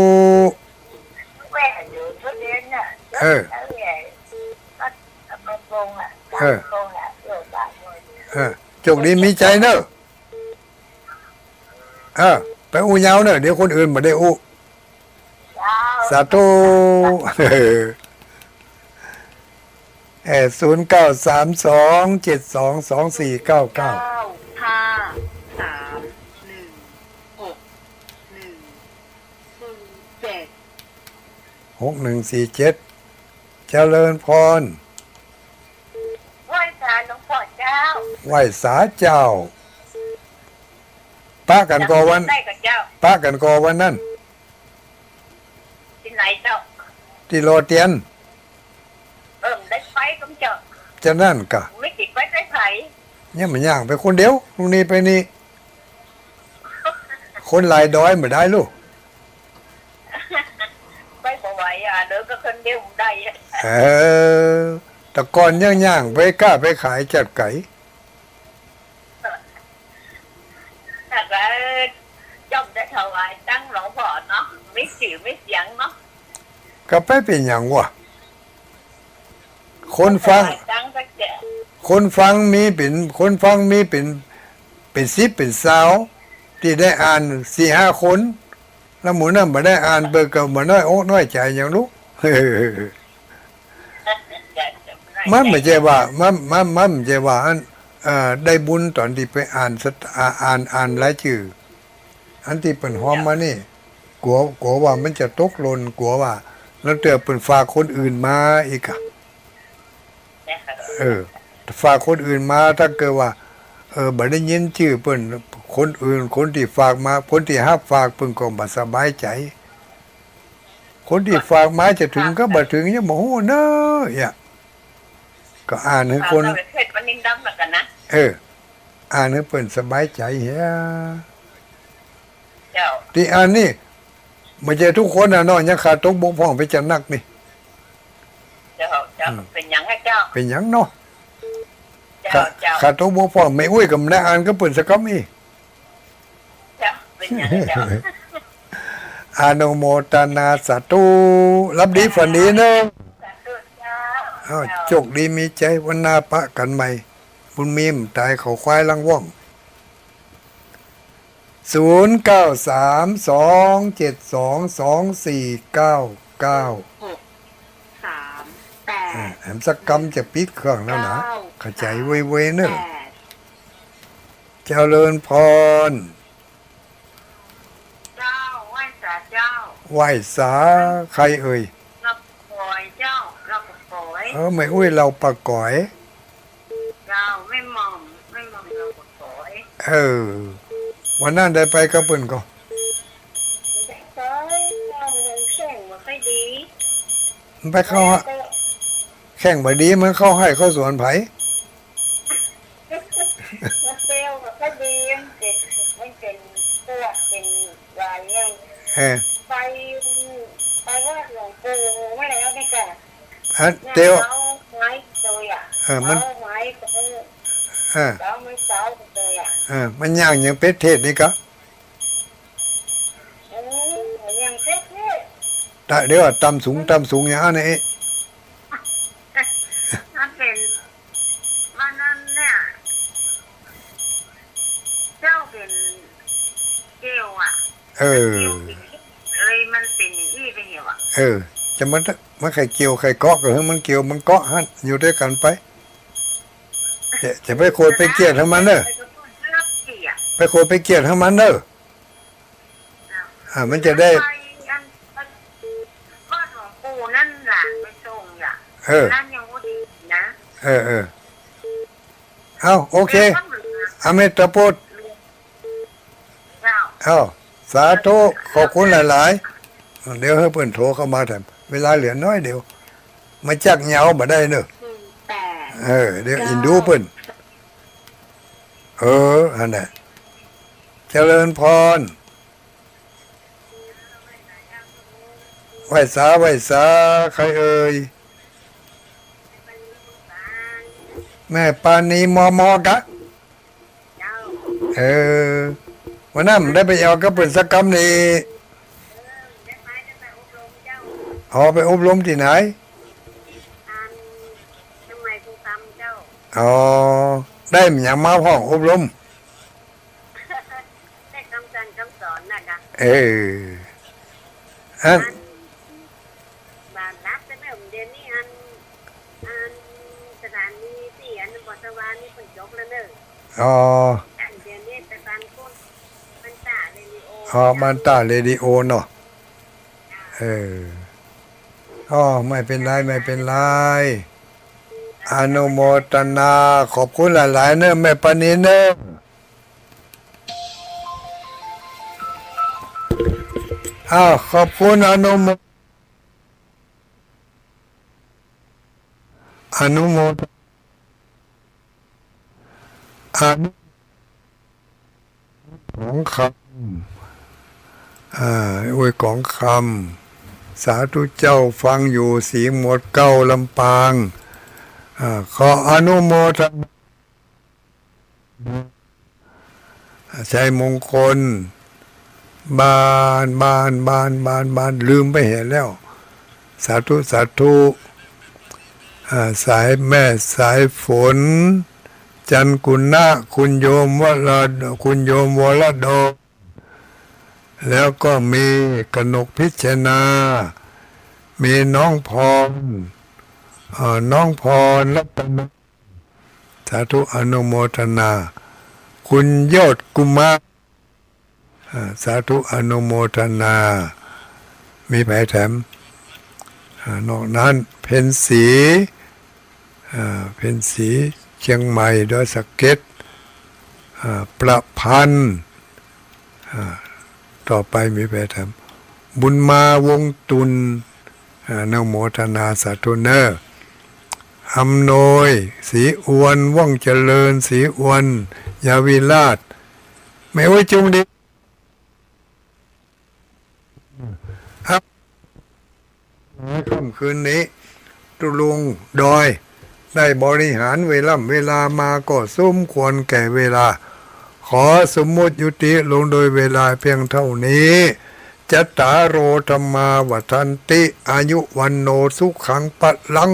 แหวนอยู่ทุเรียนน่ะ เออ แล้วแหวนก็เอามาปรงอะ เออ ปรงอะ เออ เออ โจคดีมีชัยเน่อ เออ ไปอู้ยาวเน่อ เดี๋ยวคนอื่นบ่ได้อู้ สาธุ เออ ศูนย์เก้าสามสองเจ็ดสองสองสี่เก้าเก้า เก้าห้าสามหนึ่งหกหนึ่งสี่เจ็ด หกหนึ่งสี่เจ็ด เจริญพร ไหว้สาหลวงพ่อเจ้า ไหว้สาเจ้า ปะกั๋นก่อวัน ได้กับเจ้า ปะกั๋นก่อวันนั้น ตี้ไหนเจ้า ตี้หล่อเตียน เออ ได้ไปกับเจ้า จะนั่นกะ ไม่ติดไปได้ไผ เนี่ยมันย่างไปคนเดียว ลุงนี้ไปนี่ คนหลายดอยบ่ได้ลูก ไปบ่ไหวอะ เดินก็คนเดียวบ่ได้อะ เออ แต่ก่อนยังย่างไปก้าไปขายจัดไก๋ แต่ก็ย่อมได้ถวายตังค์หลวงพ่อเนาะ มีจื้อมีเสียงเนาะ ก็ไปเป๋นหยังวะ คนฟัง ถวายตังค์สักแกะ คนฟังมีเป๋น คนฟังมีเป๋น เป๋นสิบเป๋นซาว ตี้ได้อ่านสี่ห้าคน แล้วหมู่นั้นบ่ได้อ่าน เปิ้นก็บ่น้อยอกน้อยใจ๋หยังลูก มันบ่ใจ้ว่า มัน มัน มันบ่ใจ้ว่าอัน เอ่อ ได้บุญต๋อนตี้ไปอ่านสะ อ่า อ่าน อ่านรายจื้อ อันตี้เปิ้นฮอมมานี่ กั๋ว กั๋วว่ามันจะตกหล่น กั๋วว่า ลางเตื้อเปิ้นฝากคนอื่นมาอีกอะ เออ ฝากคนอื่นมา ถ้าเกิดว่า เออ บ่ได้ยินจื้อเปิ้น คนอื่น คนตี้ฝากมา คนตี้ฮับฝากเปิ้นก็บ่สบายใจ๋ คนตี้ฝากมาจะเถิงกับบ่เถิงยังบ่ฮู้เน่อ เนี่ย ก็อ่านหื้อคน เออ อ่านหื้อเปิ้นสบายใจ๋เหีย เจ้า ตี้อ่านนี่ บ่ใจ้กู้คนน่ะเนาะ ยังขาดตกบกพร่องไปจัดนักนี่ เจ้า เจ้า อืม เป๋นหยังอะเจ้า เป๋นหยังเนาะ เจ้า ขาด เจ้า ขาดตกบกพร่อง แม่อุ๊ยก็บ่ได้อ่านกับเปิ้นสักกำอี้ เจ้า เป๋นหยังอะเจ้า อนุโมทนาสาธุ หลับดีฝันดีเนาะ สาธุเจ้า อ้าว เจ้า โจคดีมีใจ๋ วันหน้าปะกั๋นใหม่ บุญมีบ่ต๋าย เขาควายหลังว่อง ศูนย์เก้าสาม สองเจ็ดสอง สองสี่เก้าเก้า หกสามแปด อ่า แหมสักกำจะปิดเครื่องแล้วนะ เก้า เข้าใจ๋เว่ยๆ เน่อ แปด เจริญพร เจ้า ไหว้สาเจ้า ไหว้สาใครเอ่ย ลาวปะก๋อยเจ้า ลาวปะก๋อย เออ แม่อุ๊ยลาวปะก๋อย เจ้า แม่หม่อม แม่หม่อมลาวปะก๋อย เออ วันนั้นได้ไปกับเปิ้นก่อ ไป เจ้า แข้งบ่ค่อยดี มันไปเข้า แล้วก็ แข้งบ่ดี มันเข้าไฮ่เข้าสวนใผ มันเซลล์บ่ค่อยดี มันเป๋น มันเป๋นปวด เป๋น ว่าอย่าง เออ ไป ไปวัดหลวงปู่มาแล้วนี่กะ ฮะ เตี้ยว เซาหายไปเลยอะ เออ มัน เซาหายไปเลย เออ เซามันเซาไปเลยอะ เออ มันย่างหยัง เป็ดเทศนี่กะ เออ มันย่างเป็ดเทศ ตะ เดี๋ยวอะ ตำสูง ตำสูงอย่างอั้นเอ๊ะ มันเป๋น วันนั้นเนี่ย เจ้าเป๋นเกลียวอะ เออ เกลียวเป๋น เลยมันเป๋นอย่างอี้ไปเหียว่ะ เออ จะมัน มันใค่เกลียวใค่เกาะก็หื้อมันเกลียวมันเกาะหั้น อยู่ตวยกั๋นไป จะ จะไปโขดไปเกลียดหื้อมันเน่อ ไปโขดไปเกลียดหื้อมันเน่อ อ่า มันจะได้ ไปอัน วัดหลวงปู่นั่นหลานไปส่งอย่า เออ นั่นยังบ่ดีนะ เออ เออ เอ้า โอเค อาเมตตาพุทธ เจ้า เอ้า สาธุ ขอบคุณหลายๆ เดี๋ยวหื้อเปิ้นโทรเข้ามาแถม เวลาเหลือน้อยเดียว มาจักเหยาบ่ได้เน่อ หนึ่งแปด เออ เดี๋ยวอินดูเปิ้น เออ อันนั้น เจริญพร ไหว้สา ไหว้สา ใครเอ่ย แม่ปานี มม กะ เจ้า เออ วันนั้นได้ไปแอ่วกับเปิ้นสักกำนี่ เออ ได้ไป ได้ไปอบรมเจ้า อ๋อ ไปอบรมตี้ไหน อัน เชียงใหม่ภูคำเจ้า อ๋อ ได้หยังมาพ่องอบรม ได้กำสั่งกำสอนน่ะกะ เออ อัน อัน บ้านหลักแต่เดิมเดี๋ยวนี้อัน อันสถานีตี้อันนครสวรรค์นี่เปิ้นจบแล้วเน่อ อ๋อ อันเดี๋ยวนี้ไปบ้านโคตร บ้านตาเรดิโอ อ๋อ บ้านตาเรดิโอเนาะ เออ อ๋อ ไม่เป็นไร ไม่เป็นไร อนุโมทนา ขอบคุณหลายๆ เน่อ แม่ปานีเน่อ อ้าว ขอบคุณ อนุโม อนุโมท อนุ ของคำ อ่า อวยของคำ สาธุเจ้า ฟังอยู่ สีหมวดเก้า ลำปาง อ่า ขออนุโมทนา ชัยมงคล บ้าน บ้าน บ้าน บ้าน บ้าน ลืมไปเหียแล้ว สาธุ สาธุ อ่า สายแม่ สายฝน จันกุณะ คุณโยมวรด- คุณโยมวรดล แล้วก็มีกนกพิชนา มีน้องพร เอ่อ น้องพรรัตนา สาธุอนุโมทนา คุณยอดกุมาร อ่า สาธุอนุโมทนา มีใผแถม อ่า นอกนั้น เพ็ญศรี อ่า เพ็ญศรี เชียงใหม่ ดอยสะเก็ด อ่า ประพันธ์ อ่า ต่อไปมีแปลธรรม บุญมาวงศ์ตุล อ่า อนุโมทนาสาธุเน่อ อำนวย ศรีอวน ว่องเจริญ ศรีอวน ยาวิราช แม่อุ๊ยจุงดี ครับ ในค่ำคืนนี้ ตุ๊ลุงดอย ได้บริหารเวล่ำเวลามาก็สมควรแก่เวลา ขอสมมุติยุติลงโดยเวลาเพียงเท่านี้ จัตตาโร ธัมมา วัฑฒันติ อายุ วัณโณ สุขัง พลัง